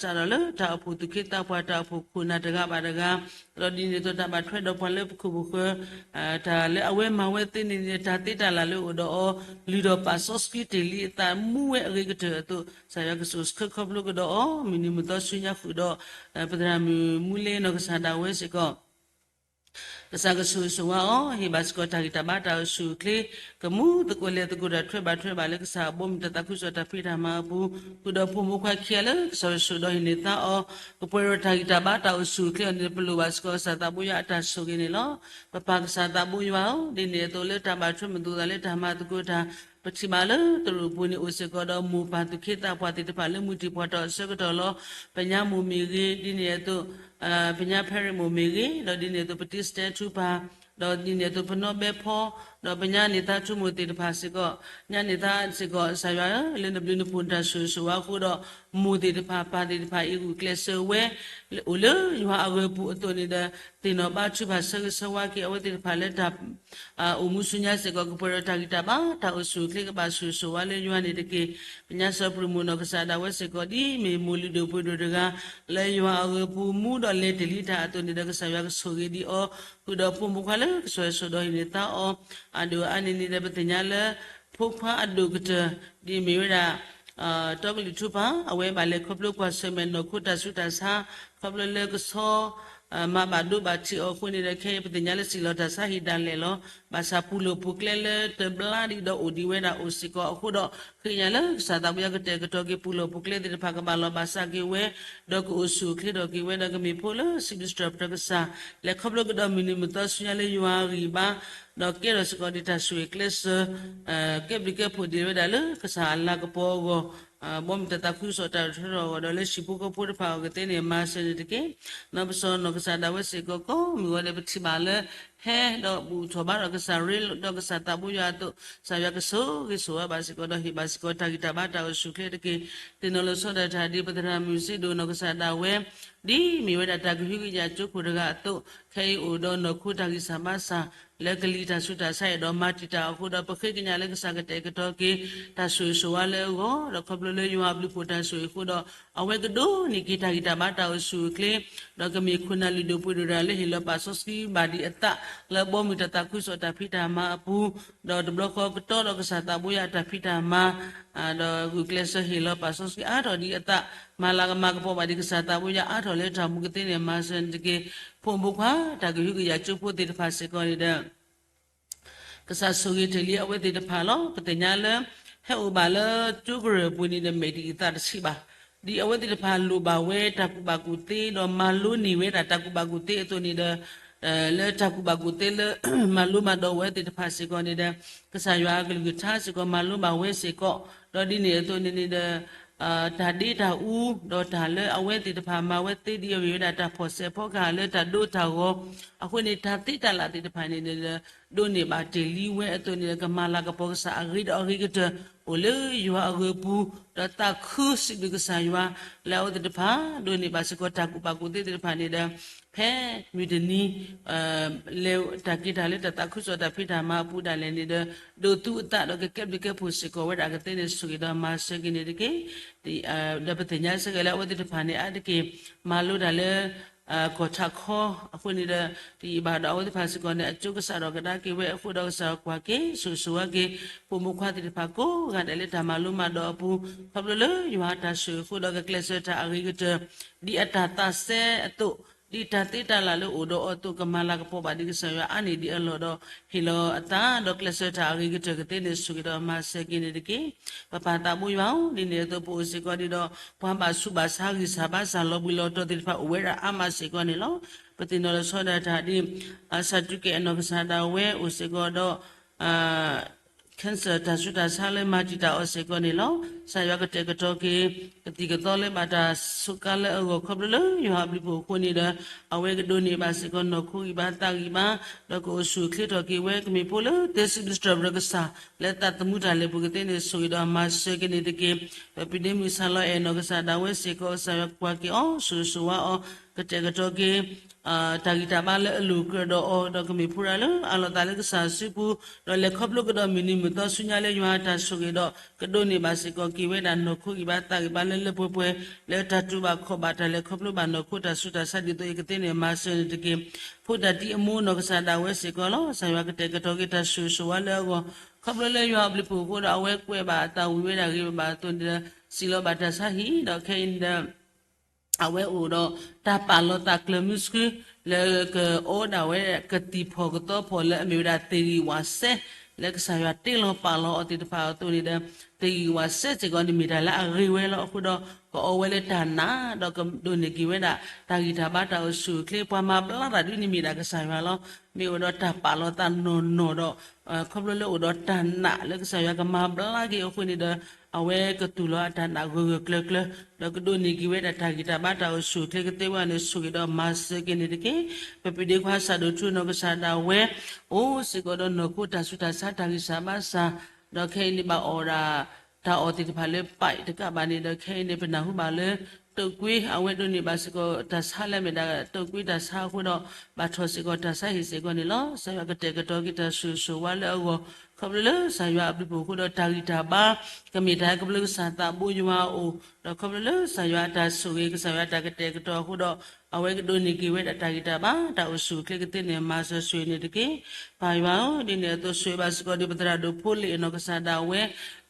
စးထီၣ်လၢတၢ်အိၣ်ဖှိၣ်သူၣ်က့သးပှၢ် တၢ်အိၣ်ဖှိၣ်ခိၣ်နၢ်တဂၤဘၣ်တဂၤ ဒီးဒ်န့ၣ်အသိးတၢ်ဘၣ်ထွဲဒီးပှၤလၢပခိၣ်ပဃၢၤ တၢ်လၢအဝဲမၤဝဲသ့န့ၣ်န့ၣ် တၢ်သ့တၢ်လၢ်လၢအအိၣ်ဒီးအီၤ လုၢ်ထီၣ်ပာ်စီဆှံတ့ၢ်လံအသးမူဝဲအဂ့ၤကတၢၢ်အသိး ကစၢ်ယွၤကဆိၣ်ဂ့ၤဆှၢခီဖျိကဒီးအီၤ မုၢ်နံၤမုၢ်သီဆူညါဃုာ်ဒီး ပသရၣ်မုၣ်မူလ့နီၢ်ကစၢ်ဒၣ်ဝဲစ့ၢ်ကီး ကစၢ်ကဆိၣ်ဂ့ၤဆိၣ်ဝါအီၤ ဟ့ၣ်ဘၣ်စ့ၢ်ကီးတၢ်ဂံၢ်တၢ်ဘါတၢ်အိၣ်ဆူၣ်အိၣ်ချ့ ကမူသကိးလဲၤသကိးတၢ်ထွဲဘၣ်ထွဲဘၣ်လၢကစၢ်အဘီအမုၢ် တၢ်သးခုကစီၣ်တၢ်ဖံးတၢ်မၤအပူၤ ဃုာ်ဒီးဖိမုၣ်ဖိခွါခံဂၤလၢကစၢ်ယွၤဆိၣ်ဒီးဟ့ၣ်န့ၢ်သါအီၤ ကပှဲၤဒီးတၢ်ဂံၢ်တၢ်ဘါတၢ်အိၣ်ဆူၣ်အိၣ်ချ့အီၤန့ၣ် ပလိၣ်ဘၣ်စ့ၢ်ကီးကစၢ်သးဘိယွၤအတၢ်ဆိၣ်ဂ့ၤန့ၣ်လီၤ. ပပၢ်ကစၢ်သးဘိယွၤဧၢ, ဒ်န့ၣ်အသိးလၢတၢ်ဘၣ်ထွဲမုာ်သကိးသးလၢတၢ်မၤသကိးတၢ် ပထံၣ်ဘၣ်လၢတရူးပူၤန့ၣ်အိၣ်စ့ၢ်ကီးဒီးမိၢ်ပၢ်သူၣ်က့သးပှၢ်သ့ၣ်တဖၣ်လၢမုၢ်တံၢ်ပှၢ်တီၢ်အဆၢကတီၢ်လီၤ. ပညါမိၢ်မ့ၢ်ဂ့ၤ, ဒ်န့ၣ်အသိး ပညါဖဲရ့မိၢ်မ့ၢ်ဂ့ၤ, ဒီးဒ်န့ၣ်အသိးပတံၢ်စတဲထူပၢ်, ဒီးဒ်န့ၣ်အသိးပနီၣ်ဘဲဖီ, ဒီးပညါန့ၢ်သါထူမိၢ်သ့ၣ်တဖၣ်စ့ၢ်ကီး, ညါန့ၢ်သါစ့ၢ်ကီး ကစၢ်ယွၤဧၢ, လၢနဘျုးနဖှိၣ်နတၢ်ဆိၣ်ဂ့ၤဆိၣ်ဝါအဃိဒီး မိၢ်သ့ၣ်တဖၣ်ပၢ်သ့ၣ်တဖၣ်အံၤဂုာ်ကျဲးစၢးဝဲ အိၣ်လၢယွၤအဂၢၤပူၤအသိးန့ၣ်ဒီး သ့ၣ်နီၣ်ဘါထုကဖၣ်ဆၢဂ့ၤဆၢဝါက့ၤအဝဲသ့ၣ်တဖၣ်လၢတၢ် အိၣ်မူဆူညါစ့ၢ်ကီး ကပှဲၤဒီးတၢ်ဂံၢ်တၢ်ဘါတၢ်အိၣ်ဆူၣ်အိၣ်ချ့ ကဘၣ်ဆိၣ်ဂ့ၤဆိၣ်ဝါလၢယွၤန့ၣ်တက့ၢ်. ပညါစီၤပရံးမိၢ်နီၢ်ကစၢ်ဒၣ်ဝဲစ့ၢ်ကီး ဒ်မ့ၢ်မိၢ်လုၢ်ဒိၣ်ပှ့ၤဒိၣ်တဂၤ လၢယွၤအဂၢၤပူၤမူဒီးလဲၤတ့ၢ်လံတၢ်အသိးန့ၣ်ဒီး ကစၢ်ယွၤကဆိၣ်ဂ့ၤဒံးအီၤ ဃုာ်ဒီးဖိမုၣ်ဖိခွါလၢကစၢ်ယွၤဆိၣ်ဒီးဟ့ၣ်န့ၢ်သါအီၤ အဒိၣ်အအါန့ၣ်န့ၣ်ဒီး ပသ့ၣ်ညါလၢ ဖိခွါအဒိၣ်ကတၢၢ် ဒ်မ့ၢ်ဝဲဒၣ် တီကလုာ်ထူပၢ် အဝဲဘၣ်လဲၤခီဖျိကွၢ်ဆၢၣ်မဲာ်နီၢ်ခိတၢ်ဆူးတၢ်ဆါ ခီဖျိလၢကဆီ မၤဘၣ်ဒိဘၣ်ထံးအီၤအဃိန့ၣ်ဒီး ခဲအံၤပသ့ၣ်ညါလၢစံၣ်လီၤတၢ်ဆါဟ့ၣ်ဒၣ်လဲာ်လီၤ. ဘၣ်ဆၣ်ပူၤလီၢ်ပူၤကျဲလၢတဘျါဒံးဒီးအိၣ်ဒံးဝဲဒၣ်အိၣ်စ့ၢ်ကီးအဃိဒီး ဃ့ကညးလၢကစၢ်သးဘိယွၤကတဲာ်ကတီၤက့ၤပူၤလီၢ်ပူၤကျဲသ့ၣ်တဖၣ်ကဘၣ်လီၤဘၣ်စးက့ၤဝဲ ဒီးကအိၣ်ဆူၣ်အိၣ်ချ့ထီၣ်က့ၤဝဲဒီးကမ့ၢ်ဖိလၢစံးဘျုးစံးထီၣ်ပတြၢၤကစၢ် လဲၤခီဖျိကဒီးမုၢ်နံၤမုၢ်သီဆူညါလၢယွၤအဂံၢ်ဘါ ဒီးကဲထီၣ်စ့ၢ်ကီးဒံးတၢ်ဆိၣ်ဂ့ၤကျဲးစၢး ကဲဘျုးကဲဖှိၣ်ဒံးဝဲဒၣ်လၢကစၢ်အလၤကပီၤအဂီၢ် ဘီမုၢ်တၢ်သးခုကစီၣ်တၢ်ထီထီၣ်အဂီၢ်ဒီးလၢဟံၣ်ဖိဃီဖိတဖၣ်အဂီၢ်ကသ့န့ၣ် မၤစၢၤန့ၣ်တက့ၢ်. နီၢ်ပစီၢ်နီၢ်ကစၢ်ဒၣ်ဝဲစ့ၢ်ကီး ကိးမုၢ်ဂီၤဒီးပထံၣ်ဘၣ်လၢ ဟဲဒီးဘူၣ်ထီၣ်ဘါထီၣ်ကစၢ်ရ့ဒီးကစၢ်သးဘိယွၤအသိး ကစၢ်ယွၤကဆိၣ်ဂ့ၤဆိၣ်ဝါဘၣ်စ့ၢ်ကီးဒီးဟ့ၣ်ဘၣ်စ့ၢ်ကီးတၢ်ဂံၢ်တၢ်ဘါတၢ်အိၣ်ဆူၣ်အိၣ်ချ့တက့ၢ်. သ့ၣ်နီၣ်လီၤဆီဒၣ်တၢ်ဒ်ပသရၣ်မုၣ်စ့ဒိၣ်နီၢ်ကစၢ်ဒၣ်ဝဲ ဒ်မ့ၢ်ဝဲဒၣ်တၢ်ကဟုကယာ်ကၠိခိၣ်တဂၤအသိး ခဲအံၤအိၣ်ဒီးနီၢ်ခိတၢ်ဂံၢ်စၢ်ဘါစၢ် လၢကလံၤတၢ်ဆူးတၢ်ဆါအဲၣ်ဒိးမၤတံာ်တာ်အဃိဒီး ပဃ့ကညးလၢကစၢ်ကတဲာ်ကတီၤက့ၤ တၢ်ဆိၣ်ဂ့ၤဆိၣ်ဝါလၢအဂီၢ် ဒီးခီဖျိလၢယွၤအဘျုးဖှိၣ်တၢ်ဆိၣ်ဂ့ၤအဃိဒီး အဝဲကဒိးန့ၢ်က့ၤတၢ်ဂံၢ်တၢ်ဘါတၢ်အိၣ်ဆူၣ်အိၣ်ချ့ ဒီးကမ့ၢ်ခိၣ်နၢ်လုၢ်ဒိၣ်ပှ့ၤဒိၣ်တဂၤလၢဟ့ၣ်လီၤပာ်စီဆှံဘၣ်ဒံးအသး လၢဘီမုၢ်တၢ်သးခုကစီၣ်တၢ်ဖံးတၢ်မၤအပူၤ ဒီးတဘျီဃီကတီဒီးကစၢ်သးဘိယွၤအတၢ်ဖံးတၢ်မၤ ဒီးဂုာ်ကျဲးစၢးဟ့ၣ်လီၤပာ်စီဆှံအါထီၣ်ဒံးအသး မၤလၤကမၤကပီၤဘၣ်ဒံးကစၢ်သးဘိယွၤအါထီၣ်လၢတၢ်မူကသ့န့ၣ် မၤစၢၤန့ၣ်တက့ၢ်. ဖိမုၣ်ဖိခွါ တၢ်ကဟုကယာ်ကၠိဖိသ့ၣ်တဖၣ်စ့ၢ်ကီးန့ၣ်ဒီး ကစၢ်ဆိၣ်ဂ့ၤတ့ၢ်လံအဝဲသ့ၣ်တဖၣ်လီၤ. ပသ့ၣ်ညါလၢ ဟဲအိၣ်ဘၣ်လၢကၠိကရၢၢ်ပူၤန့ၣ်ဒီး မဲာ်တံာ်သးတဆံးဘၣ်. ဒ်အဝဲသ့ၣ်တဖၣ်လိၣ်ဘၣ်ဝဲတၢ်ကူၣ်ဘၣ်ကူၣ်သ့ ဒီးမၤလိန့ၢ်ဝဲဒၣ်တၢ်ကူၣ်ဘၣ်ကူၣ်သ့အသိးန့ၣ်ဒီး လၢတၢ်ကူၣ်ဘၣ်ကူၣ်သ့လၢ မၤလိမၤဒိးဝဲသ့ၣ်တဖၣ်စ့ၢ်ကီးန့ၣ်ဒီး ကစၢ်ယွၤအကလုၢ်ကထါစ့ၢ်ကီးမၤလိဘၣ်ဝဲစ့ၢ်ကီး ဒီးဒ်န့ၣ်အသိးန့ၣ်န့ၣ်ဒီး တၢ်ဒ့တၢ်အူ ဒီးတၢ်လၢအဝဲသ့ၣ်တဖၣ်မၤဝဲသ့ဒ်အဂ့ၢ်ဝဲဒၣ်တၢ်ဖီၣ်စဲးဖီကဟၣ်လၢတၢ်ဒိတၢ်ဂီၤ အဃိန့ၣ် တၢ်သ့တၢ်လၢ်သ့ၣ်တဖၣ်န့ၣ်ဒီး ဒိးန့ၢ်ဘၣ်တ့ၢ်လံဝဲအသိးန့ၣ်ဒီး ကမၤလၤကပီၤကစၢ်အဂ့ၤဒီးအဂ့ၤကတၢၢ် အိၣ်လၢယွၤအဂၢၤပူၤ ဒီးသးခုစံးဘျုးကစၢ်ယွၤ လၢအဝဲသ့ၣ်တဖၣ် ဒိးန့ၢ်ဘၣ်စ့ၢ်ကီးတၢ်ကူၣ်ဘၣ်ကူၣ်သ့သ့ၣ်တဖၣ်န့ၣ်ဒီး ဖဲမုၢ်တနံၤ လဲၤတၢ်က့ၤတၢ်လၢတၢ်သးခုကစီၣ်တၢ်ဖံးတၢ်မၤအပူၤဒၣ်လဲာ်န့ၣ်ဒီး ဒိးသူအသးဒီးကကဲဘျုးကဲဖှိၣ်စ့ၢ်ကီးဝဲဒၣ်ကသ့န့ၣ် ဆိၣ်ဂ့ၤဒီးမၤစၢၤက့ၤန့ၣ်တက့ၢ်. ဒီးပသ့ၣ်ညါစ့ၢ်ကီးလၢအဝဲသ့ၣ်တဖၣ်န့ၣ် အါတက့ၢ် မၤလိတၢ်လၢ ကီၢ်ထးခီအဃိန့ၣ်ဒီး တယံာ်ဘၣ်ဒီးအဝဲသ့ၣ်တဖၣ်စ့ၢ်ကီးန့ၣ် အကၠိကစးထီၣ်ကဒါက့ၤဝဲအဃိဒီး ကစၢ်ယွၤကွၢ်က့ၤ ဆိၣ်ဂ့ၤဆိၣ်ဝါက့ၤ ပိာ်မုၣ်ခွါသ့ၣ်တဖၣ်ကိးဂၤဒဲးလၢတၢ်မၤလိမၤဒိးအပူၤ ခီဖျိလၢယွၤအတၢ်ဆိၣ်ဂ့ၤအဃိဒီး ကကျဲးစၢးတၢ်အဂ့ၤကတၢၢ် ဒ်အတၢ်သးစဲအသိး, ဒ်တၢ်သ့တၢ်လၢ်လၢအိၣ်ဒီးအီၤအသိး ကမၤလၤကပီၤဘၣ်ဒံးကစၢ်ယွၤအါန့ၢ်ဒံးအလီၢ်ဒီး ဟ့ၣ်လီၤအသးဒီးကျဲးစၢးတၢ်အဂ့ၤကတၢၢ်ကသ့န့ၣ် ဆိၣ်ဂ့ၤဒီးမၤစၢၤက့ၤန့ၣ်တက့ၢ်. ပပၢ်သးဘိယွၤဧၢ, ဒ်န့ၣ်အသိးပအိၣ်စ့ၢ်ကီးဒံးဒီး ပှၤဘၣ်ဆူးဘၣ်ဆါဂံၢ်စၢ်ဘါစၢ် လီၤဘှံးလီၤတီၤသ့ၣ်တဖၣ်အိၣ်ဝဲဒၣ်အါမးစ့ၢ်ကီးန့ၣ်လီၤ. ပသ့ၣ်နီၣ်လီၤဆီဒၣ်တၢ်ဒ် စၤတူးကဲၣ်အနီၢ်ကစၢ်ဒၣ်ဝဲအိၣ်စ့ၢ်ကီးဒီး cancer တၢ်ဆူးတၢ်ဆါလၢမၤတံာ်တာ်အီၤစ့ၢ်ကီးန့ၣ်လီၤ. ကစၢ်ယွၤကတဲာ်ကတီၤက့ၤ ကသံၣ်ကသီလၢဘၣ်တၢ်စူးကါလၢအဂီၢ် ခီဖျိလၢယွၤအဘျုးအဖှိၣ်အဃိန့ၣ်ဒီး အဝဲကဒိးန့ၢ်ဘၣ်စ့ၢ်ကီး နီၢ်ခိဂံၢ်ဘါသးဂံၢ်ဘါ ဒီးကအိၣ်ဆူၣ်အိၣ်ချ့ထီၣ်က့ၤဝဲ ကမ့ၢ်ဖိလၢသ့စံးဘျုးစံးထီၣ်ပတြၢၤကစၢ် လၢသးသမူတၢ်လဲၤပူၤကသ့န့ၣ် ဆိၣ်ဂ့ၤဒီးမၤစၢၤက့ၤန့ၣ်တက့ၢ်. ပပံၤဒ့မုၣ်ဆၣ်လီၤအဲၣ်နီၢ်ကစၢ်ဒၣ်ဝဲစ့ၢ်ကီး ကစၢ်ယွၤကွၢ်က့ၤအီၤ ဆိၣ်ဂ့ၤဆိၣ်ဝါအီၤ ကတဲာ်ကတီၤက့ၤ တၢ်ဂံၢ်တၢ်ဘါလၢအလိၣ်ကြၢးဒီးအီၤ ဒီးကမ့ၢ်ဖိတၢ်လၢအးလီၤသးလၢကစၢ်စုပူၤ ဒီးလဲၤခီဖျိကဒီးမုၢ်နံၤမုၢ်သီဆူညါလၢယွၤအတၢ်ဆိၣ်ဂ့ၤဒီး ကဒိးန့ၢ်ဘၣ်စ့ၢ်ကီးက့ၤဝဲဒၣ်နီၢ်ခိဂံၢ်ဘါသးဂံၢ်ဘါလၢလၢပှဲၤပှဲၤ လၢတၢ်တူၢ်ဘၣ်ခီၣ်ဘၣ်တၢ်လဲၤခီဖျိဘၣ်နီၢ်ခိတၢ်ဆူးတၢ်ဆါဒ်သိးအံၤကသ့န့ၣ် မၤစၢၤန့ၣ်တက့ၢ်. ဖိတၢ်တံၤအမိၢ်နီၢ်ကစၢ်ဒၣ်ဝဲစ့ၢ်ကီးလီၤ. ကစၢ်ယွၤကတဲာ်ကတီၤက့ၤတၢ်ဆိၣ်ဂ့ၤဆိၣ်ဝါလၢအဂီၢ် ခီဖျိလၢယွၤအဘျုးအဖှိၣ်အဃိဒီး အဝဲကွဲးဘၣ်အသးဝံၤဝဲဒၣ်ဂ့ၤဘၣ်ဘၣ်အသိးန့ၣ်ဒီး စံၣ်လီၤဘၣ်တၢ်ဆါဟံၣ် ဒီးခဲအံၤန့ၣ်ဒီး အဝဲအိၣ်ဒီးတၢ်ပာ်လီၤသးကျၢၤမုဆှု လၢကအိၣ်ဒၣ်ဝဲကသံၣ်ဖီၣ်ကသီဖီၣ်လၢအမ့ၢ်ဝဲဒၣ်သ့ၣ်ဂံၢ်ဝၣ်စဲ လၢကစၢ်ယွၤတ့လီၤပာ်လီၤအီၤသ့ၣ်တဖၣ်အသိးန့ၣ်ဒီး သ့ၣ်ဂံၢ်ဝၣ်စဲစ့ၢ်ကီးန့ၣ်မ့ၢ်တၢ်လၢအဂ့ၤဝဲလီၤ. အဃိဒီး ကအီဝဲလၢတၢ်နာ် ဒီးကဒိးန့ၢ်က့ၤဝဲဒၣ် တၢ်ဂံၢ်တၢ်ဘါတၢ်အိၣ်ဆူၣ်အိၣ်ချ့ ပှၤမၤဘျါတၢ်ဒ်န့ၣ်မ့ၢ်ဒၣ်ကစၢ်ယွၤလီၤ. မ့ၢ်အိၣ်ဒီးတၢ်ပာ်လီၤသးနီၢ်နီၢ်ဒီး ခီဖျိလၢအိၣ်ဒီးတၢ်နာ်လၢကစၢ်ယွၤကမၤဘျါက့ၤအဃိန့ၣ်ဒီး အဝဲကတူၢ်လီၤအတၢ်နာ်ဂၢၢ်ဂၢၢ်ကျၢၤကျၢၤ ဒီးကဒိးန့ၢ်က့ၤဝဲဒၣ်တၢ်ဂံၢ်တၢ်ဘါတၢ်အိၣ်ဆူၣ်အိၣ်ချ့ကသ့ဝဲန့ၣ် ဆိၣ်ဂ့ၤဒီးမၤစၢၤက့ၤန့ၣ်တက့ၢ်. ပပံၤဒ့ခွါစၢ်ဒိၣ်ထူနီၢ်ကစၢ်ဒၣ်ဝဲ အိၣ်စ့ၢ်ကီးဒီးနီၢ်ခိတၢ်ဆူးတၢ်ဆါတၢ်ဂံၢ်စၢ်ဘါစၢ် ဒီးခဲအံၤန့ၣ်ဘၣ်အီၣ်ဒၣ် တၢ်အီၣ်သ့ၣ်တဖၣ်လၢပာ်တကးဘၣ်န့ၣ်ဒီး ခဲအံၤန့ၣ် ပနၢ်ဟူဘၣ်လၢ တုတ်ကွေး အဝဲဒိးန့ၢ်ဘၣ်စ့ၢ်ကီးတၢ်ဆါလၢအမ့ၢ်ဒၣ် တုတ်ကွေး တၢ်ဆါအဃိဒီး ဘၣ်ထီၣ်စ့ၢ်ကီးတၢ်ဆါဟံၣ်စ့ၢ်ကီးန့ၣ်လီၤ. ကစၢ်ယွၤကတဲာ်ကတီၤက့ၤတၢ်ဆိၣ်ဂ့ၤဆိၣ်ဝါလၢအဂီၢ် ခီဖျိလၢကစၢ်ယွၤအဘျုးအဖှိၣ်အဃိဒီးတၢ်ဂံၢ်တၢ်ဘါ ကမ့ၢ်တၢ်ခီဖျိလၢကစၢ်သးဘိယွၤအအိၣ် ဒီးခီဖျိလၢကစၢ်ယွၤအတၢ်ဆိၣ်ဂ့ၤ ကစၢ်ယွၤအတၢ်ကတဲာ်ကတီၤအဃိဒီး အဝဲကဒိးန့ၢ်က့ၤဝဲဒၣ်တၢ်ဂံၢ်တၢ်ဘါ တၢ်အိၣ်ဆူၣ်အိၣ်ချ့ကသ့န့ၣ် မၤစၢၤဆိၣ်ဂ့ၤန့ၣ်တက့ၢ်. ပၢ်ယွၤဧၢ, ဒ်န့ၣ်အသိးဆိၣ်ဂ့ၤဘၣ်စ့ၢ်ကီးဒ်ပသရၣ်ဒိၣ်ဖိလ့ၣ်အနီၢ်ကစၢ်ဒၣ်ဝဲ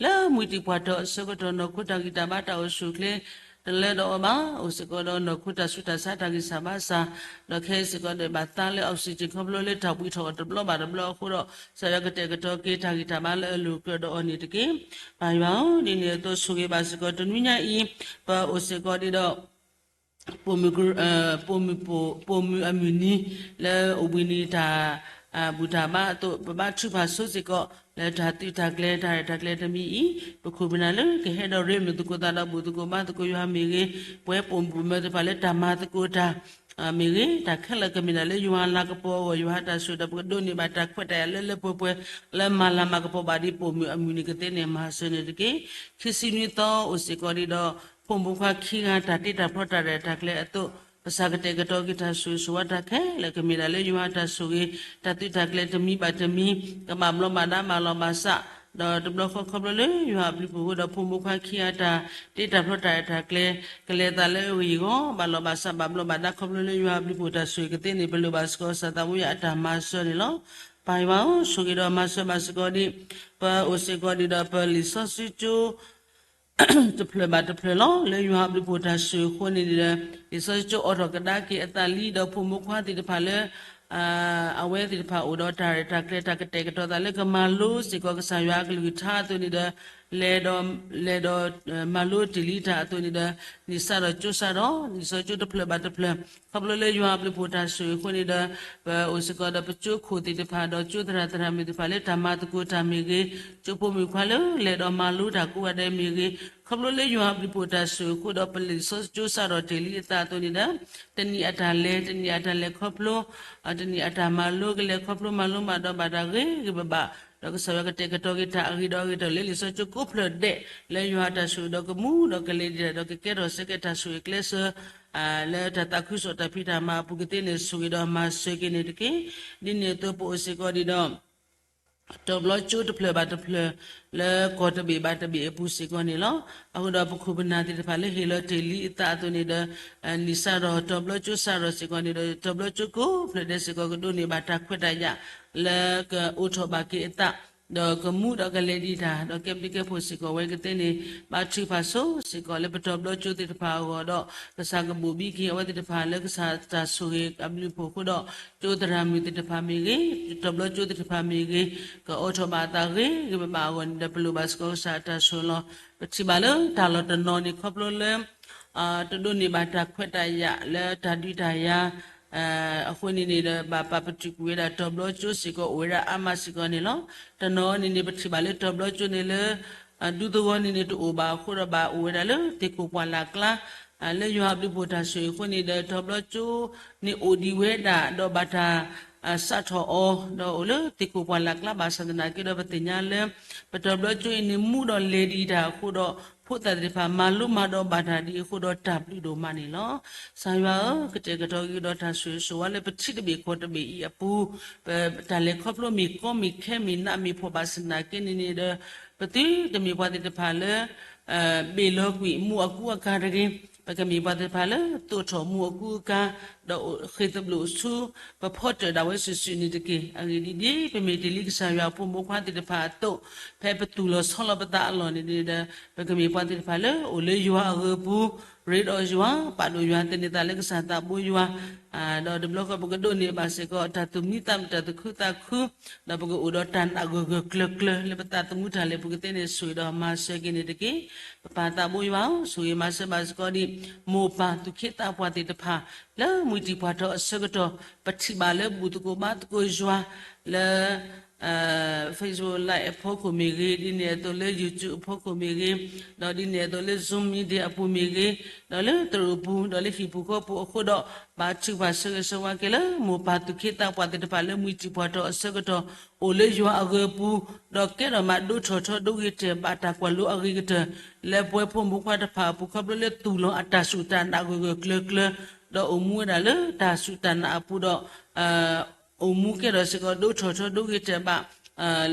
လၢမှံတံာ်ပှၢ်ထီၣ်အဆၢကတီၢ်နီၢ်ခိတၢ်ဂံၢ်တၢ်ဘါတၢ်အိၣ်ဆူၣ်အိၣ်ချ့ တလၢဒီးအီၤဘၣ်, အိၣ်စ့ၢ်ကီးဒီးနီၢ်ခိတၢ်ဆူးတၢ်ဆါတၢ်ဂံၢ်စၢ်ဘါစၢ်, ဒီးခဲအံၤစ့ၢ်ကီးဒီးဘၣ်သါလၢ oxygen ခီဖျိလၢတၢ်ဘှံးထီၣ်အီၤတဘျီဘၣ်တဘျီအဃိဒီး ကစၢ်ယွၤကတဲာ်ကတီၤက့ၤတၢ်ဂံၢ်တၢ်ဘါလၢအလိၤကြၢးဒီးအီၤန့ၣ်တက့ၢ်. ပၢ်ယွၤဧၢ, ဒ်န့ၣ်အသိးဆိၣ်ဂ့ၤဘၣ်စ့ၢ်ကီးတနွံညါအံၤ ပအိၣ်စ့ၢ်ကီးဒ်ဒီး ပိာ်မုၣ် ပိာ်မုၣ်ပိာ် ပိာ်မုၣ်အမုၢ်နံၤ လၢအိၣ်ဘှံးနံၤတၢ် ဘူၣ်တၢ်ဘါအသိး ပဘါထုကဖၣ်ဆိစ့ၢ်ကီး လၢတၢ်သုးတၢ်ကျဲၤတၢ်ရဲၣ်တၢ်ကျဲၤတမံၤအံၤ ပခိၣ်ပနၢ်လၢကဟဲဒီးရ့မုာ်သကိးသးဒီးဘူၣ်သကိးဘါသကိးယွၤမ့ၢ်ဂ့ၤ, ပဝဲပိာ်မုၣ်ပိာ်မၢၤသ့ၣ်တဖၣ်လၢတၢ်မၤသကိးတၢ် မ့ၢ်ဂ့ၤ, တၢ်ခဲလၢာ်ကမ့ၢ်ဒၣ်လၢယွၤအလၤကပီၤအဂီၢ် ယွၤတၢ်ဆိၣ်ဂ့ၤဒီး ပကဒိးန့ၢ်ဘၣ်တၢ်ခွဲးတၢ်ယာ်လၢလၢပှဲၤပှဲၤ လၢမၤလၤမၤကပီၤဘၣ်ဒ်ပိာ်မုၣ်အမုၢ်နံၤကသ့န့ၣ် မၤစၢၤန့ၣ်တက့ၢ်. ခံဆံနွံသီအိၣ်စ့ၢ်ကီးဒ်ဒီး ဖိမုၣ်ဖိခွါခံဂၤတၢ်တ့တၢ်ဖျီတၢ်ရဲၣ်တၢ်ကျဲၤအသိး ကစၢ်ကတဲာ်ကတီၤက့ၤတၢ်ဆိၣ်ဂ့ၤဆိၣ်ဝါတၢ်ခဲလၢာ်ကမ့ၢ်ဒၣ်လၢယွၤတၢ်ဆိၣ်ဂ့ၤ တၢ်သုးတၢ်ကျဲၤတမံၤဘၣ်တမံၤ ကဘၣ်ဘျီးဘၣ်ဒါဘၣ်လီၤဘၣ်စး ဒီးတဘျီဃီခီဖျိလၢယွၤအဘျုးအဖှိၣ်အဃိဒီးဖိမုၣ်ဖိခွါခံဂၤတၢ်တ့တၢ်ဖျီတၢ်ရဲၣ်တၢ်ကျဲၤ ကလဲၤသးလၢအဂ့ၢ်အဂီၢ် ဘၣ်လီၤဘၣ်စးဘၣ်ဘျီးဘၣ်ဒါခီဖျိလၢယွၤအဘျုးအဖှိၣ်တၢ်ဆိၣ်ဂ့ၤကသ့န့ၣ် ပလိၣ်ဘၣ်စ့ၢ်ကီးကစၢ်သးဘိယွၤအတၢ်မၤစၢၤန့ၣ်လီၤ. ပၢ်ယွၤဧၢ, ဆိၣ်ဂ့ၤဒီးမၤစၢၤဘၣ်စ့ၢ်ကီးဒ် ပအိၣ်စ့ၢ်ကီးဒ်ဒီးပလံာ်စီဆှံကၠိ တဖျၢၣ်ဘၣ်တဖျၢၣ်လီၤ. လၢယွၤအဘျုးအဖှိၣ်တၢ်ဆိၣ်ဂ့ၤအဃိန့ၣ်ဒီး လံာ်စီဆှံကၠိအိးထီၣ်ကဒါက့ၤအသးလံဒီးဖိမုၣ်ဖိခွါသ့ၣ်တဖၣ်လၢ အဝဲသ့ၣ်တဖၣ်အိၣ်ဒီးတၢ်ရဲၣ်တၢ်ကျဲၤတၢ်ကတဲာ်ကတီၤသးလၢကမၤလိစ့ၢ်ကီးကစၢ်ယွၤအကလုၢ်ကထါအသိးန့ၣ်ဒီး လဲၤဒီး လဲၤဒီး မၤလိတ့ၢ်လံတၢ်အသိးန့ၣ်ဒီး န့ၢ်စးထီၣ်ကၠိစးထီၣ် လံာ်စီဆှံကၠိတဖျၢၣ်ဘၣ်တဖျၢၣ် ခီဖျိလၢယွၤအဘျုးအဖှိၣ်တၢ်ဆိၣ်ဂ့ၤအဃိန့ၣ်ဒီး ပအိၣ်စ့ၢ်ကီးဒီးပကၠိခိၣ်သ့ၣ်တဖၣ်ဒီးကၠိသရၣ်သရၣ်မုၣ်သ့ၣ်တဖၣ်လၢတၢ်မၤသကိးတၢ်မ့ၢ်ဂ့ၤ, ကၠိဖိမုၣ်ခွါလၢလဲၤဒီးမၤလိတၢ်ကိးဂၤဒဲးမ့ၢ်ဂ့ၤ, ခီဖျိလၢယွၤအဘျုးအဖှိၣ်တၢ်ဆိၣ်ဂ့ၤအဃိဒီး ပလံာ်စီဆှံကၠိစးထီၣ်တ့ၢ်လံအသးအသိးန့ၣ်ဒီး တနံၤအတၢ်လဲၤ တနံၤအတၢ်လဲၤခီဖျိ တနံၤအတၢ်မၤလိကလဲၤခီဖျိမၤလိမၤဒိးဘၣ်တၢ်ဂ့ၤဂ့ၤဘၣ်ဘၣ် ဒီးကစၢ်ယွၤကတဲာ်ကတီၤက့ၤတၢ်အဂ့ၤဒီးအဂ့ၤတၢ်လၢလံာ်စီဆှံကၠိကိးဖျၢၣ်ဒဲး လၢယွၤအတၢ်ဆိၣ်ဂ့ၤဒီးကမူဒီးကလဲၤဒံးဒီးကကဲထီၣ်စ့ၢ်ကီးတၢ်ဆိၣ်ဂ့ၤကျဲးစၢး လၢတၢ်သးခုကစီၣ်တၢ်ဖံးတၢ်မၤအပူၤကသ့န့ၣ် ဆိၣ်ဂ့ၤဒီးမၤစၢၤက့ၤန့ၣ်တက့ၢ်. ဒ်န့ၣ်အသိးပအိၣ်စ့ၢ်ကီးဒ်ဒီး ပ တီၤဘျီကၠိတဖျၢၣ်ဘၣ်တဖျၢၣ် လၢကီၢ်တဘ့ၣ်ဘၣ်တဘ့ၣ်အပူၤစ့ၢ်ကီးန့ၣ်လီၤ. အဃိဒီးပခိၣ်ပနၢ်သ့ၣ်တဖၣ်လၢဟ့ၣ်လီၤတ့ၢ်လံအသးအသိးန့ၣ်ဒီး နံၣ်စၢ်ဒီးတီၤဘျီကၠိစးထီၣ်စ့ၢ်ကီးန့ၣ်ဒီး တီၤဘျီကၠိကိးဖျၢၣ်ဒဲးစ့ၢ်ကီးကဒိးန့ၢ်ဘၣ်တၢ်ခွဲးတၢ်ယာ် လၢကအိးထီၣ်ဘၣ်က့ၤအသး ဒီးကမူဒီးကလဲၤဒံးတၢ် ဒီးကဲဘျုးကဲဖှိၣ်စ့ၢ်ကီးဝဲကသ့န့ၣ် ဘါထုကဖၣ်ဆိစ့ၢ်ကီးလၢပတီၤဘျီကၠိသ့ၣ်တဖၣ်အဂီၢ်ဒီး ကစၢ်ကဘိၣ်ဘံက့ၤအဝဲသ့ၣ်တဖၣ်လၢကစၢ်တၢ်ဆိၣ်ဂ့ၤအဘျုးအဖှိၣ်အဃိဒီး ကၠိသရၣ်မုၣ်သ့ၣ်တဖၣ်မ့ၢ်ဂ့ၤ, တီၤဘျီကၠိသ့ၣ်တဖၣ်မ့ၢ်ဂ့ၤ, ကအိးထီၣ်ဘၣ်အသးဂ့ၤဂ့ၤဘၣ်ဘၣ်အဂီၢ်န့ၣ်ဒီး ပလိၣ်ဘၣ်စ့ၢ်ကီးကစၢ်အတၢ်ဆိၣ်လီၤ. ပထံၣ်ဘၣ်လၢတၢ်လီၢ်တနီၤန့ၣ် ခီဖျိလၢ တဒိးန့ၢ်ဘၣ်တၢ်ခွဲးတၢ်ယာ်လၢတၢ်ဒုးတၢ်ယၤ အဃိန့ၣ်န့ၣ်ဒီး ဘၣ်ပာ်ပတုာ်ကွံာ်ဝဲဒၣ်တီၤဘျီကၠိစ့ၢ်ကီးအိၣ်ဝဲဒၣ်အါမးစ့ၢ်ကီးန့ၣ်လီၤ. တနီၤန့ၣ်န့ၣ် ပထံၣ်ဘၣ်လၢတီၤဘျီကၠိန့ၣ်လၢ ဒူသဝီန့ၣ်န့ၣ်တအိၣ်ဘၣ်အဃိဒီး ဘၣ်အိၣ်ဝဲဒၣ်လၢသ့ၣ်ခိၣ်ပှၢ်လၢ်ကျါ လၢယွၤအဘျုးအဖှိၣ်တၢ်ဆိၣ်ဂ့ၤအဃိန့ၣ်ဒီး တီၤဘျီကၠိန့ၣ်အိၣ်ဒံးဝဲဒၣ် ဒီးဘၣ်တၢ် စးထီၣ်အီၤ ဒီးအိၣ်လၢသ့ၣ်ခိၣ်ပှၢ်လၢ်ကျါဘၣ်ဆၣ်သနာ်က့ဒီး ပသ့ၣ်ညါလၢ ပတီၤဘျီကၠိအံၤန့ၣ် မူဒီးလဲၤဒံးတၢ်အဃိဒီး ဖိသၣ်သ့ၣ်တဖၣ်မၤလိမၤဒိးဘၣ်တၢ်ဒံးအဃိဒီး တၢ်ဘျုးဒိၣ်မးန့ၣ်လီၤ. ကစၢ်ယွၤဧၢ, ကတဲာ်ကတီၤက့ၤဒီးတၢ်ဆိၣ်ဂ့ၤဆိၣ်ဝါလၢပထံတဘ့ၣ်ကီၢ်တဘ့ၣ်အံၤအပူၤ, ပတၢ်လဲၤခီဖျိမ့ၢ်ကီမ့ၢ်ခဲမ့ၢ်နးမ့ၢ်ဖှီၣ်ဘၣ်ဆၣ်သနာ်က့န့ၣ်န့ၣ်ဒီး ပသုတမ့ၢ်ပှၤသ့ၣ်တဖၣ်လၢ ဘ့ၣ်လီၤကွံာ်မူအကူအကၤတဂ့ၤ, ပကမ့ၢ်ပှၤသ့ၣ်တဖၣ်လၢသိးထီၣ်မူအကူအကၤ, ဒီးဃ့ၢ်သဘျိးဆူ ပဖီတၢၣ်ဒၣ်ဝဲစုာ်စုာ်န့ၣ်တက့ၢ်. အဂ့ၢ်ဒ်အံၤ, ပမ့ၢ်တ့ၢ်လံကစၢ်ယွၤအဖိမုၣ်ဖိခွါသ့ၣ်တဖၣ်အသိး, ဖဲပသူၣ်လီၤဆီလီၤပသးအလီၢ်န့ၣ်ဒီး ပကမ့ၢ်ပှၤသ့ၣ်တဖၣ်လၢအိၣ်လၢယွၤအဂၢၤအပူၤ, ရ့ဒီးယွၤ, ပာ်ဒိၣ်ယွၤ, သန့ၤသးလၢကစၢ်သးဘိယွၤ ဒီးတဘျီဃီပကဒိးန့ၢ်ဘၣ်စ့ၢ်ကီး တၢ်သူၣ်မံသးမုာ်တၢ်သူၣ်ခုသးခု, ဒီးပကအိၣ်ဒီးတၢ်နာ်ဂၢၢ်ဂၢၢ်ကျၢၤကျၢၤ လၢပသးသမူတၢ်လဲၤပူၤကသ့န့ၣ် ဆိၣ်ဂ့ၤဒီးမၤစၢၤက့ၤန့ၣ်တက့ၢ်. ပပၢ်သးဘိယွၤဧၢ, ဆိၣ်ဂ့ၤမၤစၢၤဘၣ်စ့ၢ်ကီးဒံး မိၢ်ပၢ်သူၣ်က့သးပှၢ်သ့ၣ်တဖၣ် လၢမှံၤတံၢ်ပှၢ်ထီၣ်အဆၢကတီၢ်, ပထံၣ်ဘၣ်လၢဘူၣ်သကိးဘါသကိးယွၤ လၢ Facebook Live အဖီခိၣ်မ့ၢ်ဂ့ၤ, ဒ်န့ၣ်အသိးလၢ YouTube အဖီခိၣ်မ့ၢ်ဂ့ၤ, ဒီးဒ်န့ၣ်အသိးလၢ Zoom meeting အပူၤမ့ၢ်ဂ့ၤ, ဒီးလၢတရူးပူၤ, ဒီးလၢဟံၣ်ပူၤဃီပူၤအဃိဒီး, ဘါထုကဖၣ်ဆၢဂ့ၤဆၢဝါက့ၤလၢ မိၢ်ပၢ်သူၣ်က့သးပှၢ်သ့ၣ်တဖၣ်လၢမှံၤတံၢ်ပှၢ်ထီၣ်အဆၢကတီၢ်, အိၣ်လၢယွၤအဂၢၤအပူၤ, ဒီးကဲထီၣ်မးဒိးထီၣ်ထီဒိဂ့ၤတဲာ်ဘၣ်တၢ်ကွၢ်လိအဂ့ၤကတၢၢ်, လၢပဝဲဖိမုၣ်ဖိခွါတဖၣ်အပူၤ ခီဖျိလၢသူၣ်လီၤအတၢ်စူၢ်တၢ်နာ်ဂၢၢ်ဂၢၢ်ကျၢၤကျၢၤ, ဒီးအိၣ်မူဝဲဒၣ်လၢတၢ်စူၢ်တၢ်နာ်အပူၤဒီး အိၣ်မူကဲထီၣ်စ့ၢ်ကီး ဒိးထီၣ်ထီဒိဂ့ၤတဲာ်ဘၣ်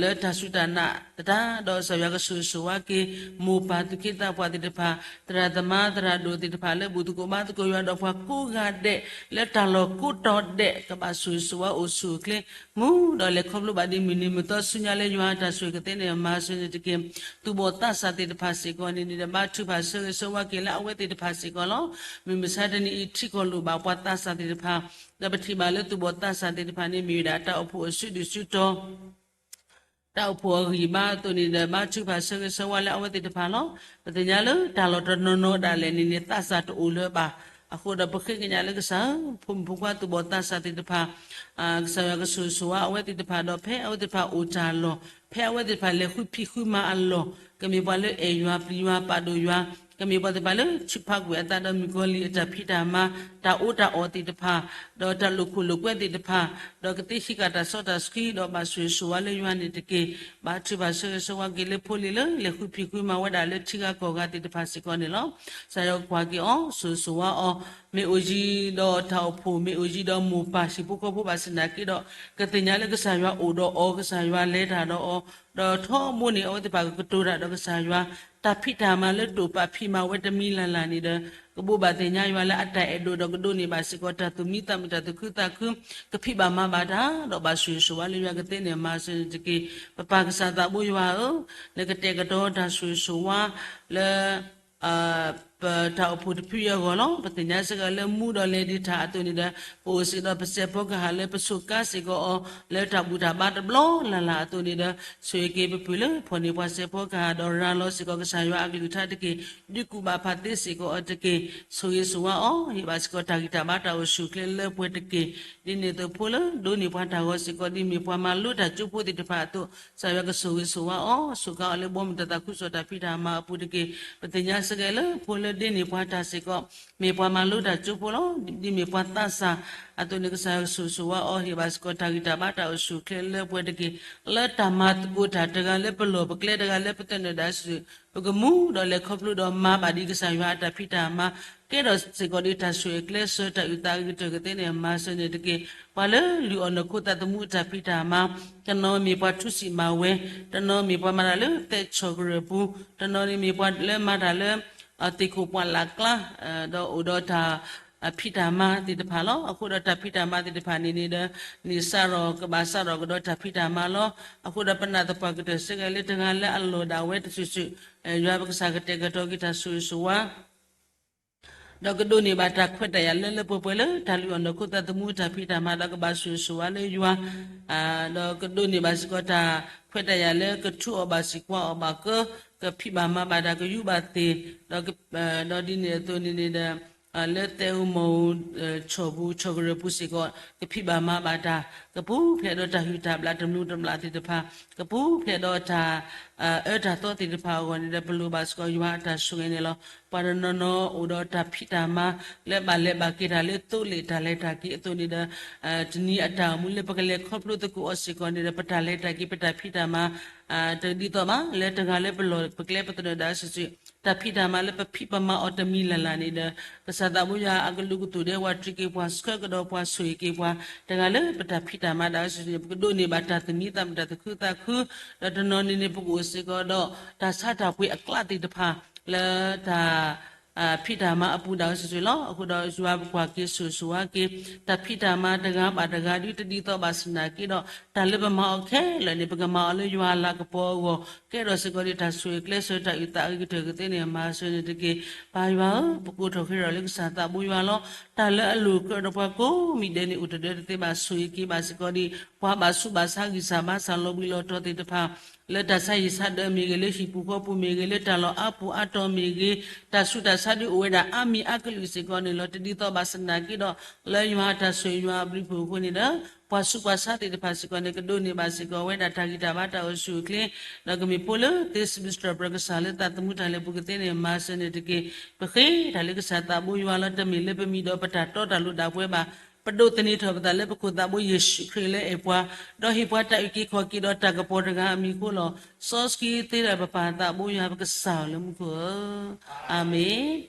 လၢတၢ်စူၢ်တၢ်နာ်သတးဒီး ကစၢ်ယွၤကဆိၣ်ဂ့ၤဆိၣ်ဝါက့ၤ မိၢ်ပၢ်သူၣ်က့သးပှၢ်သ့ၣ်တဖၣ်, သရၣ်သမါသရၣ်ဒိၣ်သ့ၣ်တဖၣ်လၢဘူၣ်သကိးဘါသကိးယွၤဒီးပှၤကိးဂၤဒဲး လၢတၢ်လီၢ်ကိးတီၤဒဲး ကဘၣ်ဆိၣ်ဂ့ၤဆိၣ်ဝါအိၣ်ဆူၣ်အိၣ်ချ့ မူဒီးလဲၤခီဖျိဘၣ်ဒ်မုၢ်နံၤမုၢ်သီဆူညါလၢယွၤအတၢ်ဆိၣ်ဂ့ၤကသ့န့ၣ် မၤစၢၤန့ၣ်တက့ၢ်. သူၣ်ဘီၣ်သးစၢ်သ့ၣ်တဖၣ်စ့ၢ်ကီးန့ၣ်ဒီး ဘါထုကဖၣ်ဆၢဂ့ၤဆၢဝါက့ၤလၢအဝဲသ့ၣ်တဖၣ်စ့ၢ်ကီးလီၤ. မုၢ်မဆါတနံၤအံၤ ထံကီၢ်လိၣ်ဘၣ်ပှၤသးစၢ်သ့ၣ်တဖၣ်, ဒီးပထံၣ်ဘၣ်လၢသူၣ်ဘီၣ်သးစၢ်သ့ၣ်တဖၣ်န့ၣ် မ့ၢ်ဝဲဒၣ်တၢ်အိၣ်ဖှိၣ်အစုဒုၣ်စုတီၤ တၢ်အိၣ်ဖှိၣ်အဂံၢ်ဘါအသိးန့ၣ်ဒီး ဘါထုကဖၣ်ဆၢဂ့ၤဆၢဝါလၢအဝဲသ့ၣ်တဖၣ်လီၤ. ပသ့ၣ်ညါလၢတၢ်လီၢ်တနီၤနီၤဒၣ်လဲာ်န့ၣ်န့ၣ် သးစၢ်တအိၣ်လၢၤဘၣ်. အဃိဒီးပဃ့ကညးလၢကစၢ်ဧၢ, ဖိမုၣ်ဖိခွါသူၣ်ဘီၣ်သးစၢ်သ့ၣ်တဖၣ် ကစၢ်ယွၤကဆိၣ်ဂ့ၤဆိၣ်ဝါအဝဲသ့ၣ်တဖၣ်ဒီး ဖဲအဝဲသ့ၣ်တဖၣ်အိၣ်တၢ်လီၢ်, ဖဲအဝဲသ့ၣ်တဖၣ်လဲၤဃုဖံးဃုမၤအလီၢ်, ကမ့ၢ်ပှၤလၢအဲၣ်ယွၤပျံၤယွၤ ပာ်ဒိၣ်ယွၤ, ကမ့ၢ်ပှၤသ့ၣ်တဖၣ်လၢထုးဖးကွံာ်အသးဒီးမုၣ်ကီၤလံၢ်အတၢ်ဖံးတၢ်မၤ, တၢ်အီၣ်တၢ်အီသ့ၣ်တဖၣ်, ဒီးတၢ်လိာ်ခိၣ်လိာ်ကွဲသ့ၣ်တဖၣ်, ဒီးကသ့ဟံးဃာ်တၢ်စီတၢ်ဆှံ ဒီးဘၣ်ဆိၣ်ဂ့ၤဆိၣ်ဝါလၢယွၤန့ၣ်တက့ၢ်. ဘါထုကဖၣ်ဆၢဂ့ၤဆၢဝါက့ၤလၢဖိလံၤလၢ လဲၤဃုဖံးဃုမၤဝဲဒၣ်လၢထံဂၤကီၢ်ဂၤသ့ၣ်တဖၣ်စ့ၢ်ကီးန့ၣ်လီၤ. ကစၢ်ယွၤကွၢ်က့ၤအီၤ ဆိၣ်ဂ့ၤဆိၣ်ဝါအီၤ, မ့ၢ်အိၣ်ယံၤဒီးတၢ်အိၣ်ဖှိၣ် မ့ၢ်အိၣ်ယံၤဒီးမိၢ်ပၢ်ဟံၣ်ဖိဃီဖိဘၣ်ဆၣ်သနာ်က့ဒီး ကသ့ၣ်ညါလၢကစၢ်ယွၤအိၣ်ဒီးအီၤ ကစၢ်ယွၤလဲၤတၢ်ဒီးအီၤ, ဒီးထီဘိန့ၣ် အဝဲသ့ၣ်တဖၣ်ကကတိၤတၢ်ဒီးကစၢ်ယွၤ, တၢ်ဖံးတၢ်မၤလၢတိာ်ပာ်ဖံးမၤဝဲတမံၤလၢ်လၢ်န့ၣ်ဒီး ကဘိးဘၣ်သ့ၣ်ညါယွၤလၢအတၢ်အဲၣ်ဒိးဒီးကဒိးန့ၢ်ဘၣ်စ့ၢ်ကီး တၢ်သူၣ်မံသးမုာ်တၢ်သူၣ်ခုသးခု, ကဖံးဘၣ်မၤဘၣ်တၢ် ဒီးဘၣ်ဆိၣ်ဂ့ၤဆိၣ်ဝါလၢယွၤကသ့န့ၣ် မၤစၢၤန့ၣ်တက့ၢ်. ပပၢ်ကစၢ်သးဘိယွၤဧၢ, နကတဲာ်ကတီၤတၢ်ဆိၣ်ဂ့ၤဆိၣ်ဝါလၢ ပတၢ်အိၣ်ဖှိၣ်တဖုအံၤအဂီၢ်လီၤ. ပသ့ၣ်ညါစ့ၢ်ကီးလၢမူဒီးလဲၤဒံးတၢ်အသိးန့ၣ်ဒီး ပအိၣ်စ့ၢ်ကီးဒီးပစဲးဖီကဟၣ်လၢပဆိးကါစ့ၢ်ကီးအီၤ လၢတၢ်ဘူၣ်တၢ်ဘါတဘျီလၢ်လၢ်အသိးန့ၣ်ဒီး ဆိၣ်ဂ့ၤက့ၤပပုၢ်လၢဖီၣ်န့ၢ်ပှၤစဲးဖီကဟၣ်ဒီးရၤလီၤစ့ၢ်ကီးကစၢ်ယွၤအကလုၢ်ကထါတက့ၢ်. ဒုးကူၣ်ဘၣ်ဖးသ့စ့ၢ်ကီးအီၤတက့ၢ်. ဆိၣ်ဂ့ၤဆိၣ်ဝါအီၤ ဟ့ၣ်ဘၣ်စ့ၢ်ကီးတၢ်ဂံၢ်တၢ်ဘါတၢ်အိၣ်ဆူၣ်အိၣ်ချ့လၢပှဲၤတက့ၢ်. ဒ်န့ၣ်အသိးဖိလၢဒိးန့ၢ်ပှၤတၢ်ဂီၤစ့ၢ်ကီး ဒ်မ့ၢ်ပှၤမၤလိတၢ်ကၠိဖိသ့ၣ်တဖၣ်အသိး ကစၢ်ယွၤကဆိၣ်ဂ့ၤဆိၣ်ဝါအီၤ ဆိးကါအီၤလၢဘီမုၢ်တၢ်သးခုကစီၣ်တၢ်ဖံးတၢ်မၤအပူၤတက့ၢ်. ပသ့ၣ်ညါစ့ၢ်ကီးလၢဖိလၢ ဒ်န့ၣ်ပှၤတၢ်စ့ၢ်ကီး မ့ၢ်ပှၤမၤလိတၢ်ကၠိဖိလီၤ. ဒ်မ့ၢ်ပှၤသးစၢ်အသိးန့ၣ် ကစၢ်ယွၤကဆိၣ်ဂ့ၤဆိၣ်ဝါအီၤ ဟ့ၣ်ဘၣ်စ့ၢ်ကီးတၢ်ဂံၢ်တၢ်ဘါတၢ်အိၣ်ဆူၣ်အိၣ်ချ့လၢပှဲၤတက့ၢ်. လၢတၢ်မၤသကိးတၢ်တဂၤလၢပလီၢ်ပကျဲတဂၤလၢပသနၢၣ်ဒၣ်စု ပကမူဒီးလဲၤခီဖျိဒီးမၤဘၣ်ဒ်ကစၢ်ယွၤအတၢ်ဖံးတၢ်မၤ ကဲထီၣ်စ့ၢ်ကီးဒ်တၢ်ဆိၣ်ဂ့ၤကျဲးစၢးတၢ်အုၣ်သးအဂ့ၤကတၢၢ်ကသ့န့ၣ် မၤစၢၤန့ၣ်တက့ၢ်. ပှၤလၢလုၢ်အီၣ်နီၢ်ခိသးသမူအတၢ်ဖံးတၢ်မၤ တနီၤမ့ၢ်ပှၤထူစံးမၤဝဲ, တနီၤမ့ၢ်ပှၤမၤတၢ်လၢသဲးဆီၣ်ကရၢၢ်ပူၤ, တနီၤန့ၣ်မ့ၢ်ပှၤလၢမၤတၢ်လၢ သ့ၣ်ခိၣ်ပှၢ်လၢ်ကျါ ဒီးအိၣ်ဒီးတၢ်ဖံးတၢ်မၤသ့ၣ်တဖၣ်လီၤ. အဃိဒီးတၢ်ဖံးတၢ်မၤသ့ၣ်တဖၣ်န့ၣ်န့ၣ်ဒီး န့ၣ်စးထီၣ်ကဘၣ်စးထီၣ်ကဒီးတၢ်ဖံးတၢ်မၤလီၤ. အဃိဒီးပနာ်သပှၢ်ကတၢၢ်စ့ၢ်ကီးလၢတဂၤလၢအလီၢ်ဒၣ်ဝဲတစုာ်စုာ် ယွၤပကစၢ်ကတဲာ်ကတီၤက့ၤတၢ်ဆိၣ်ဂ့ၤဆိၣ်ဝါ ဒီးကဒိးန့ၢ်ဘၣ်တၢ်ခွဲးတၢ်ယာ်လၢလၢပှဲၤပှဲၤလၢတၢ်လုၢ်အီၣ်နီၢ်ခိသးသမူတၢ်ဖံးတၢ်မၤဒီးကဘၣ်ဆိၣ်ဂ့ၤဆိၣ်ဝါလၢယွၤ ဒီးကဒိးန့ၢ်ဘၣ်စ့ၢ်ကီးတၢ်ခွဲးတၢ်ယာ်လၢကထူအီၣ်ဘၣ်စံၣ်ကွၢ်အီၣ်ဘၣ်ကၢ ကဖံးဘၣ်မၤဘၣ်တၢ်ကယူးဘၣ်သ့ၣ် ဒီး ဒီးဒ်န့ၣ်အသိးန့ၣ်န့ၣ်ဒီး လၢသဲးဧိၤမီၢ်ဧိၤ ဆီၣ်ပူၤဆီၣ်ကရၢၢ်ပူၤစ့ၢ်ကီး ကဖံးဘၣ်မၤဘၣ်တၢ် ကပူၤဖျဲးဒီးတၢ်ဟုၣ်တၢ်ဘျၣ်တမျိးတမျာ်သ့ၣ်တဖၣ် ကပူၤဖျဲးဒီးတၢ် အၢတၢ်သီသ့ၣ်တဖၣ်အဂီၢ်န့ၣ်ဒီး ပလိၣ်ဘၣ်စ့ၢ်ကီးယွၤအတၢ်ဆိၣ်ဂ့ၤန့ၣ်လီၤ. ပှၤတနီၤနီၤအိၣ်ဒီးတၢ်ဖံးတၢ်မၤ လၢဘၣ်လဲၤဘၣ်က့ၤတၢ်လၢသိလ့ၣ်တၢ်လဲၤတၢ်က့ၤအသိးန့ၣ်ဒီး တနံၤအတၢ်အိၣ်မူလၢပကလဲၤခီဖျိသကိးအီၤစ့ၢ်ကီးန့ၣ်ဒီး ပတၢ်လဲၤတၢ်က့ၤပတၢ်ဖံးတၢ်မၤ တဒ်သိးဘၣ် လၢတဂၤလၢပလီၢ်ပကျဲပသနၢၣ်ဒၣ်စုာ်စုာ် တၢ်ဖံးတၢ်မၤလၢပဖံးပမၤအီၤတမံၤလၢ်လၢ်န့ၣ်ဒီး ကစၢ်သးဘိယွၤအကလုာ်ကသူၣ်ဒဲးဝးတံၢ်က့ၤပှၤဆှၢကဒီးပှၤဆိၣ်ဂ့ၤက့ၤပှၤ တဂၤလၢပတၢ်ဖံးတၢ်မၤဒၣ်စုာ်စုာ်န့ၣ် ပကဒိးန့ၢ်ဘၣ်တၢ်သမံသးမုာ်တၢ်သူၣ်ခုသးခု ဒီးတနီၤန့ၣ်န့ၣ် ပကအိၣ်စ့ၢ်ကီးဒီး တၢ်ဆါတၢ်ပှ့ၤအကျးသ့ၣ်တဖၣ် လၢတၢ် ဖံးတၢ်မၤအပူၤဒၣ်စုာ်စုာ်လီၤ. အဃိဒီးယွၤပကွၢ်က့ၤဆိၣ်ဂ့ၤဆိၣ်ဝါက့ၤ တၢ်ဖံးတၢ်မၤတဂၤဘၣ်တဂၤဒ်တဒ်သိးဘၣ်ဆၣ်သနာ်က့ဒီး တၢ်လၢပမၤအီၤခဲလၢာ်န့ၣ် ပကမၤအီၤလၢယွၤအလၤကပီၤအဂီၢ် ကဲထီၣ်စ့ၢ်ကီးဒ်တၢ်ဆိၣ်ဂ့ၤကျဲးစၢးတၢ်အုၣ်သးအဂ့ၤကတၢၢ်ကသ့န့ၣ် မၤစၢၤန့ၣ်တက့ၢ်. ပၢ်ယွၤဧၢ, ပကိးထီၣ်ဃ့ထီၣ်လၢကစၢ်သးဘိယွၤလီၤ. တၢ်လၢအလိၣ်ကြၢးဒီးပှၤကိးမံၤဒဲးန့ၣ် အိၣ်တဒၢတသ့ဘၣ် ဆိၣ်ဂ့ၤက့ၤဘၣ်စ့ၢ်ကီးဒ် ပှၤဘၣ်ဆူးဘၣ်ဆါဂံၢ်စၢ်ဘါစၢ်လီၤဘှံးလီၤတီၤသ့ၣ်တဖၣ် လၢတၢ်ဆါဟံၣ်ဆါဒၢးမ့ၢ်ဂ့ၤ, လၢဟံၣ်ပူၤဃီပူၤမ့ၢ်ဂ့ၤ, လၢတၢ်လီၢ်အါပူၤအါတီၤမ့ၢ်ဂ့ၤ, တၢ်ဆူးတၢ်ဆါဒုးအိၣ်ဝဲဒၣ်အါမံၤအါကလုာ်စ့ၢ်ကီးန့ၣ်လီၤ. တဒ်သိးဘၣ်ဆၣ်သနာ်က့ဒီး လၢယွၤအတၢ်ဆိၣ်ဂ့ၤယွၤအဘျုးအဖှိၣ်အဃိန့ၣ်ဒီး ပှၤဆူးပှၤဆါသ့ၣ်တဖၣ်စ့ၢ်ကီးန့ၣ် ကဒိးန့ၢ်ဘၣ်စ့ၢ်ကီးဝဲဒၣ်တၢ်ဂံၢ်တၢ်ဘါတၢ်အိၣ်ဆူၣ်အိၣ်ချ့ ဒီးကမ့ၢ်ဖိလၢသ့စံးဘျုးစံးထီၣ်ပတြၢၤကစၢ်လၢသးသမူတၢ်လဲၤပူၤကသ့န့ၣ် မၤစၢၤန့ၣ်တက့ၢ်. ပဃ့တၢ်လၢကစၢ်သးဘိယွၤလီၤ. တမ့ၢ်လၢပမံၤဒီးပတၢ်တီတၢ်လိၤဒၣ်ပှဲၤဘၣ်. ပဒိးသန့ၤထီၣ်ပသးလၢပခိၣ်သးဘိယ့ၣ်ၡူးခရံာ်လၢအဲၣ်ပှၤ, ဒီးဟ့ၣ်ပှၤတၢ်အုၣ်က့ၤခီၣ်က့ၤဒီးတၢ်ကပီၤတဂၤအမံၤအဃိလီၤ. စီဆှံသ့လၢပပၢ်သးဘိယွၤပကစၢ်ဧၢလၢမူခိၣ်ဧၢ, အၤမ့ၣ်.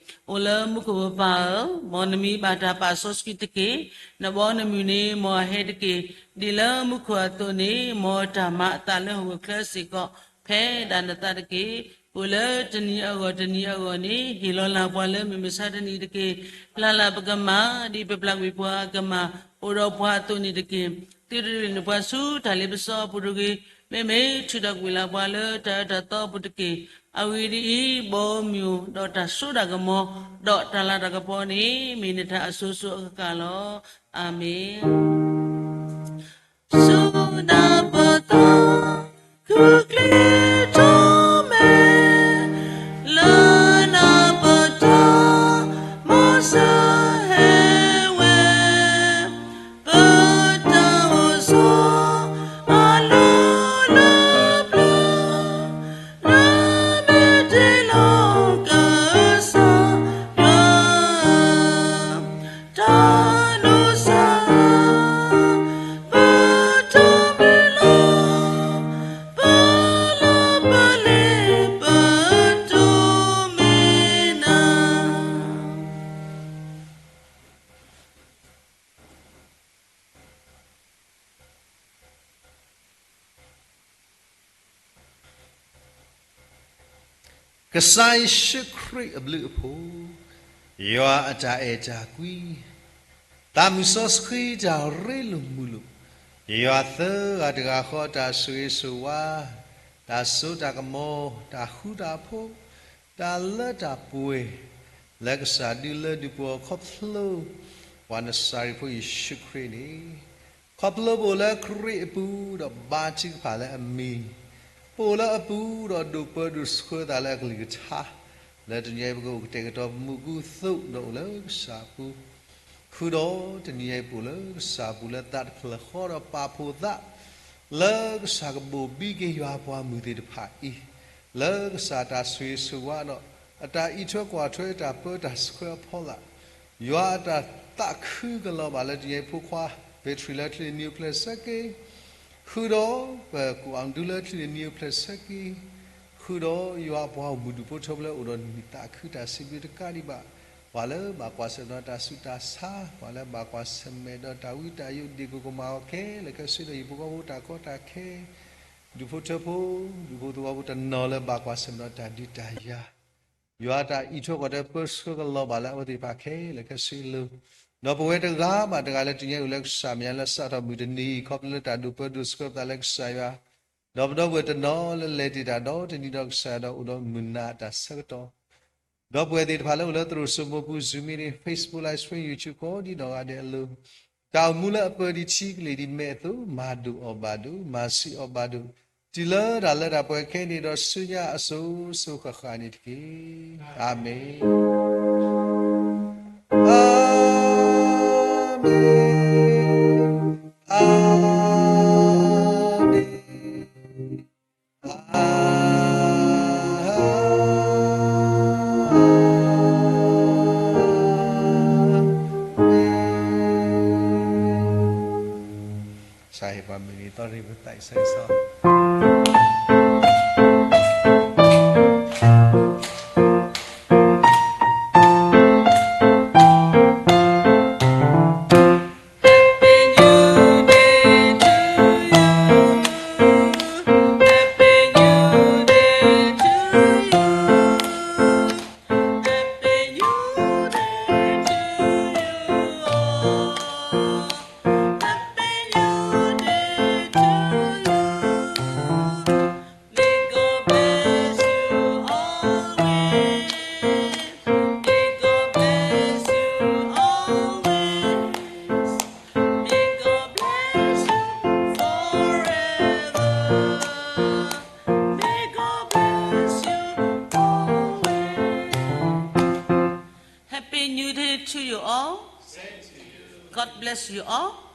အိၣ်လၢမူခိၣ်ပပၢ်ဧၢ, မ်နမံၤဘၣ်တၢ်ပာ်စီဆှံတက့ၢ်. နဘီနမုၢ်န့ၣ် မ်အဟဲတက့ၢ်. ဒ်လၢမူခိၣ်အသိးန့ၣ် မ်တၢ်မၤအသးလၢဟီၣ်ခိၣ်ချၢစ့ၢ်ကီး ဖဲဒၣ်နသးတက့ၢ်. အိၣ်လၢတနံၤအဂီၢ်တနံၤအဂီၢ်န့ၣ် ဟ့ၣ်လီၤလၢ်ပှၤလၢမုၢ်မဆါတနံၤတက့ၢ်. ပျၢ်လၢ်ပကမၢ် ဒ်ပပျၢ်ကွံာ်ပှၤအကမၢ် အိၣ်ဒီးပှၤအသိးန့ၣ်တက့ၢ်. သုတရ့ၣ်နုာ်ပှၤဆူတၢ်လ့ပစီအပူၤတဂ့ၤ. မ့မ့ၢ်ထုးထီၣ်ကွံာ်လၢ်ပှၤလၢတၢ်အၢတၢ်သီအပူၤတက့ၢ်. အဂ့ၢ်ဒ်အံၤ, ဘီမုၢ်ဒီးတၢ်စိတၢ်ကမီၤ ဒီးတၢ်လၤတၢ်ကပီၤန့ၣ် မ့ၢ်နတၢ်အစိၤစိၤအဃၣ်ဃၣ်လီၤ. အၤမ့ၣ်. ဆူနၢ်ပၢၢ်သီ ခူၣ်ချ့ထီၣ်မဲာ်, လၢနၢ်ပၢၢ်တၢ် မၤစၢၤဟဲဝဲ, ပတၢ်အိၣ်ဆိး အလီၢ်လၢပျၢၤ လၢမဲာ်တ့ၢ်လီၤကစၢ်ယွၤ တၢ်နီၢ်စၢ် ပတၢ်မုၢ်လၢ် ပလၢပလဲၤ ပတိၢ်မ့ၢ်နၤ ကစၢ်ယ့ၣ်ၡူးခရံာ်အဘျုးအဖှိၣ်, ယွၤအတၢ်အဲၣ်တၢ်ကွံ, သးမုၢ်စီဆှံတၢ်ရ့လိာ်မုာ်လိာ်, ယွၤသၢဂၤတဂၤဃီတၢ်ဆိၣ်ဂ့ၤဆိၣ်ဝါ, တၢ်စိတၢ်ကမီၤ, တၢ်ဃူတၢ်ဖိး, တၢ်လၢတၢ်ပှဲၤ, လၢကစၢ်ဒုးလၢဒုးပှၤခီဖျိ ပှၤနစၤရ့းဖိယ့ၣ်ၡူးခရံာ်န့ၣ် ခီဖျိပအိၣ်လၢခရံာ်အပူၤ ဒီးဘါထုကဖၣ်လၢအမံၤ, ပအိၣ်လၢအပူၤ ဒီးဒိၣ်ပၢဒိၣ်ဆှၢသးလၢအကလုၢ်ကထါ, လၢတနံၤအံၤပကအိၣ်ကတဲာ်ကတီၤပမူကူသိး ဒီးအိၣ်လၢကစၢ်အပူၤ, ဃုာ်ဒီးတနံၤအံၤပအိၣ်လၢကစၢ်အပူၤ လၢသးတဖျၢၣ်ဃီဒီးပာ်ဖှိၣ်သး လၢကစၢ်ကဘိၣ်ဘံက့ၤယွၤပှၤမုၢ်သ့ၣ်တဖၣ်အံၤ, လၢကစၢ်တၢ်ဆိၣ်ဂ့ၤဆိၣ်ဝါဒီး အတၢ်အံးထွဲကွၢ်ထွဲ တၢ်ပၢတၢ်ဆှၢအဖီလာ်, ယွၤအတၢ်သးခုကလီၤဘၣ်လၢတနံၤအံၤဖိခွါ battery လၢချံၣ်န့ၣ် nuclear ဆၢက့ၤ, ဃုာ်ဒီးပကူးအီၤဒူလၢချံၣ်န့ၣ် nuclear ဆၢက့ၤ, ဃုာ်ဒီးယွၤအပှၤဂီၢ်မုၢ်ဒူၣ်ဖိထၢဖိလၢအိၣ်ဒီးနံၣ်သးခုတၢ်စံးဘျုးတကးဒံးဘၣ်, ပှၤလၢဘၣ်ကွၢ်ဆၢၣ်မဲာ်ဒီးတၢ်ဆူးတၢ်ဆါ, ပှၤလၢဘၣ်ကွၢ်ဆၢၣ်မဲာ်ဒီးတၢ်ဝံတၢ်ယိး ဒ့ၣ်ကိၢ်ကမၣ်အီၤခဲလၢာ်ခဲဆ့ဒီး ဟံၣ်ဖိဃီဖိတၢ်ကီတၢ်ခဲ ဒူၣ်ဖိထၢဖိ, ဒူၣ်ဖိသဝီဖိတနီၤလၢဘၣ်ကွၢ်ဆၢၣ်မဲာ်ဒီးတၢ်ဒုးတၢ်ယၤ, ယွၤတၢ်အံးထွဲကွၢ်ထွဲပၢဆှၢကလီၤဘၣ်လၢအဝဲသ့ၣ်တဖၣ်ခဲလၢာ်ခဲဆ့အလိၤ, ဒီးပဝဲတဂၤဘၣ်တဂၤလၢတနံၤအံၤအိၣ်လၢကစၢ်မဲာ်ညါလၢစးထီၣ်မုၢ်တနံၤအံၤ ခီဖျိလၢတၢ်ဒိၣ်ပၢဒိၣ်ဆှၢပသးလၢကစၢ်ယွၤ, ဒီးပဒီပုၢ်ဝဲၢ်တနီၤလၢလဲၤတ့ၢ်တၢ်ဒီတနံၤဒီးကစၢ်ယွၤဒီးအိၣ်ဒီးမုၢ်နၤအတၢ်ဆၢကတီၢ် ဒီပုၢ်ဝဲၢ်သ့ၣ်တဖၣ်လၢအိၣ်လၢသရိာ်စိမိပူၤ Zoom meeting, Facebook Live Stream, YouTube ကိးဒံနီၢ်ဂၤဒဲးအလိၤ, တၢ်အိၣ်မူလၢအပၢဒံးထံကလ့ၢ်ဒံးမဲာ်အသိး မၤဒိၣ်အီၤဘၣ်ဒိၣ်, မၤဆံးအီၤဘၣ်ဒိၣ်, တုၤလၢတၢ်လၢတၢ်ပှဲၤခဲအံၤန့ၣ်ဒီး ဆူညါအစိၤစိၤဃၣ်ဃၣ်န့ၣ်တက့ၢ်. အၤမ့ၣ်, အၤမ့ၣ်, အၤမ့ၣ်. ကစၢ်ဟ့ၣ်ပှၤမုၢ်နံၤသီတနံၤ ပသးအံၤဆၢကစီၣ်. Happy New Day to you all. God bless you all.